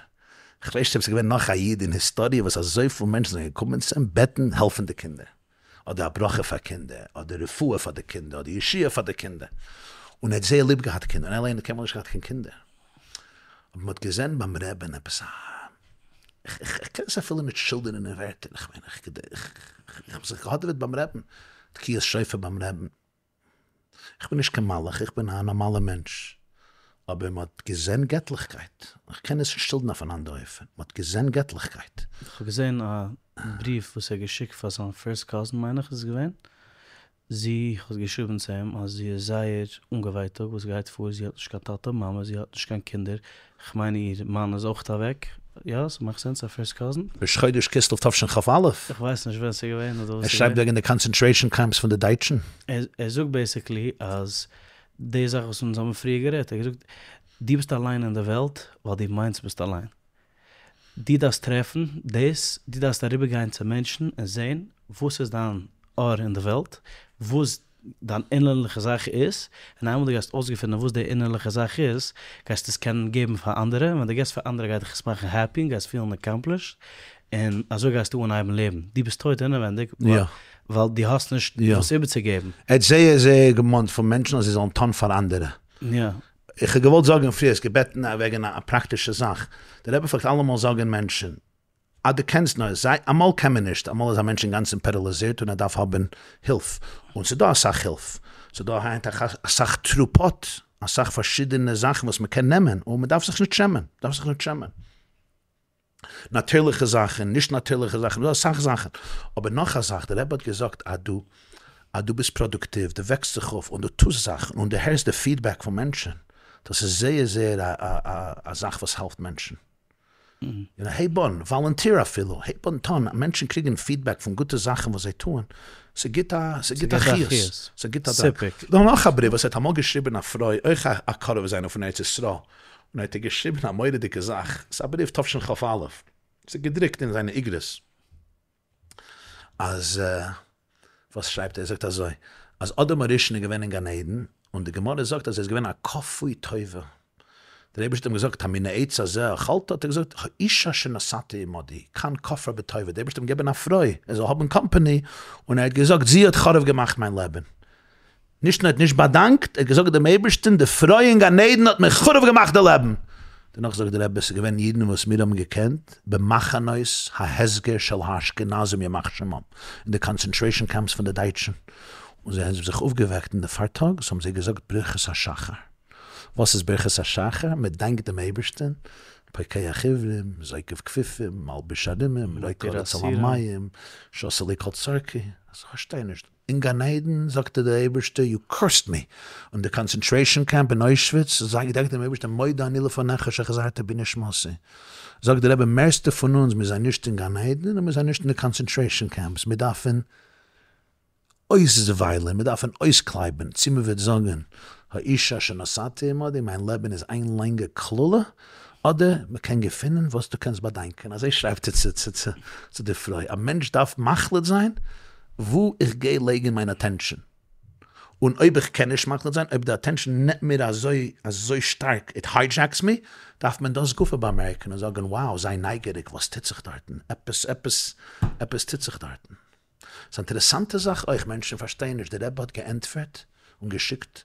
כ'ווייס נישט אויב ס'איז געווען נאך א איד אין היסטאריע וואס אזויפיל מענטשן זענען געקומען צו אים בעטן העלפן די קינדער. אדער א ברכה פאר קינדער, אדער רפואה פאר די קינדער, אדער ישועה פאר די קינדער, און ער האט זייער ליב געהאט קינדער, און ער אליין האט קיינמאל נישט געהאט קיין קינדער, אבער מען האט געזען ביים רעבען עפעס א, איך קען עס אפילו נישט שילדערן אין ווערטער, איך מיין איך האב זיך געהאדעוועט ביים רעבען, תקיעת שופר ביים רעבען, איך בין נישט קיין מלאך, איך בין א נארמאלער מענטש, אבער מען האט געזען געטליכקייט, איך קען עס נישט שילדערן אויף אן אנדער אופן, מען האט געזען געטליכקייט. איך האב געזען א בריוו וואס ער האט געשיקט פאר זיין פירסט קאזין מיין איך איז עס געווען, זי האט געשריבן צו אים אז זי איז זייער אנגעווייטאגט וואס גייט פאר, זי האט נישט קיין טאטע מאמע, זי האט נישט קיין קינדער, כ'מיין איר מאן איז אויכט אוועק, יא? ס'מאכט סענס? א פירסט קאזין? ראש חודש כסלו תשכ"א. איך ווייס נישט ווען ס'איז געווען אדער וואס ער ס'איז געווען. שרייבט וועגן די קאנצענטרעישאן קעמפס פון די דייטשן. ער זאגט בעיסיקלי אז די זאך וואס אונז האבן פריער גערעדט, ער האט געזאגט דו ביסט אליין אין די וועלט ווייל דו מיינסט ביסט אליין. דו דארפסט טרעפן דאס, דו דארפסט אריבערגיין צו מענטשן און זען וואס איז דיין אור אין די וועלט, וואס דיין אינערליכע זאך איז, און איינמאל דו גייסט אויסגעפינען וואס די אינערליכע זאך איז, גייסטו עס קענען געבן פאר אנדערע, און ווען דו געבסט פאר אנדערע גייט דיך עס מאכן העפי און גייסט פילן אקאמפלישד, און אזוי גייסטו אנהייבן לעבן. דו ביסט טויט אינעווענדיג, ווייל דו האסט נישט וואס איבערצוגעבן. ער האט זייער זייער געמאנט פון מענטשן אז זיי זאלן טון פאר אנדערע. יא. איך האב געוואלט זאגן פריער, האסט געבעטן וועגן א פראקטישע זאך. דער רבי פלעגט אלעמאל זאגן מענטשן, אז דו קענסט נאר, זיי, אמאל קען מען נישט, אמאל איז א מענטש אינגאנצן פעראליזירט און ער דארף האבן הילף, און ס'דא אסאך הילף, ס'דא היינט אסאך תרופות, אסאך פארשידענע זאכן וואס מ'קען נעמען, און מ'דארף זיך נישט שעמען, מ'דארף זיך נישט שעמען. נאטירליכע זאכן, נישט נאטירליכע זאכן, ס'דא אסאך זאכן. אבער נאך א זאך, דער רבי האט געזאגט אז דו, אז דו ביסט פראדוקטיוו, דו וועקסט זיך אויף און דו טוסט זאכן און דו הערסט די פידבעק פון מענטשן, דאס איז זייער זייער א זאך וואס העלפט מענטשן. און הייב אן, וואלונטיר אפילו, הייב אן טון, מענטשן קריגן פידבעק פון גוטע זאכן וואס זיי טוען, ס'גיט א, ס'גיט א חיות, ס'גיט א סיפוק. דא נאך א בריוו וואס האט אמאל געשריבן א פרוי, אויך א קרוב זיינער פון ארץ ישראל, און האט ער געשריבן א מורא'דיגע זאך, ס'איז א בריוו תשכ"א, ס'איז געדרוקט אין זיינע איגרות. אז וואס שרייבט ער? ער זאגט אזוי, אז אדם הראשון איז געווען אין גן עדן, און די גמרא זאגט אז ער איז געווען א כפוי טובה, דער אייבערשטער האט אים געזאגט המן העץ הזה אכלת, האט ער געזאגט האשה אשר נתת עמדי, כאן כפר בטובה, דער אייבערשטער האט אים געגעבן א פרוי ער זאל האבן קאמפאני, און ער האט געזאגט זי האט חרוב געמאכט מיין לעבן. נישט נאר ער האט נישט באדאנקט, ער האט געזאגט דעם אייבערשטן, די פרוי אין גן עדן האט מיר חרוב געמאכט די לעבן. דערנאך זאגט דער רבי, עס איז געווען אידן וואס מיר האבן געקענט במחנות ההסגר של האשכנזים ימח שמם, אין די קאנצענטרעישאן קעמפס פון די דייטשן, און זיי האבן זיך אויפגעוועקט אין די פארטאגס האבן זיי געזאגט ברכות השחר. וואס איז ברכות השחר? מען דאנקט דעם אייבערשטן, פוקח עיוורים, זוקף כפופים, מלביש ערומים, רוקע הארץ על המים, שעשה לי כל צרכי, איך פארשטיי נישט, אין גן עדן זאגט דער אייבערשטער יו קורסד מי, און די קאנצענטרעישאן קעמפ אין אוישוויץ זיי געדאנקט דעם אייבערשטען מודה אני לפניך שהחזרת בי נשמתי, זאגט דער רבי מערסטע פון אונז מיר זענען נישט אין גן עדן און מיר זענען נישט אין די קאנצענטרעישאן קעמפס, מיר דארפן אויסוויילען, מיר דארפן אויסקלייבען צו מען וועט זאגן האשה אשר נתת עמדי מיין לעבן איז איין לאנגע קללה, אדער מען קען געפינען וואס דו קענסט באדאנקען, אזוי שרייבט ער צו די פרוי, א מענטש דארף מחליט זיין וואו איך גיי לייגן מיין אטענשאן, און אויב איך קען נישט מחליט זיין, אויב די אטענשאן נעמט מיר אזוי אזוי שטארק, איט היידזשעקס מי, דארף מען דאס גופא באמערקן און זאגן wow, זיי נייגעריג וואס טוט זיך דארטן, עפעס עפעס עפעס טוט זיך דארטן. ס'איז א אינטערעסאנטע זאך אויך, מענטשן פארשטייען נישט, דער רבי האט געענטפערט און געשיקט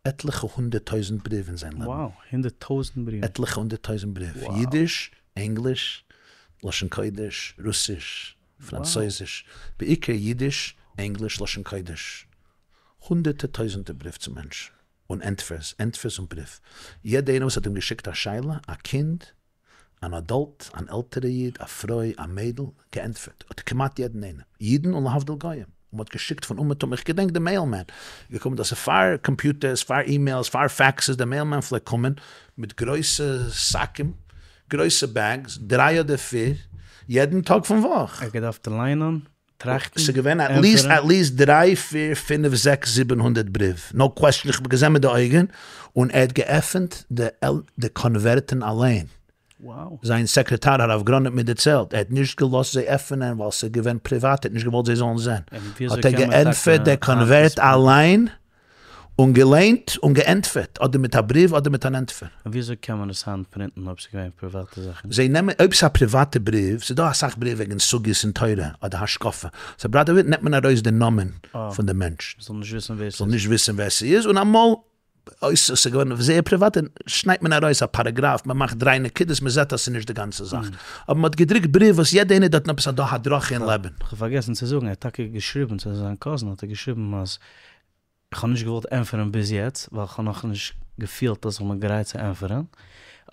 עטליכע הונדערט טויזנט בריוו אין זיין לעבן. Wow, הונדערט טויזנט בריוו. עטליכע הונדערט טויזנט בריוו, אידיש, ענגליש, לשון קודש, רוסיש, פראנצויזיש, בעיקר אידיש, ענגליש, לשון קודש. הונדערטער טויזענטער בריוו צו מענטשן, און ענטפערס, ענטפערס און בריוו. יעדער איינער וואס האט אים געשיקט א שאלה, א קינד, אן adult, אן עלטערע איד, א פרוי, א מיידל, געענטפערט האט ער כמעט יעדן איינעם, אידן און להבדיל גוים, און מ'האט געשיקט פון אומעטום, איך געדענק די mailman געקומען, דאס איז פאר קאמפיוטערס, פאר אימעילס, פאר פעקסעס, די mailman פלעגט קומען מיט גרויסע זאקן, גרויסע bags, דריי אדער פיר, יעדן טאג פון וואך. ער האט געדארפט ליינען, טראכטן, ס'איז געווען at least at least דריי פיר פינף זעקס זיבן הונדערט בריוו, no question, איך האב געזען מיט די אויגן, און ער האט געעפענט די קאנווערטן אליין, זיין סעקרעטאר הרב גרון האט מיר דערציילט, ער האט נישט געלאזט זיי עפענען ווייל ס'איז געווען פריוואט, ער האט נישט געוואלט זיי זאלן זען, האט ער געענפערט די קאנווערט אליין, און געליינט און געענטפערט, אדער מיט א בריוו אדער מיט אן ענטפער. און וויאזוי קען מען עס היינט פרינטן אויב ס'איז געווען פריוואטע זאכן? זיי נעמען, אויב ס'איז א פריוואטע בריוו, ס'איז דא אסאך בריוו וועגן סוגיות אין תורה אדער השקפה, ס'איז א פריוואטע בריוו נעמט מען ארויס די נאמען פון די מענטש. מ'זאל נישט וויסן ווער ס'איז. מ'זאל נישט וויסן ווער ס'איז, און אמאל אויב ס'איז געווארן זייער פריוואט שניידט מען ארויס א פאראגראף, מען מאכט דריי נקודות, מען זעט אז ס'איז נישט די גאנצע זאך. אבער מען האט געדרוקט בריוו וואס יעדע איינער דארטן עפעס א דא הדרכה אין לעבן. כ'האב פארגעסן צו זאגן, ער האט טאקע געשריבן צו זיין cousin האט ער געשריבן אז כ'האב נישט געוואלט ענטפערן ביז יעצט ווייל כ'האב נאכנישט געפילט אז כ'בין גרייט צו ענטפערן,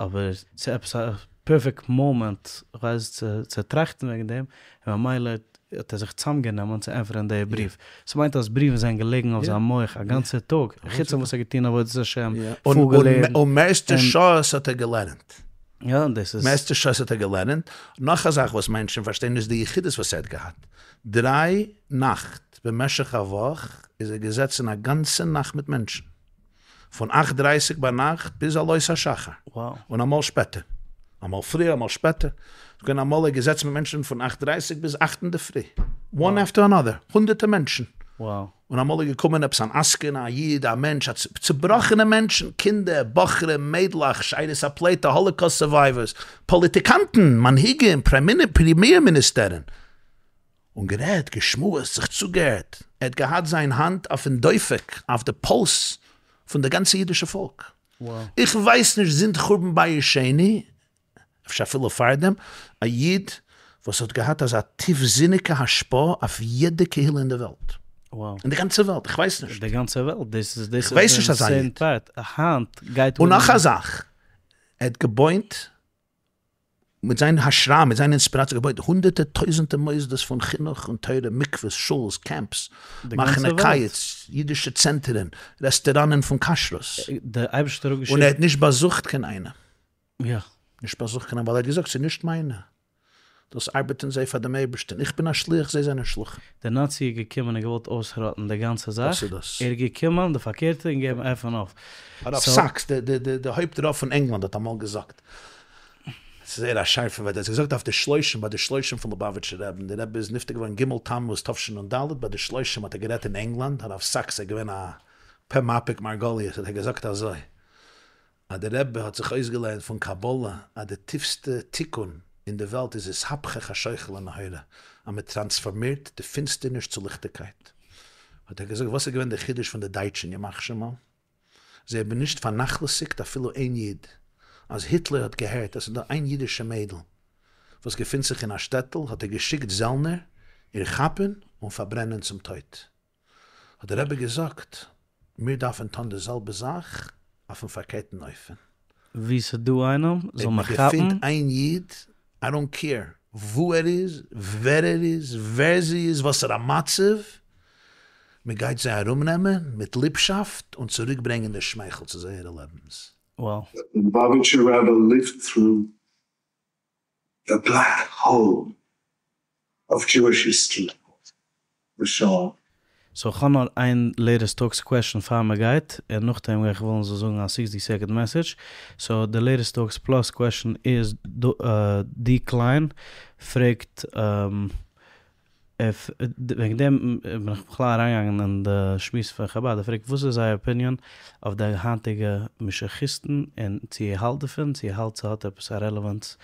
אבער ס'איז עפעס א perfect moment כ'ווייס צו צו טראכטן וועגן דעם, און ממילא האט ער זיך צוזאמגענומען צו ענטפערן די בריוו. ס'מיינט אז בריוון זענען געלעגן אויף זיין מח א גאנצע טאג, חוץ פון וואס ער האט געטון עבודת השם, פארגעלערנט. און מערסטע שעות האט ער געלערנט. יא, דאס איז. מערסטע שעות האט ער געלערנט. נאך א זאך וואס מענטשן פארשטייען איז די יחידות וואס ער האט געהאט. דריי נאכט במשך א וואך איז ער געזעצן א גאנצע נאכט מיט מענטשן. פון אכט דרייסיג ביינאכט ביז עלות השחר, און אמאל שפעטער, אמאל פריער אמאל שפעטער, ס'געווען אמאל ער געזעצן מיט מענטשן פון אכט דרייסיג ביז אכט אינדערפרי, one after another, הונדערטער מענטשן, און אמאל איז געקומען עפעס אן עסקן, א איד, א מענטש, א צובראכענע מענטשן, קינדער, בחורים, מיידלעך, שארית הפליטה, Holocaust survivors, פאליטיקאנטן, מנהיגים, פרעמיער מיניסטערן. און גערעדט, געשמועסט, זיך צוגעהערט, ער האט געהאט זיין האנט אויפן דופק, אויף די פולס פון די גאנצע אידישע פאלק. איך ווייס נישט זינט חורבן בית שני, אפשר אפילו פארדעם, א איד וואס האט געהאט אזא טיפזיניגע השפעה אויף יעדע קהילה אין די וועלט. אין די גאנצע וועלט, איך ווייס נישט. די גאנצע וועלט, דאס איז איך ווייס נישט אזא איד. און נאך א זאך, ער האט געבוינט מיט זיין השראה, מיט זיין אינספיראציע געבויט הונדערטער טויזענטער מוסדות פון חינוך און תורה, מקוואות, שולס, camps, מחנה קיץ, אידישע צענטערן, רעסטוראנען פון כשרות. און ער האט נישט באזוכט קיין איינעם. נישט באזוכט קיין איינעם, ווייל ער האט געזאגט ס'איז נישט מיינע. דאס ארבעטן זיי פאר דעם אייבערשטען, איך בין א שליח זיי זענען שלוחים. דער נאצי איז געקומען און געוואלט אויסראטן די גאנצע זאך, דאס איז דאס. ער איז געקומען די פארקערטע און געבן עפען אויף. הרב סאקס, די הויפט רב פון ענגלאנד האט אמאל געזאגט, ס'איז זייער א שארפע ווארט, ער האט געזאגט אויף די שלושים, ביי די שלושים פון ליובאוויטשער רעבן, די רבי איז נפטר געווארן ג' תמוז תשנ ד, ביי די שלושים האט ער גערעדט אין ענגלאנד, הרב סאקס איז געווען א פה מפיק מרגליות, האט ער געזאגט אזוי, אז די רבי האט זיך אויסגעלערנט פון קבלה אז די טיפסטע תיקון אין די וועלט איז אתהפכא חשוכא לנהורא, אז מען טראנספארמירט די פינסטערניש צו ליכטיגקייט. האט ער געזאגט וואס איז געווען די חידוש פון די דייטשן ימח שמם? זיי האבן נישט פארנאכלעסיגט אפילו איין איד. אז היטלער האט געהערט אז ס'איז דא איין אידישע מיידל וואס געפינט זיך אין א שטעטל האט ער געשיקט זעלנער איר כאפן און פארברענען צום טויט. האט דער רבי געזאגט, מיר דארפן טון די זעלבע זאך אויפן פארקערטן אופן. וואו ס'איז דא איינעם זאל מען כאפן. אויב מ'געפינט איין איד, I don't care וואו ער איז, ווער ער איז, ווער זי איז, וואסערע מצב, מ'גייט זיי ארומנעמען מיט ליבשאפט און צוריקברענגען די שמייכל צו זייערע לעבנס. Wow. The Lubavitcher Rebbe lived through the black hole of Jewish history, the Shoah. So כ'האב נאר איין latest talks question פאר מ'גייט, און נאכדעם גיי איך וועלן זאל זאגן א sixty second message, so די latest talks plus question איז די קליין פרעגט וועגן דעם בין איך בכלל אריינגעגאנגען אין די שמועס פון חבד, ער פרעגט וואס איז זייער opinion אויף די היינטיגע משיחיסטן און צו איר האלט דערפון, צו איר האלט ס'האט עפעס א relevance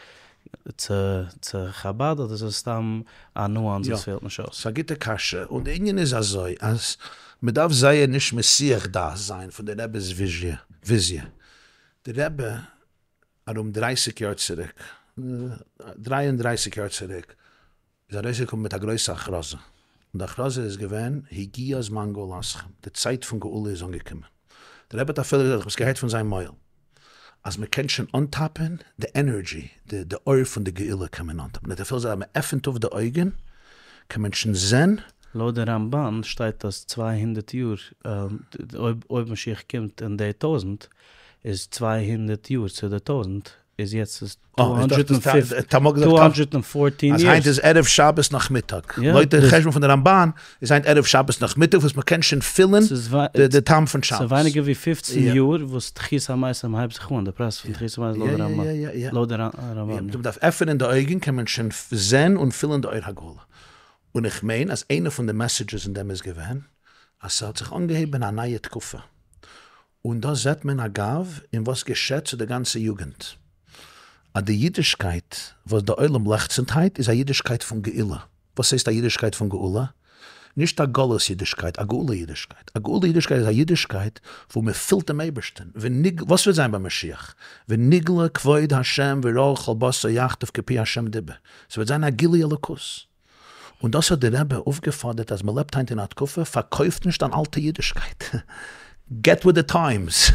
צו צו חבד אדער איז עס סתם א nuance וואס פעלט נישט אויס? ס'איז א גוטע קשיא, און די ענין איז אזוי אז מ'דארף זייער נישט מסיח דעת זיין פון די רבי'ס וויזיע, די רבי ארום דרייסיג יאר צוריק, דריי און דרייסיג יאר צוריק, איז ארויסגעקומען מיט א גרויסע הכרזה. און די הכרזה איז געווען, הגיע זמן גאולתכם, די צייט פון גאולה איז אנגעקומען. דער רבי האט אפילו געזאגט, איך האב עס געהערט פון זיין מויל, אז מען קען שוין אנטאפען די ענערדזשי, די אור פון די גאולה קען מען אנטאפען, ער האט אפילו געזאגט אז מען עפענט אויף די אויגען קען מען שוין זען. לויט די רמב"ן שטייט אז 200 יאר, אויב משיח קומט אין די טויזנט, איז 200 יאר צו די טויזנט, איז יעצט איז 214 אז היינט איז ערב שבת נאכמיטאג, לויט די חשבון פון די רמב"ן איז היינט ערב שבת נאכמיטאג וואס מ'קען שוין פילן די טעם פון שבת. ס'איז ווייניגער ווי פופצן יאר וואס תחית המתים הייבט זיך אן, די פראסעס פון תחית המתים לויט די רמב"ן. לויט די רמב"ן. מ'דארף עפענען די אויגן קען מען שוין זען און פילן די אור הגאולה. און איך מיין אז איינע פון די מעסעדזשעס אין דעם איז געווען אז ס'האט זיך אנגעהויבן א נייע תקופה. און דאס זעט מען אגב אין וואס געשעט צו די גאנצע יוגענט, אז די אידישקייט וואס די עולם לעכצנט היינט איז א אידישקייט פון גאולה, וואס הייסט א אידישקייט פון גאולה? נישט א גלות אידישקייט, א גאולה אידישקייט, א גאולה אידישקייט איז א אידישקייט וואו מען פילט דעם אייבערשטען, ונגלה, וואס וועט זיין ביי משיח? ונגלה כבוד ה' וראו כל בשר יחדיו כי פי ה' דיבר, ס'וועט זיין א גילוי אלוקות. און דאס האט די רבי אויפגעפאדערט אז מ'לעבט היינט אין א תקופה, פארקויפט נישט אן אלטע אידישקייט, געט וויט די טיימס,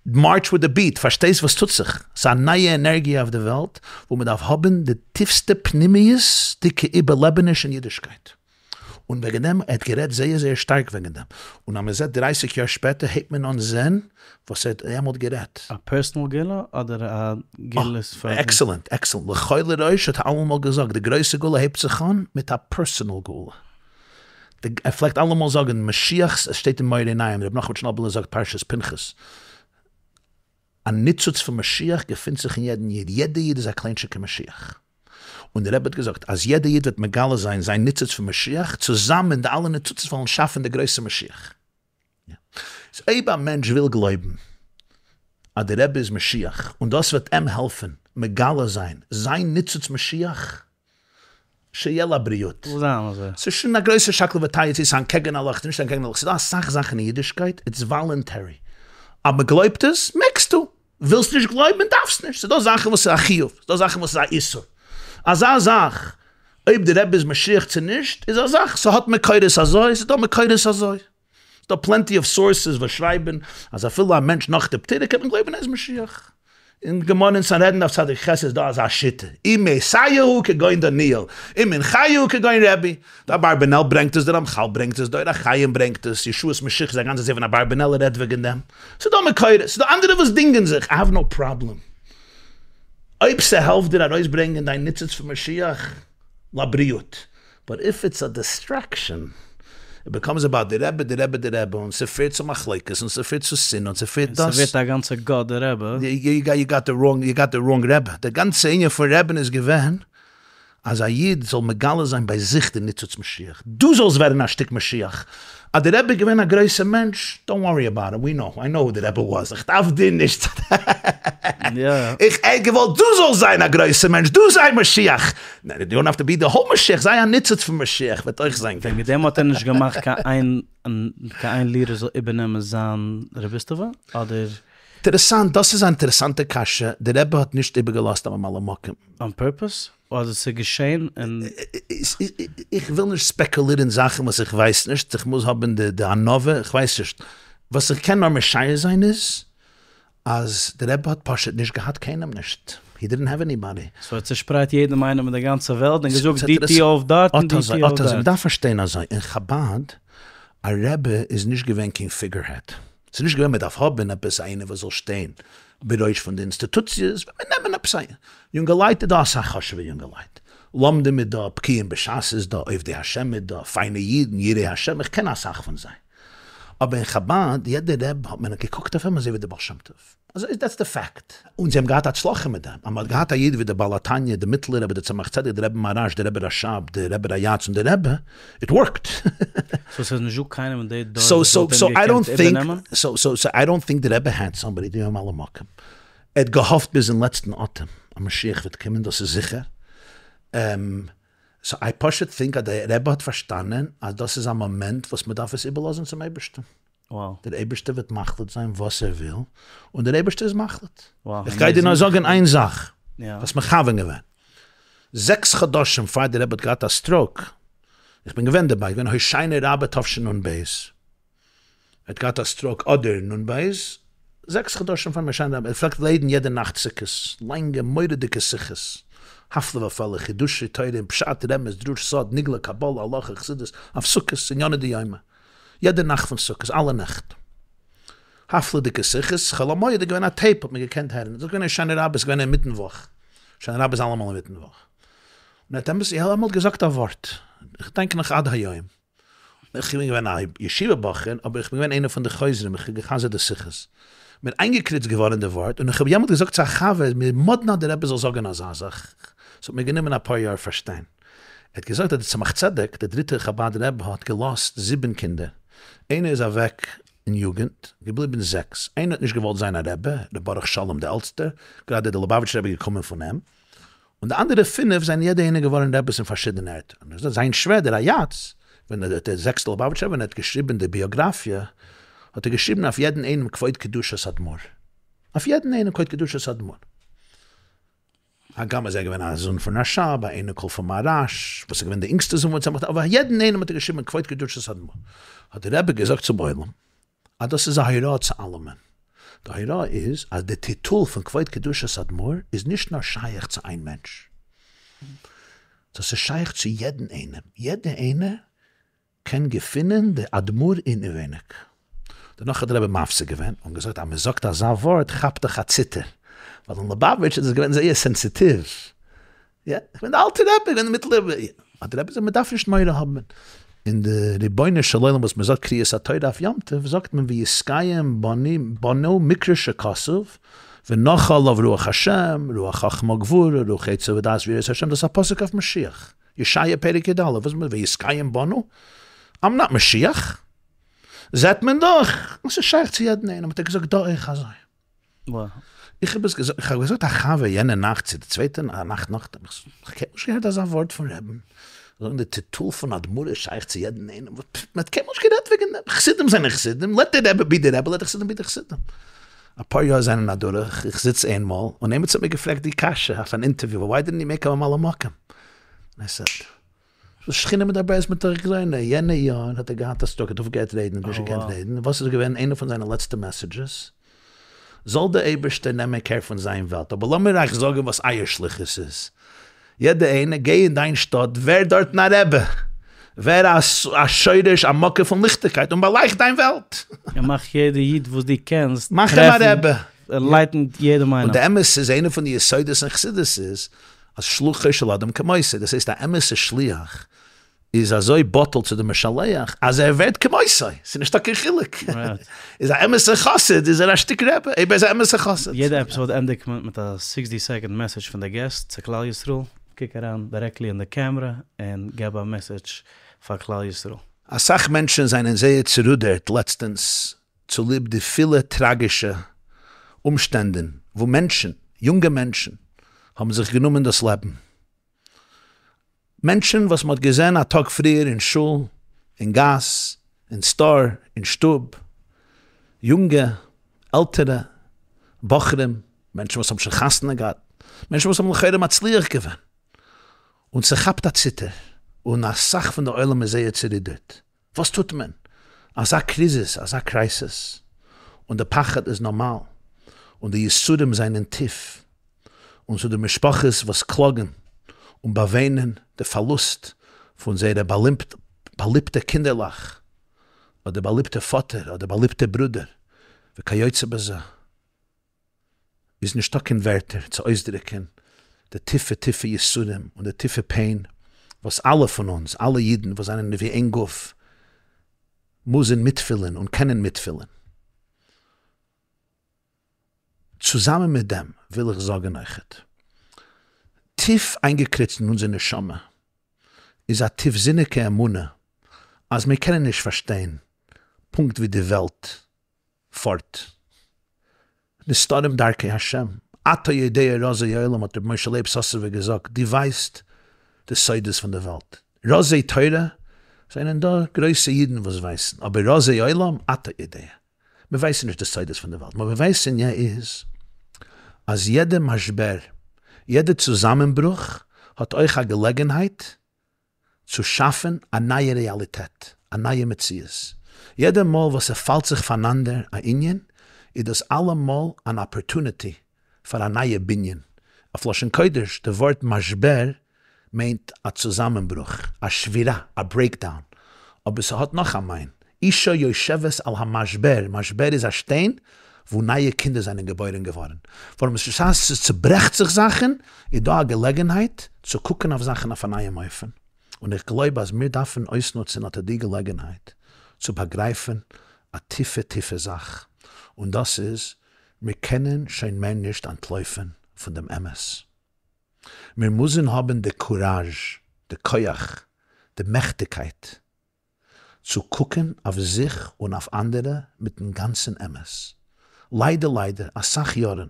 מארטש וויט די ביעט, פארשטייסט וואס טוט זיך, ס'איז א נייע ענערגיע אויף די וועלט וואו מ'דארף האבן די טיפסטע פנימיות'דיגע איבערלעבעניש אין אידישקייט. און וועגן דעם, ער האט גערעדט זייער זייער שטארק וועגן דעם, און אז מ'זעט דרייסיג יאר שפעטער הייבט מען אן זען וואס ער האט דעמאלט גערעדט. א פערסאנעל גאולה אדער א גאולה פאר די. עקסעלענט, עקסעלענט. לכל לראש האט ער אלעמאל געזאגט, די גרויסע גאולה הייבט זיך אן מיט א פערסאנעל גאולה. ער פלעגט אלעמאל זאגן, משיח, עס שטייט אין מאור עיניים, רבי נחמן טשערנאבלער זאגט פרשת פנחס, א ניצוץ פון משיח געפינט זיך אין יעדן איד, יעדע איד איז א קליינטשיגע משיח. און דער רבי האט געזאגט אז יעדע איד וועט מגלה זיין זיין ניצוץ פון משיח, צוזאמען די אלע ניצוצות וועלן שאפן די גרויסע משיח. איז אויב א מענטש וויל גלויבן אז דער רבי איז משיח און דאס וועט אים העלפן מגלה זיין זיין ניצוץ משיח, שיהיה לבריאות. זאל זיין אזוי. ס'איז שוין א גרויסע שקלא וטריא צו ס'איז אנטקעגן הלכה צו נישט אנטקעגן הלכה, ס'איז דא אסאך זאכן אין אידישקייט, איטס וואלענטערי. אז מ'גלויבט עס, מעגסטו. ווילסט נישט גלויבן, דארפסט נישט. ס'איז דא זאכן וואס איז א חיוב, ס'איז דא זאכן וואס איז א איסור. אזא זאך, אויב די רבי איז משיח צו נישט, איז א זאך, ס'האט מקורות אזוי, ס'איז דא מקורות אזוי. ס'איז דא פלענטי אוו סאורסעס וואס שרייבן אז אפילו א מענטש נאך די פטירה קען מען גלויבן ער איז משיח. אין גמרא אין סנהדרין דף צדיק ח' איז דא אזא שיטה, אם מתיהו כגון דניאל, אם מנחהו כגון רבי. די אברבנאל ברענגט עס, די רמחל ברענגט עס, די אור החיים ברענגט עס, ישועות משיח איז א גאנצע ספר פון אברבנאל רעדט וועגן דעם. ס'איז דא מקורות, ס'איז דא אנדערע וואס דינגען זיך, איי האוו נאו פראבלעם. אויב ס'העלפט דיר ארויסברענגען דיין ניצוץ פון משיח, לבריאות. באט איף איטס א דיסטרעקשאן, איט ביקאמס אבאוט די רבי די רבי די רבי, און ס'פירט צו מחלוקת, און ס'פירט צו שנאה, און ס'פירט דאס. און ס'ווערט א גאנצע גאט די רבי. יו גאט די ראנג, יו גאט די ראנג רבי. די גאנצע ענין פון רבי'ן איז געווען אז א איד זאל מגלה זיין ביי זיך די ניצוץ משיח, דו זאלסט ווערן א שטיק משיח, אז די רבי איז געווען א גרויסע מענטש, דאנט ווארי אבאוט איט, ווי נאו, איי נאו הו די רבי וואס, איך דארף דיר נישט, איך האב געוואלט דו זאלסט זיין א גרויסע מענטש, דו זיי משיח, יו דאנט האוו טו בי די האול משיח, זיי א ניצוץ פון משיח וועט אויך זיין גוט. וועגן דעם האט ער נישט געמאכט קיין איין קיין איין לידער זאל איבערנעמען זיין רביסטעווע, אדער? אינטערעסאנט, דאס איז א אינטערעסאנטע קשיא, די רבי האט נישט איבערגעלאזט א ממלא מקום. אן פורפעס? אדער ס'איז געשען און. איך וויל נישט ספעקולירן זאכן וואס איך ווייס נישט, איך מוז האבן די ענווה, איך ווייס נישט. וואס איך קען נאר משער זיין איז, אז די רבי האט פשוט נישט געהאט קיינעם נישט, הי דידנט העוו עניבאדי. סאו ער האט צושפרייט יעדעם איינעם אין די גאנצע וועלט און געזאגט דו טו אויף דארט און דו טו אויף דארט. מ'דארף פארשטיין אזוי, אין חבד, א רבי איז נישט געווען קיין פיגורהעד, ס'איז נישט געווען מ'דארף האבן עפעס איינער וואס זאל שטיין בראש פון די אינסטיטוציעס, וועט מען נעמען עפעס א יונגעלייט איז דא אסאך חשוב'ע יונגעלייט, לומדים איז דא, בקיאים בש"ס איז דא, עובדי השם איז דא, פיינע אידן, יראי השם, איך קען אסאך פון זיי. אבער אין חבד, יעדע רבי האט מען געקוקט אויף אים אזוי ווי די בעל שם טוב. אזוי איז דעטס די פעקט. און זיי האבן געהאט הצלחה מיט דעם, אז מען האט געהאט א איד ווי די בעל התניא, די מיטלער רבי, די צמח צדק, די רבי מהר"ש, די רבי רש"ב, די רבי ריי"צ און די רבי, איט ווארקט. סאו ס'איז נישטא קיינעם אין די דור וואס וואלט אים געקענט איבערנעמען? סאו סאו איי דאנט טינק די רבי העד סאמבאדי די ממלא מקום. ער האט געהאפט ביזן לעצטן אטעם אז משיח וועט קומען דאס איז זיכער. סאו איי פשוט טינק אז די רבי האט פארשטאנען אז דאס איז א מאמענט וואס מ'דארף עס איבערלאזן צום אייבערשטן. דער אייבערשטער וועט מחליט זיין וואס ער וויל, און דער אייבערשטער איז מחליט. איך גיי דיר נאר זאגן איין זאך, האסט מכוון געווען. זעקס חדשים פאר דער רבי האט געהאט א סטראוק, איך בין געווען דערביי, געווען הושענא רבה תשנ"ב, ער האט געהאט א סטראוק אדר נ"ב, זעקס חדשים פאר הושענא רבה, ער פלעגט רעדן יעדע נאכט סוכות, לאנגע מורא'דיגע שיחות, הפלא ופלא, חידושי תורה אין פשט, רמז, דרוש, סוד, נגלה, קבלה, הלכה, חסידות, אויף סוכות, ענייני דיומא, יעדע נאכט פון סוכות, אלע נעכט. הפלא'דיגע שיחות, חול המועד איז געווען א טעיפ האט מען געקענט הערן, דאס איז געווען הושענא רבה, איז געווען אינמיטן וואך, הושענא רבה איז אלעמאל אינמיטן וואך, און ער האט אמת יעמאלט געזאגט א ווארט, איך דענק נאך עד היום, איך בין געווען א ישיבה בחור, אבער איך בין געווען איינער פון די חוזרים, איך האב גע'חזר'ט די שיחות, מיר איינגעקריצט געווארן די ווארט, און איך האב יעמאלט געזאגט צו א חבר, מיר מאדנע אז דער רבי זאל זאגן אזא זאך, ס'האט מיר גענומען אפאר יאר פארשטיין. ער האט געזאגט אז דער צמח צדק, דער דריטער חבד רבי האט געלאזט זיבן קינדער, איינער איז אוועק אין יוגענט, געבליבן זעקס, איינער האט נישט געוואלט זיין א רבי, ר' ברוך שלום דער עלטסטער, גראדע דער ליובאוויטשער רבי געקומען פון אים, און די אנדערע פינף זענען יעדער איינער געווארן רביס אין פארשידענע ערטער, און אזוי זיין שווער דער ריי"צ, ווען ער דער זעקסטער ליובאוויטשער רבי ווען ער האט געשריבען די ביאגראפיע, האט ער געשריבען אויף יעדן איינעם כבוד קדושת אדמו"ר, אויף יעדן איינעם כבוד קדושת אדמו"ר. הגם אז ער איז געווען א זון פון רש"ב, א אייניקל פון מהר"ש, וואס איז געווען די אינגסטע זון פון צמח צדק, אבער יעדן איינעם האט ער געשריבן כבוד קדושת אדמו"ר. האט דער רבי געזאגט צום עולם, אז דאס איז א הוראה צו אלעמען. די הוראה איז, אז די טיטול פון כבוד קדושת אדמו"ר איז נישט נאר שייך צו איין מענטש. דאס איז שייך צו יעדן איינעם. יעדער איינער קען געפינען די אדמו"ר אינעווייניג. דערנאך האט דער רבי מפסיק געווען און געזאגט אז מען זאגט אזא ווארט כאפט דיך א ציטער, ווייל אין ליובאוויטש איז עס געווען זייער סענסיטיוו, יא, איך בין די אלטע רבי, איך בין די מיטעלע רבי, האט דער רבי געזאגט מען דארף נישט מורא האבן, אין די רבונו של עולם וואס מען זאגט קריאת התורה אויף יום טוב זאגט מען ויתקיים בנו מקרא שכתוב ונחה עליו רוח השם, רוח חכמה וגבורה, רוח עצה ודעת ויראת השם, דאס איז א פסוק אויף משיח. ישעיה פרק י"א, וואס מיינט ויתקיים בנו? איים נאט משיח. זעט מען דאך אז ס'איז שייך צו יעדן איינעם, האט ער געזאגט דא אויך אזוי. איך האב עס געזאגט, איך האב געזאגט א חבר יענע נאכט צו די צווייטע נאכט נאכדעם, איך האב קיינמאל נישט געהערט אזא ווארט פון רבי'ן, זאגן די טיטול פון אדמו"ר איז שייך צו יעדן איינעם, מען האט קיינמאל נישט גערעדט וועגן דעם, חסידים זענען חסידים, לעט די רבי בי די רבי, לעט די חסידים בי די חסידים. אפאר יאר זענען אדורך, איך זיץ איינמאל, און עימיצער האט מיר געפרעגט די קשיא אויף אן אינטערוויו, וויי דידנט יו מעיק א ממלא מקום? איי סעד, שכינה מדברת מתוך גרונו, יענע יאר האט ער געהאט א סטראוק, האט אויפגעהערט רעדן, האט נישט געקענט רעדן, וואס איז געווען איינע פון זיינע לעצטע מעסעדזשעס? זאל דער אייבערשטער נעמען קער פון זיין וועלט, אבער לאמיר אייך זאגן וואס אייער שליחות איז, יעדער איינער, גיי אין דיין שטאט, ווער דארטן א רבי, ווער א שורש, א מקור פון ליכטיגקייט, און באלייכט דיין וועלט. און מאך יעדע איד וואס דו קענסט מאך אים א רבי. ענלייטן יעדעם איינעם. און די אמת איז, איינע פון די יסודות אין חסידות איז, אז שלוחו של אדם כמותו, דאס הייסט א אמת'ע שליח איז אזוי בטל צו די משלח אז ער ווערט כמותו, ס'איז נישטא קיין חילוק, איז א אמת'ע חסיד איז ער א שטיק רבי, אויב ער איז א אמת'ע חסיד. יעדע עפיסאד ענדיגט מען מיט א סיקסטי סעקאנד מעסעדזש פון די געסט צו כלל ישראל, קוק אריין דירעקטלי אין די קעמרע און געב א מעסעדזש פאר כלל ישראל. אסאך מענטשן זענען זייער צורודערט לעצטענס צוליב די פילע טראגישע אומשטענדן וואו מענטשן, יונגע מענטשן, האבן זיך גענומען דאס לעבן. מענטשן וואס מ'האט געזען א טאג פריער אין שול, אין גאס, אין סטאר, אין שטוב, יונגע, עלטערע, בחורים, מענטשן וואס האבן שוין חתונה געהאט, מענטשן וואס האבן לכאורה מצליח געווען, און ס'כאפט א ציטער, און אסאך פון די עולם איז זייער צורודערט. וואס טוט מען? אזא קריזיס, אזא קרייסיס, און די פחד איז נארמאל, און די יסורים זענען טיף, און צו די משפחות וואס קלאגן און באוויינען די פארלוסט פון זייערע באליבטע קינדערלעך, אדער באליבטע פאטער אדער באליבטע ברודער, וכיוצא בזה. איז נישטא קיין ווערטער צו אויסדרוקען די טיפע טיפע יסורים און די טיפע פעין וואס אלע פון אונז, אלע אידן וואס זענען ווי איין גוף, מוזן מיטפילען און קענען מיטפילען. צוזאמען מיט דעם וויל איך זאגען אויכעט, טיף איינגעקריצט אין אונזער נשמה איז א טיפזיניגע אמונה אז מיר קענען נישט פארשטיין פונקט ווי די וועלט פארט. נסתרים דרכי השם, אתה יודע רזי עולם האט רבי משה לייב סאסובער געזאגט, דו ווייסט די סודות פון די וועלט, רזי תורה זענען דא גרויסע אידן וואס ווייסן, אבער רזי עולם אתה יודע, מיר ווייסן נישט די סודות פון די וועלט, וואס מיר ווייסן יא איז אז יעדע משבר, יעדע צוזאמענברוך האט אויך א געלעגנהייט. צו שאפן א נייע רעאליטעט, א נייע מציאות. יעדע מאל וואס ס'פאלט זיך פארנאנדער א ענין, איז דאס אלעמאל אן opportunity פאר א נייע בנין. אויף לשון קודש, די ווארט משבר מיינט א צוזאמענברוך, א שבירה, א breakdown. אבער ס'האט נאך א מיין, אישה יושבת על המשבר, משבר איז א שטיין וואו נייע קינדער זענען געבוירען געווארען. ווארום בשעת ס'צוברעכט זיך זאכען, איז דא א געלעגענהייט צו קוקען אויף זאכען אויף א נייעם אופן. און איך גלויב אז מיר דארפען אויסנוצען אט די געלעגענהייט צו באגרייפען א טיפע טיפע זאך, און דאס איז, מיר קענען שוין מער נישט אנטלויפען פון דעם אמת. מיר מוזען האבען די קוראזש, די כח, די מעכטיגקייט, צו קוקן אויף זיך און אויף אנדערע מיטן גאנצן אמת. ליידער ליידער אסאך יארן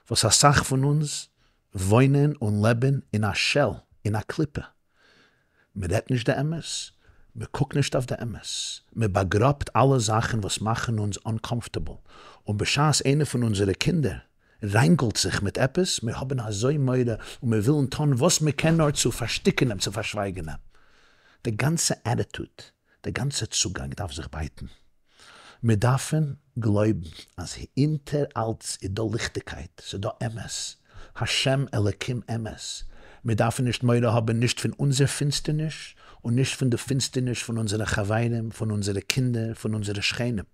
וואס אסאך פון אונז וואוינען און לעבן אין א shell, אין א קליפה. מען רעדט נישט די אמת, מען קוקט נישט אויף די אמת, מען באגראבט אלע זאכן וואס מאכן אונז uncomfortable, און בשעת איינער פון אונזערע קינדער ראנגלט זיך מיט עפעס, מיר האבן אזוי מורא און מיר ווילן טון וואס מען קען נאר צו פארשטיקן אים, צו פארשווייגן אים. די גאנצע attitude, די גאנצע צוגאנג דארף זיך בייטן. מיר דארפן גלויבן אז הינטער אלץ איז דא ליכטיגקייט, ס'איז דא אמת, השם אלקים אמת. מיר דארפן נישט מורא האבן נישט פון אונזער פינסטערניש און נישט פון די פינסטערניש פון אונזערע חברים, פון אונזערע קינדער, פון אונזערע שכנים.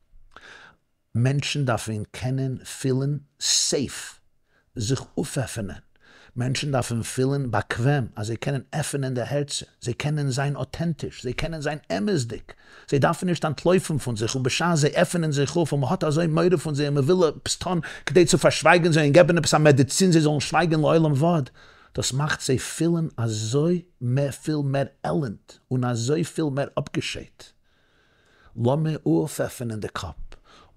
מענטשן דארפן קענען פילן safe זיך אויפעפענען, מענטשן דארפן פילן באקוועם אז זיי קענען עפענען די הערצער, זיי קענען זיין אוטענטיש, זיי קענען זיין אמת'דיג, זיי דארפן נישט אנטלויפן פון זיך, און בשעת זיי עפענען זיך אויף און מ'האט אזוי מורא פון זיי און מ'וויל עפעס טון כדי צו פארשווייגן זיי און געבן עפעס א מעדיצין זיי זאלן שווייגן לעולם ועד, דאס מאכט זיי פילן אזוי פיל מער עלנד און אזוי פיל מער אפגעשיידט. לאמיר אויפעפענען די קאפ,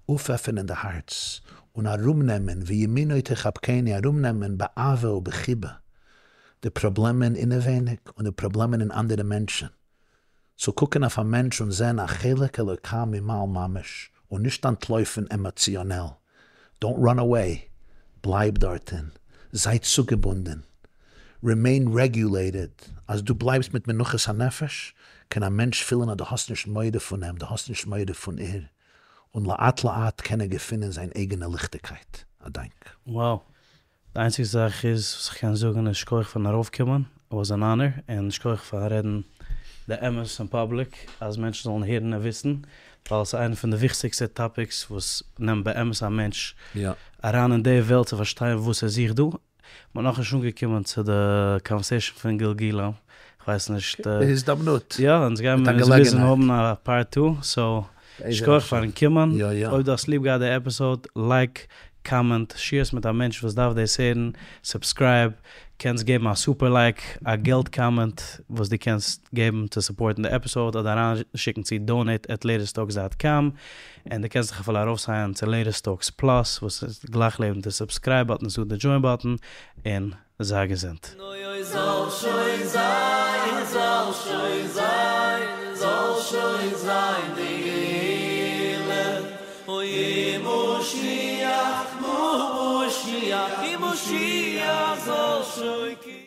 אויפעפענען די הארץ, און ארומנעמען, וימינו תחבקני, ארומנעמען באהבה ובחיבה די פראבלעמען אינעווייניג און די פראבלעמען אין אנדערע מענטשן. צו קוקן אויף א מענטש און זען א חלק אלוקה ממעל ממש, און נישט אנטלויפן עמאציאנעל. Don't run away, בלייב דארטן, זיי צוגעבונדן, remain regulated, אז דו בלייבסט מיט מנוחת הנפש, קען א מענטש פילן אז דו האסט נישט מורא פון אים, דו האסט נישט מורא פון איר, און לאט לאט קען ער געפינען זיין אייגענע ליכטיגקייט. א דאנק. Wow. די איינציגסטע זאך איז וואס איך קען זאגן איז שכוח פארן ארויפקומען, it was an honor, און שכוח פארן רעדן די אמת אין public אז מענטשן זאלן הערן און וויסן, ווייל עס איז איינע פון די וויכטיגסטע topics וואס נעמט באמת א מענטש אריין אין די וועלט צו פארשטיין וואס ער זוכט דא. מ'האט נאכנישט אנגעקומען צו די conversation פון גלגולים, כ'ווייס נישט. בהזדמנות. יא, אונז גיימיר אונז מוזן האבן א part two, so שכוח פארן קומען, אויב דו האסט ליב געהאט די episode, like, comment, share עס מיט א מענטש וואס דארף דאס הערן, subscribe, קענסט געבן א super like, א געלט comment וואס דו קענסט געבן צו support ן די episode אדער אריין שיקן צו donate at latest talks dot com, און דו קענסט זיך אפילו ארויף sign ען צו latest talks plus וואס איז גלייך לעבן די subscribe button איז דא די join button, און זיי געזונט. אוי אוי זאל שוין זיין, זאל שוין זיין, זאל שוין זיין די גאולה, אוי משיח, משיח, משיח זאל שוין קומען.